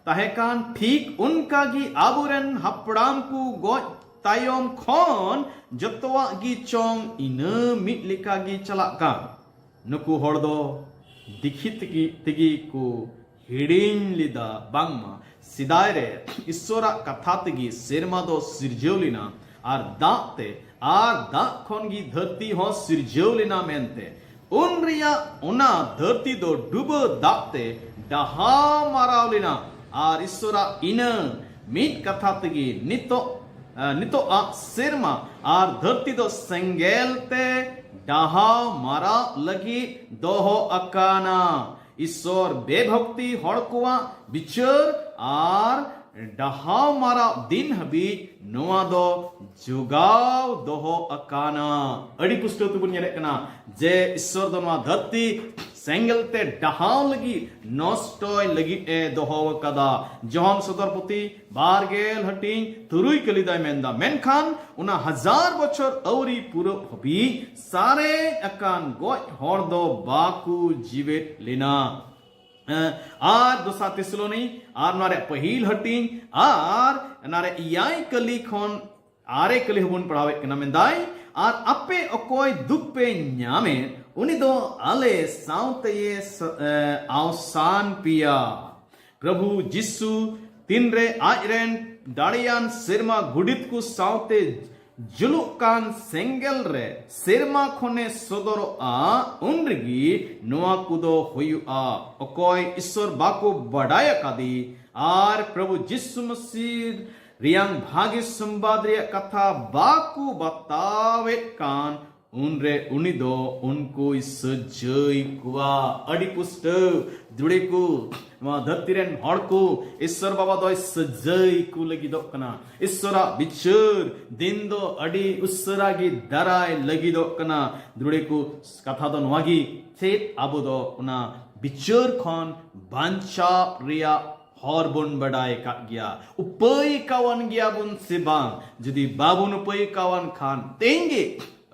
ᱛᱟᱦᱮᱸ ᱠᱟᱱ, ᱴᱷᱤᱠ ᱚᱱᱠᱟ ᱜᱮ ᱟᱵᱚᱨᱮᱱ ᱦᱟᱯᱲᱟᱢ ᱠᱚ ᱜᱚᱡ ᱛᱟᱭᱚᱢ ᱠᱷᱚᱱ ᱡᱚᱛᱚᱣᱟᱜ ᱜᱮ ᱪᱚᱝ ᱤᱱᱟᱹ ᱢᱤᱫ ᱞᱮᱠᱟ ᱜᱮ ᱪᱟᱞᱟᱜ ᱠᱟᱱ᱾ ᱱᱩᱠᱩ ᱦᱚᱲ ᱫᱚ ᱫᱤᱠᱷᱤ ᱛᱮᱜᱮ, ᱛᱮᱜᱮ ᱠᱚ ᱦᱤᱲᱤᱧ ᱞᱮᱫᱟ ᱵᱟᱝᱢᱟ ᱥᱮᱫᱟᱭ ᱨᱮ ᱤᱥᱥᱚᱨᱟᱜ ᱠᱟᱛᱷᱟ ᱛᱮᱜᱮ ᱥᱮᱨᱢᱟ ᱫᱚ ᱥᱤᱨᱡᱟᱹᱣ ᱞᱮᱱᱟ ᱟᱨ ᱫᱟᱜ ᱛᱮ, ᱟᱨ ᱫᱟᱜ ᱠᱷᱚᱱ ᱜᱮ ᱫᱷᱟᱹᱨᱛᱤ ᱦᱚᱸ ᱥᱤᱨᱡᱟᱹᱣ ᱞᱮᱱᱟ ᱢᱮᱱᱛᱮ᱾ ᱩᱱ ᱨᱮᱭᱟᱜ ᱚᱱᱟ ᱫᱷᱟᱹᱨᱛᱤ ᱫᱚ ᱰᱩᱵᱟᱹ ᱫᱟᱜ ᱛᱮ ᱰᱟᱦᱟᱣ ᱢᱟᱨᱟᱣ ᱞᱮᱱᱟ ᱟᱨ ᱤᱥᱥᱚᱨᱟᱜ ᱤᱱᱟᱹ ᱢᱤᱫ ᱠᱟᱛᱷᱟ ᱛᱮᱜᱮ ᱱᱤᱛᱚᱜ, ᱱᱤᱛᱚᱜ ᱟᱜ ᱥᱮᱨᱢᱟ ᱟᱨ ᱫᱷᱟᱹᱨᱛᱤ ᱫᱚ ᱥᱮᱸᱜᱮᱞ ᱛᱮ ᱰᱟᱦᱟᱣ ᱢᱟᱨᱟᱣ ᱞᱟᱹᱜᱤᱫ ᱫᱚᱦᱚ ᱟᱠᱟᱱᱟ᱾ ᱤᱥᱚᱨ ᱵᱮᱵᱷᱚᱠᱛᱤ ᱦᱚᱲ ᱠᱚᱣᱟᱜ ᱵᱤᱪᱟᱹᱨ ᱟᱨ ᱰᱟᱦᱟᱣ ᱢᱟᱨᱟᱣ ᱫᱤᱱ ᱦᱟᱹᱵᱤᱡ ᱱᱚᱣᱟ ᱫᱚ ᱡᱚᱜᱟᱣ ᱫᱚᱦᱚ ᱟᱠᱟᱱᱟ᱾ ᱟᱹᱰᱤ ᱯᱩᱥᱴᱟᱹᱣ ᱛᱮᱵᱚᱱ ᱧᱮᱞᱮᱫ ᱠᱟᱱᱟ ᱡᱮ ᱤᱥᱚᱨ ᱫᱚ ᱱᱚᱣᱟ ᱫᱷᱟᱹᱨᱛᱤ ᱥᱮᱸᱜᱮᱞ ᱛᱮ ᱰᱟᱦᱟᱣ ᱞᱟᱹᱜᱤᱫ, ᱱᱚᱥᱴᱚᱭ ᱞᱟᱹᱜᱤᱫ ᱮ ᱫᱚᱦᱚ ᱟᱠᱟᱫᱟ᱾ ᱡᱚᱦᱚᱱ ᱥᱚᱫᱚᱨ ᱯᱩᱛᱷᱤ ᱵᱟᱨ ᱜᱮᱞ ᱦᱟᱹᱴᱤᱧ ᱛᱩᱨᱩᱭ ᱠᱟᱹᱞᱤ ᱫᱚᱭ ᱢᱮᱱᱫᱟ, ᱢᱮᱱᱠᱷᱟᱱ ᱚᱱᱟ ᱦᱟᱡᱟᱨ ᱵᱚᱪᱷᱚᱨ ᱟᱹᱣᱨᱤ ᱯᱩᱨᱟᱹᱜ ᱦᱟᱹᱵᱤᱡ ᱥᱟᱨᱮᱡ ᱟᱠᱟᱱ ᱜᱚᱡ ᱦᱚᱲ ᱫᱚ ᱵᱟᱠᱚ ᱡᱤᱣᱮᱫ ᱞᱮᱱᱟ᱾ ᱟᱨ ᱫᱚᱥᱟᱨ ᱛᱮᱥᱟᱞᱳᱱᱤ ᱟᱨ ᱱᱚᱣᱟ ᱨᱮᱭᱟᱜ ᱯᱟᱹᱦᱤᱞ ᱦᱟᱹᱴᱤᱧ ᱟᱨ ᱚᱱᱟ ᱨᱮ ᱮᱭᱟᱭ ᱠᱟᱹᱞᱤ ᱠᱷᱚᱱ ᱟᱨᱮ ᱠᱟᱹᱞᱤ ᱦᱚᱸᱵᱚᱱ ᱯᱟᱲᱦᱟᱣᱮᱫ ᱠᱟᱱᱟ, ᱢᱮᱱᱫᱟᱭ, ᱟᱨ ᱟᱯᱮ ᱚᱠᱚᱭ ᱫᱩᱠ ᱯᱮ ᱧᱟᱢᱮᱫ, ᱩᱱᱤ ᱫᱚ ᱟᱞᱮ ᱥᱟᱶᱛᱮᱭᱮ ᱥ-, ᱮ, ᱟᱣᱥᱟᱱ ᱯᱮᱭᱟ᱾ ᱯᱨᱚᱵᱷᱩ ᱡᱤᱥᱩ ᱛᱤᱱᱨᱮ ᱟᱡᱨᱮᱱ ᱫᱟᱲᱮᱭᱟᱱ ᱥᱮᱨᱢᱟ ᱜᱩᱰᱤᱛ ᱠᱚ ᱥᱟᱶᱛᱮ ᱡᱩᱞᱩᱜ ᱠᱟᱱ ᱥᱮᱸᱜᱮᱞ ᱨᱮ ᱥᱮᱨᱢᱟ ᱠᱷᱚᱱᱮ ᱥᱚᱫᱚᱨᱚᱜᱼᱟ, ᱩᱱ ᱨᱮᱜᱮ ᱱᱚᱣᱟ ᱠᱚᱫᱚ ᱦᱩᱭᱩᱜᱼᱟ᱾ ᱚᱠᱚᱭ ᱤᱥᱚᱨ ᱵᱟᱠᱚ ᱵᱟᱰᱟᱭ ᱟᱠᱟᱫᱮ ᱟᱨ ᱯᱨᱚᱵᱷᱩ ᱡᱤᱥᱩ ᱢᱟᱥᱤᱦ ᱨᱮᱭᱟᱝ ᱵᱷᱟᱜᱮ ᱥᱚᱢᱵᱟᱫ ᱨᱮᱭᱟᱜ ᱠᱟᱛᱷᱟ ᱵᱟᱠᱚ ᱵᱟᱛᱟᱣᱮᱫ ᱠᱟᱱ, ᱩᱱᱨᱮ ᱩᱱᱤ ᱫᱚ ᱩᱱᱠᱩᱭ ᱥᱟᱹᱡᱟᱹᱭ ᱠᱚᱣᱟ᱾ ᱟᱹᱰᱤ ᱯᱩᱥᱴᱟᱹᱣ ᱫᱩᱲᱤ ᱠᱚ, ᱱᱚᱣᱟ ᱫᱷᱟᱹᱨᱛᱤ ᱨᱮᱱ ᱦᱚᱲ ᱠᱚ ᱤᱥᱚᱨ ᱵᱟᱵᱟ ᱫᱚᱭ ᱥᱟᱹᱡᱟᱹᱭ ᱠᱚ ᱞᱟᱹᱜᱤᱫᱚᱜ ᱠᱟᱱᱟ᱾ ᱤᱥᱚᱨᱟᱜ ᱵᱤᱪᱟᱹᱨ ᱫᱤᱱ ᱫᱚ ᱟᱹᱰᱤ ᱩᱥᱟᱹᱨᱟ ᱜᱮ ᱫᱟᱨᱟᱭ ᱞᱟᱹᱜᱤᱫᱚᱜ ᱠᱟᱱᱟ᱾ ᱫᱩᱲᱤ ᱠᱚ, ᱠᱟᱛᱷᱟ ᱫᱚ ᱱᱚᱣᱟ ᱜᱮ, ᱪᱮᱫ ᱟᱵᱚ ᱫᱚ ᱚᱱᱟ ᱵᱤᱪᱟᱹᱨ ᱠᱷᱚᱱ ᱵᱟᱧᱪᱟᱣ ᱨᱮᱭᱟᱜ ᱦᱚᱨ ᱵᱚᱱ ᱵᱟᱰᱟᱭ ᱟᱠᱟᱫ ᱜᱮᱭᱟ? ᱩᱯᱟᱹᱭ ᱠᱟᱣᱟᱱ ᱜᱮᱭᱟᱵᱚᱱ ᱥᱮ ᱵᱟᱝ? ᱡᱩᱫᱤ ᱵᱟᱵᱚᱱ ᱩᱯᱟᱹᱭ ᱠᱟᱣᱟᱱ ᱠᱷᱟᱱ, ᱛᱮᱦᱮᱧ ᱜᱮ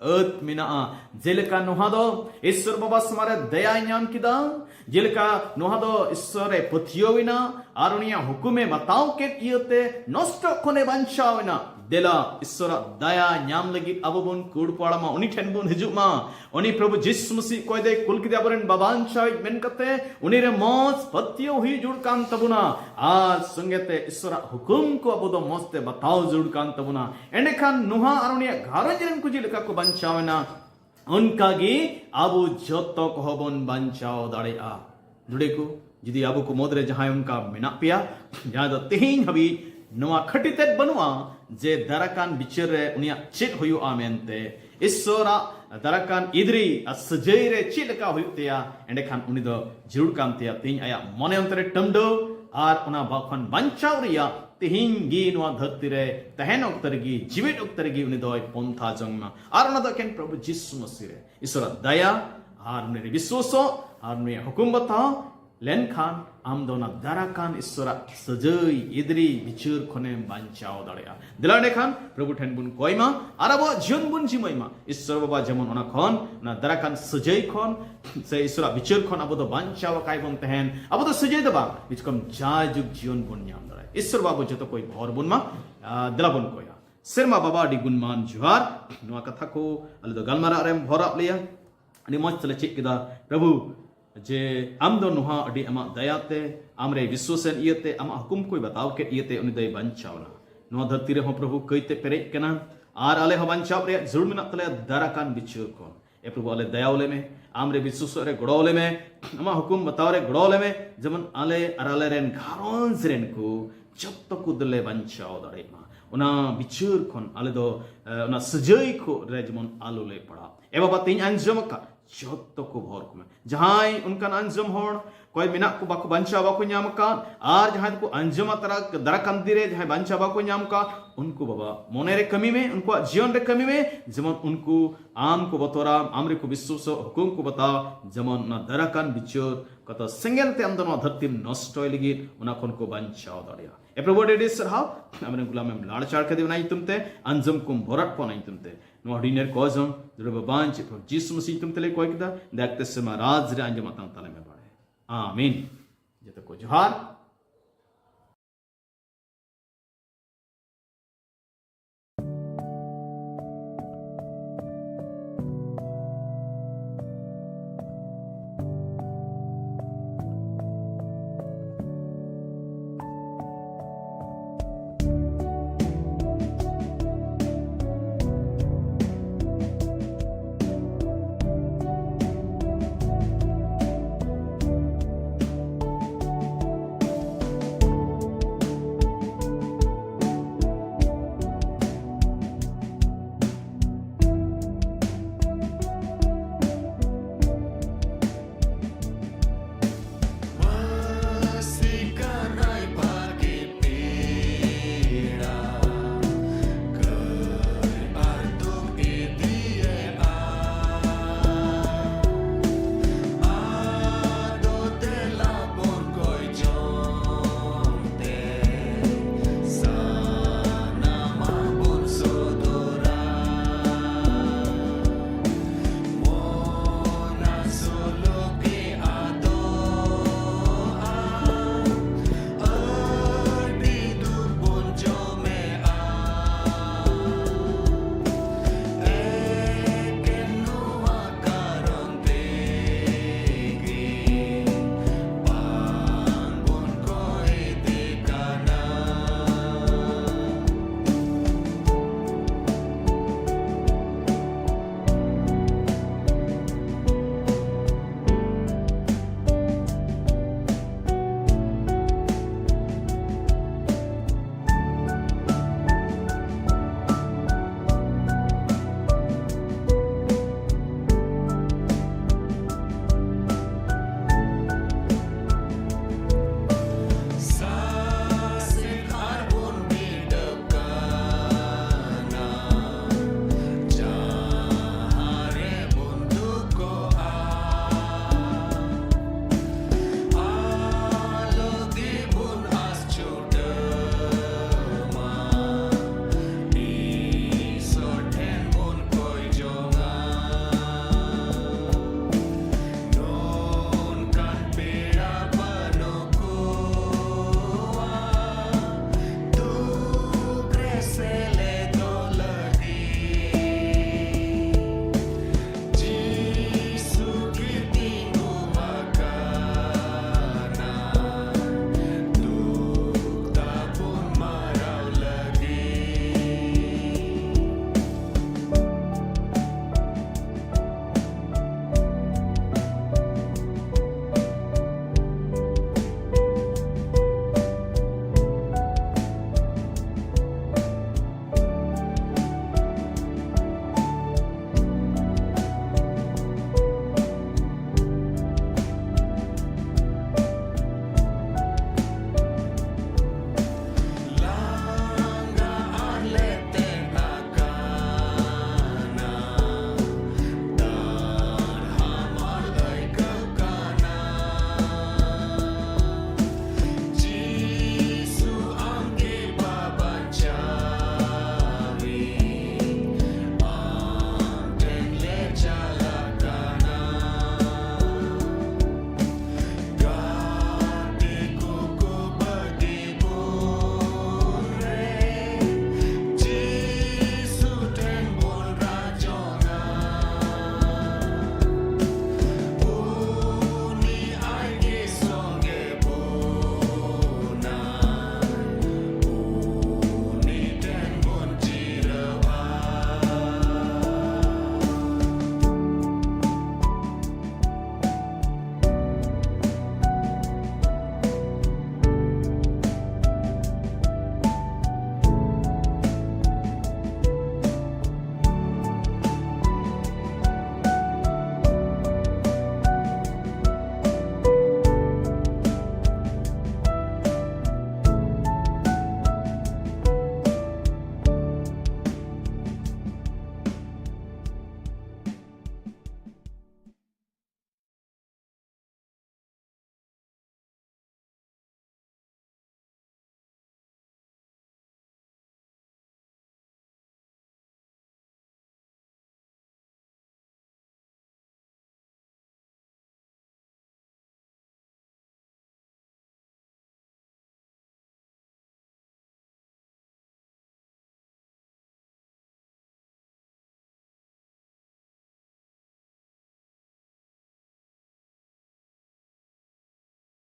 ᱟᱹᱛ ᱢᱮᱱᱟᱜᱼᱟ᱾ ᱡᱮᱞᱮᱠᱟ ᱱᱚᱣᱟ ᱫᱚ ᱤᱥᱚᱨ ᱵᱟᱵᱟ ᱥᱟᱢᱟᱝ ᱨᱮ ᱫᱟᱭᱟᱭ ᱧᱟᱢ ᱠᱮᱫᱟ, ᱡᱮᱞᱮᱠᱟ ᱱᱚᱣᱟ ᱫᱚ ᱤᱥᱚᱨ ᱮ ᱯᱟᱹᱛᱭᱟᱹᱣ ᱮᱱᱟ ᱟᱨ ᱩᱱᱤᱭᱟᱜ ᱦᱩᱠᱩᱢ ᱮ ᱵᱟᱛᱟᱣ ᱠᱮᱫ ᱤᱭᱟᱹᱛᱮ ᱱᱚᱥᱴᱚᱜ ᱠᱷᱚᱱᱮ ᱵᱟᱧᱪᱟᱣ ᱮᱱᱟ᱾ ᱫᱮᱞᱟ, ᱤᱥᱚᱨᱟᱜ ᱫᱟᱭᱟ ᱧᱟᱢ ᱞᱟᱹᱜᱤᱫ ᱟᱵᱚ ᱵᱚᱱ ᱠᱩᱲᱯᱟᱲᱟᱢᱟ, ᱩᱱᱤ ᱴᱷᱮᱱ ᱵᱚᱱ ᱦᱤᱡᱩᱜ ᱢᱟ᱾ ᱩᱱᱤ ᱯᱨᱚᱵᱷᱩ ᱡᱤᱥᱩ ᱢᱟᱥᱤᱦ ᱚᱠᱚᱭ ᱫᱚᱭ ᱠᱩᱞ ᱠᱮᱫᱮᱭᱟ ᱟᱵᱚᱨᱮᱱ ᱵᱟᱵᱟᱧᱪᱟᱣᱤᱡ ᱢᱮᱱ ᱠᱟᱛᱮ, ᱩᱱᱤ ᱨᱮ ᱢᱚᱡᱽ ᱯᱟᱹᱛᱭᱟᱹᱣ ᱦᱩᱭ ᱡᱩᱲ ᱠᱟᱱ ᱛᱟᱵᱚᱱᱟ ᱟᱨ ᱥᱚᱸᱜᱮ ᱛᱮ ᱤᱥᱚᱨᱟᱜ ᱦᱩᱠᱩᱢ ᱠᱚ ᱟᱵᱚ ᱫᱚ ᱢᱚᱡᱽ ᱛᱮ ᱵᱟᱛᱟᱣ ᱡᱩᱲ ᱠᱟᱱ ᱛᱟᱵᱚᱱᱟ᱾ ᱮᱸᱰᱮᱠᱷᱟᱱ ᱱᱚᱣᱟ ᱟᱨ ᱩᱱᱤᱭᱟᱜ ᱜᱷᱟᱨᱚᱸᱡᱽ ᱨᱮᱱ ᱠᱚ ᱪᱮᱫ ᱞᱮᱠᱟ ᱠᱚ ᱵᱟᱧᱪᱟᱣ ᱮᱱᱟ, ᱚᱱᱠᱟ ᱜᱮ ᱟᱵᱚ ᱡᱚᱛᱚ ᱠᱚᱦᱚᱸ ᱵᱚᱱ ᱵᱟᱧᱪᱟᱣ ᱫᱟᱲᱮᱭᱟᱜᱼᱟ᱾ ᱱᱚᱰᱮ ᱠᱚ, ᱡᱩᱫᱤ ᱟᱵᱚ ᱠᱚ ᱢᱩᱫᱽᱨᱮ ᱡᱟᱦᱟᱸᱭ ᱚᱱᱠᱟ ᱢᱮᱱᱟᱜ ᱯᱮᱭᱟ, ᱡᱟᱦᱟᱸᱭ ᱫᱚ ᱛᱮᱦᱮᱧ ᱦᱟᱹᱵᱤᱡ ᱱᱚᱣᱟ ᱠᱷᱟᱹᱴᱤ ᱛᱮᱫ ᱵᱟᱹᱱᱩᱜᱼᱟ ᱡᱮ ᱫᱟᱨᱟᱠᱟᱱ ᱵᱤᱪᱟᱹᱨ ᱨᱮ ᱩᱱᱤᱭᱟᱜ ᱪᱮᱫ ᱦᱩᱭᱩᱜᱼᱟ ᱢᱮᱱᱛᱮ᱾ ᱤᱥᱥᱚᱨᱟᱜ ᱫᱟᱨᱟᱠᱟᱱ ᱤᱫᱨᱤ ᱟᱨ ᱥᱟᱹᱡᱟᱹᱭ ᱨᱮ ᱪᱮᱫ ᱞᱮᱠᱟ ᱦᱩᱭᱩᱜ ᱛᱟᱭᱟ, ᱮᱸᱰᱮᱠᱷᱟᱱ ᱩᱱᱤ ᱫᱚ ᱡᱟᱹᱨᱩᱲ ᱠᱟᱱ ᱛᱟᱭᱟ ᱛᱮᱦᱮᱧ ᱟᱭᱟᱜ ᱢᱚᱱᱮ ᱚᱱᱛᱚᱨ ᱨᱮ ᱴᱟᱹᱢᱰᱟᱹᱣ ᱟᱨ ᱚᱱᱟ ᱵᱟ-, ᱠᱷᱚᱱ ᱵᱟᱧᱪᱟᱣ ᱨᱮᱭᱟᱜ ᱛᱮᱦᱮᱧ ᱜᱮ ᱱᱚᱣᱟ ᱫᱷᱟᱹᱨᱛᱤ ᱨᱮ ᱛᱟᱦᱮᱱ ᱚᱠᱛᱚ ᱨᱮᱜᱮ, ᱡᱤᱣᱮᱫ ᱚᱠᱛᱚ ᱨᱮᱜᱮ ᱩᱱᱤ ᱫᱚᱭ ᱯᱚᱱᱛᱷᱟ ᱡᱚᱝ ᱢᱟ᱾ ᱟᱨ ᱚᱱᱟ ᱫᱚ ᱮᱠᱮᱱ ᱯᱨᱚᱵᱷᱩ ᱡᱤᱥᱩ ᱢᱟᱹᱥᱤ ᱨᱮ ᱤᱥᱥᱚᱨᱟᱜ ᱫᱟᱭᱟ ᱟᱨ ᱩᱱᱤ ᱨᱮ ᱵᱤᱥᱣᱟᱥᱚᱜ ᱟᱨ ᱩᱱᱤᱭᱟᱜ ᱦᱩᱠᱩᱢ ᱵᱟᱛᱟᱣ ᱞᱮᱱᱠᱷᱟᱱ ᱟᱢ ᱫᱚ ᱚᱱᱟ ᱫᱟᱨᱟᱠᱟᱱ ᱤᱥᱥᱚᱨᱟᱜ ᱥᱟᱹᱡᱟᱹᱭ ᱤᱫᱨᱤ ᱵᱤᱪᱟᱹᱨ ᱠᱷᱚᱱᱮᱢ ᱵᱟᱧᱪᱟᱣ ᱫᱟᱲᱮᱭᱟᱜᱼᱟ᱾ ᱫᱮᱞᱟ ᱮᱸᱰᱮᱠᱷᱟᱱ ᱯᱨᱚᱵᱷᱩ ᱴᱷᱮᱱ ᱵᱚᱱ ᱠᱚᱭ ᱢᱟ ᱟᱨ ᱟᱵᱚᱣᱟᱜ ᱡᱤᱭᱚᱱ ᱵᱚᱱ ᱡᱤᱢᱟᱹᱭ ᱢᱟ᱾ ᱤᱥᱥᱚᱨ ᱵᱟᱵᱟ ᱡᱮᱢᱚᱱ ᱚᱱᱟ ᱠᱷᱚᱱ, ᱚᱱᱟ ᱫᱟᱨᱟᱠᱟᱱ ᱥᱟᱹᱡᱟᱹᱭ ᱠᱷᱚᱱ ᱥᱮ ᱤᱥᱥᱚᱨᱟᱜ ᱵᱤᱪᱟᱹᱨ ᱠᱷᱚᱱ ᱟᱵᱚ ᱫᱚ ᱵᱟᱧᱪᱟᱣ ᱟᱠᱟᱭ ᱵᱚᱱ ᱛᱟᱦᱮᱱ᱾ ᱟᱵᱚ ᱫᱚ ᱥᱟᱹᱡᱟᱹᱭ ᱫᱚ ᱵᱟᱝ, ᱵᱤᱪᱠᱚᱢ ᱡᱟᱭᱡᱩᱜᱽ ᱡᱤᱭᱚᱱ ᱵᱚᱱ ᱧᱟᱢ ᱫᱟᱲᱮᱭᱟᱜᱼᱟ᱾ ᱤᱥᱥᱚᱨ ᱵᱟᱵᱟ ᱡᱚᱛᱚ ᱠᱚᱭ ᱵᱷᱚᱨ ᱵᱚᱱ ᱢᱟ᱾ ᱟᱨ ᱫᱮᱞᱟ ᱵᱚᱱ ᱠᱚᱭᱟ᱾ ᱥᱮᱨᱢᱟ ᱵᱟᱵᱟ, ᱟᱹᱰᱤ ᱜᱩᱱᱢᱟᱱ ᱡᱚᱦᱟᱨ᱾ ᱱᱚᱣᱟ ᱠᱟᱛᱷᱟ ᱠᱚ ᱟᱞᱮ ᱫᱚ ᱜᱟᱞᱢᱟᱨᱟᱜ ᱨᱮᱢ ᱵᱷᱚᱨᱟᱜ ᱞᱮᱭᱟ᱾ ᱟᱹᱰᱤ ᱢᱚᱡᱽ ᱛᱮᱞᱮ ᱪᱮᱫ ᱠᱮᱫᱟ ᱯᱨᱚᱵᱷᱩ, ᱡᱮ ᱟᱢ ᱫᱚ ᱱᱚᱣᱟ ᱟᱹᱰᱤ ᱟᱢᱟᱜ ᱫᱟᱭᱟᱛᱮ, ᱟᱢᱨᱮ ᱵᱤᱥᱣᱟᱥᱮᱱ ᱤᱭᱟᱹᱛᱮ, ᱟᱢᱟᱜ ᱦᱩᱠᱩᱢ ᱠᱚᱭ ᱵᱟᱛᱟᱣ ᱠᱮᱫ ᱤᱭᱟᱹᱛᱮ ᱩᱱᱤ ᱫᱚᱭ ᱵᱟᱧᱪᱟᱣ ᱮᱱᱟ᱾ ᱱᱚᱣᱟ ᱫᱷᱟᱹᱨᱛᱤ ᱨᱮᱦᱚᱸ ᱯᱨᱚᱵᱷᱩ ᱠᱟᱹᱭᱛᱮ ᱯᱮᱨᱮᱡ ᱠᱟᱱᱟ ᱟᱨ ᱟᱞᱮ ᱦᱚᱸ ᱵᱟᱧᱪᱟᱣ ᱨᱮᱭᱟᱜ ᱡᱟᱹᱨᱩᱲ ᱢᱮᱱᱟᱜ ᱛᱟᱞᱮᱭᱟ ᱫᱟᱨᱟᱠᱟᱱ ᱵᱤᱪᱟᱹᱨ ᱠᱷᱚᱱ᱾ ᱮ ᱯᱨᱚᱵᱷᱩ, ᱟᱞᱮ ᱫᱟᱭᱟ ᱟᱞᱮ ᱢᱮ, ᱟᱢᱨᱮ ᱵᱤᱥᱣᱟᱥᱚᱜ ᱨᱮ ᱜᱚᱲᱚ ᱟᱞᱮ ᱢᱮ, ᱟᱢᱟᱜ ᱦᱩᱠᱩᱢ ᱵᱟᱛᱟᱣ ᱨᱮ ᱜᱚᱲᱚ ᱟᱞᱮ ᱢᱮ, ᱡᱮᱢᱚᱱ ᱟᱞᱮ ᱟᱨ ᱟᱞᱮ ᱨᱮᱱ ᱜᱷᱟᱨᱚᱸᱡᱽ ᱨᱮᱱ ᱠᱚ ᱡᱚᱛᱚ ᱠᱚ ᱫᱚᱞᱮ ᱵᱟᱧᱪᱟᱣ ᱫᱟᱲᱮᱭᱟᱜ ᱢᱟ᱾ ᱚᱱᱟ ᱵᱤᱪᱟᱹᱨ ᱠᱷᱚᱱ ᱟᱞᱮ ᱫᱚ, ᱮ, ᱚᱱᱟ ᱥᱟᱹᱡᱟᱹᱭ ᱠᱷᱚᱱ ᱨᱮ ᱡᱮᱢᱚᱱ ᱟᱞᱚ ᱞᱮ ᱯᱟᱲᱟᱜ᱾ ᱮ ᱵᱟᱵᱟ, ᱛᱮᱦᱮᱧ ᱟᱸᱡᱚᱢ ᱟᱠᱟᱫ ᱡᱚᱛᱚ ᱠᱚ ᱵᱷᱚᱨ ᱠᱚᱢᱮ᱾ ᱡᱟᱦᱟᱸᱭ ᱚᱱᱠᱟᱱ ᱟᱸᱡᱚᱢ ᱦᱚᱲ ᱚᱠᱚᱭ ᱢᱮᱱᱟᱜ ᱠᱚ ᱵᱟᱠᱚ ᱵᱟᱧᱪᱟᱣ ᱵᱟᱠᱚ ᱧᱟᱢ ᱟᱠᱟᱫ, ᱟᱨ ᱡᱟᱦᱟᱸᱭ ᱫᱚᱠᱚ ᱟᱸᱡᱚᱢᱟ ᱛᱟᱨᱟ, ᱫᱟᱨᱟᱠᱟᱱ ᱫᱤᱱ ᱨᱮ ᱡᱟᱦᱟᱸᱭ ᱵᱟᱧᱪᱟᱣ ᱵᱟᱠᱚ ᱧᱟᱢ ᱟᱠᱟᱫ, ᱩᱱᱠᱩ ᱵᱟᱵᱟ ᱢᱚᱱᱮ ᱨᱮ ᱠᱟᱹᱢᱤ ᱢᱮ, ᱩᱱᱠᱩᱣᱟᱜ ᱡᱤᱭᱚᱱ ᱨᱮ ᱠᱟᱹᱢᱤ ᱢᱮ, ᱡᱮᱢᱚᱱ ᱩᱱᱠᱩ ᱟᱢ ᱠᱚ ᱵᱚᱛᱚᱨᱟᱢ, ᱟᱢ ᱨᱮᱠᱚ ᱵᱤᱥᱣᱟᱥᱚᱜ, ᱦᱩᱠᱩᱢ ᱠᱚ ᱵᱟᱛᱟᱣ, ᱡᱮᱢᱚᱱ ᱚᱱᱟ ᱫᱟᱨᱟᱠᱟᱱ ᱵᱤᱪᱟᱹᱨ ᱠᱟᱛᱷᱟ ᱥᱮᱸᱜᱮᱞ ᱛᱮ ᱟᱢ ᱫᱚ ᱱᱚᱣᱟ ᱫᱷᱟᱹᱨᱛᱤᱢ ᱱᱚᱥᱴᱚᱭ ᱞᱟᱹᱜᱤᱫ ᱚᱱᱟ ᱠᱷᱚᱱ ᱠᱚ ᱵᱟᱧᱪᱟᱣ ᱫᱟᱲᱮᱭᱟᱜᱼᱟ᱾ ᱮ ᱯᱨᱚᱵᱷᱩ, ᱟᱹᱰᱤ ᱟᱹᱰᱤ ᱥᱟᱨᱦᱟᱣ, ᱟᱢᱨᱮᱱ ᱜᱩᱞᱟᱢᱮᱢ ᱞᱟᱲᱪᱟᱲ ᱠᱮᱫᱮ ᱚᱱᱟ ᱧᱩᱛᱩᱢ ᱛᱮ, ᱟᱸᱡᱚᱢ ᱠᱚᱢ ᱵᱚᱨᱟᱴ ᱠᱚ ᱚᱱᱟ ᱧᱩᱛᱩᱢ ᱛᱮ᱾ ᱱᱚᱣᱟ ᱦᱩᱰᱤᱧ ᱮᱨ ᱠᱚ ᱡᱚᱝ ᱫᱩᱞᱟᱹᱲ ᱵᱟᱵᱟᱧ ᱪᱮᱫ ᱯᱨᱚᱵᱷᱩ ᱡᱤᱥᱩ ᱢᱟᱹᱥᱤ ᱧᱩᱛᱩᱢ ᱛᱮᱞᱮ ᱠᱚᱭ ᱠᱮᱫᱟ, ᱫᱟᱭᱟ ᱠᱟᱛᱮ ᱥᱮᱨᱢᱟ ᱨᱟᱡᱽ ᱨᱮ ᱟᱸᱡᱚᱢ ᱟᱛᱟᱝ ᱛᱟᱞᱮ ᱢᱮ ᱵᱟᱲᱮ᱾ ᱟᱢᱤᱱ᱾ ᱡᱚᱛᱚ ᱠᱚ ᱡᱚᱦᱟᱨ᱾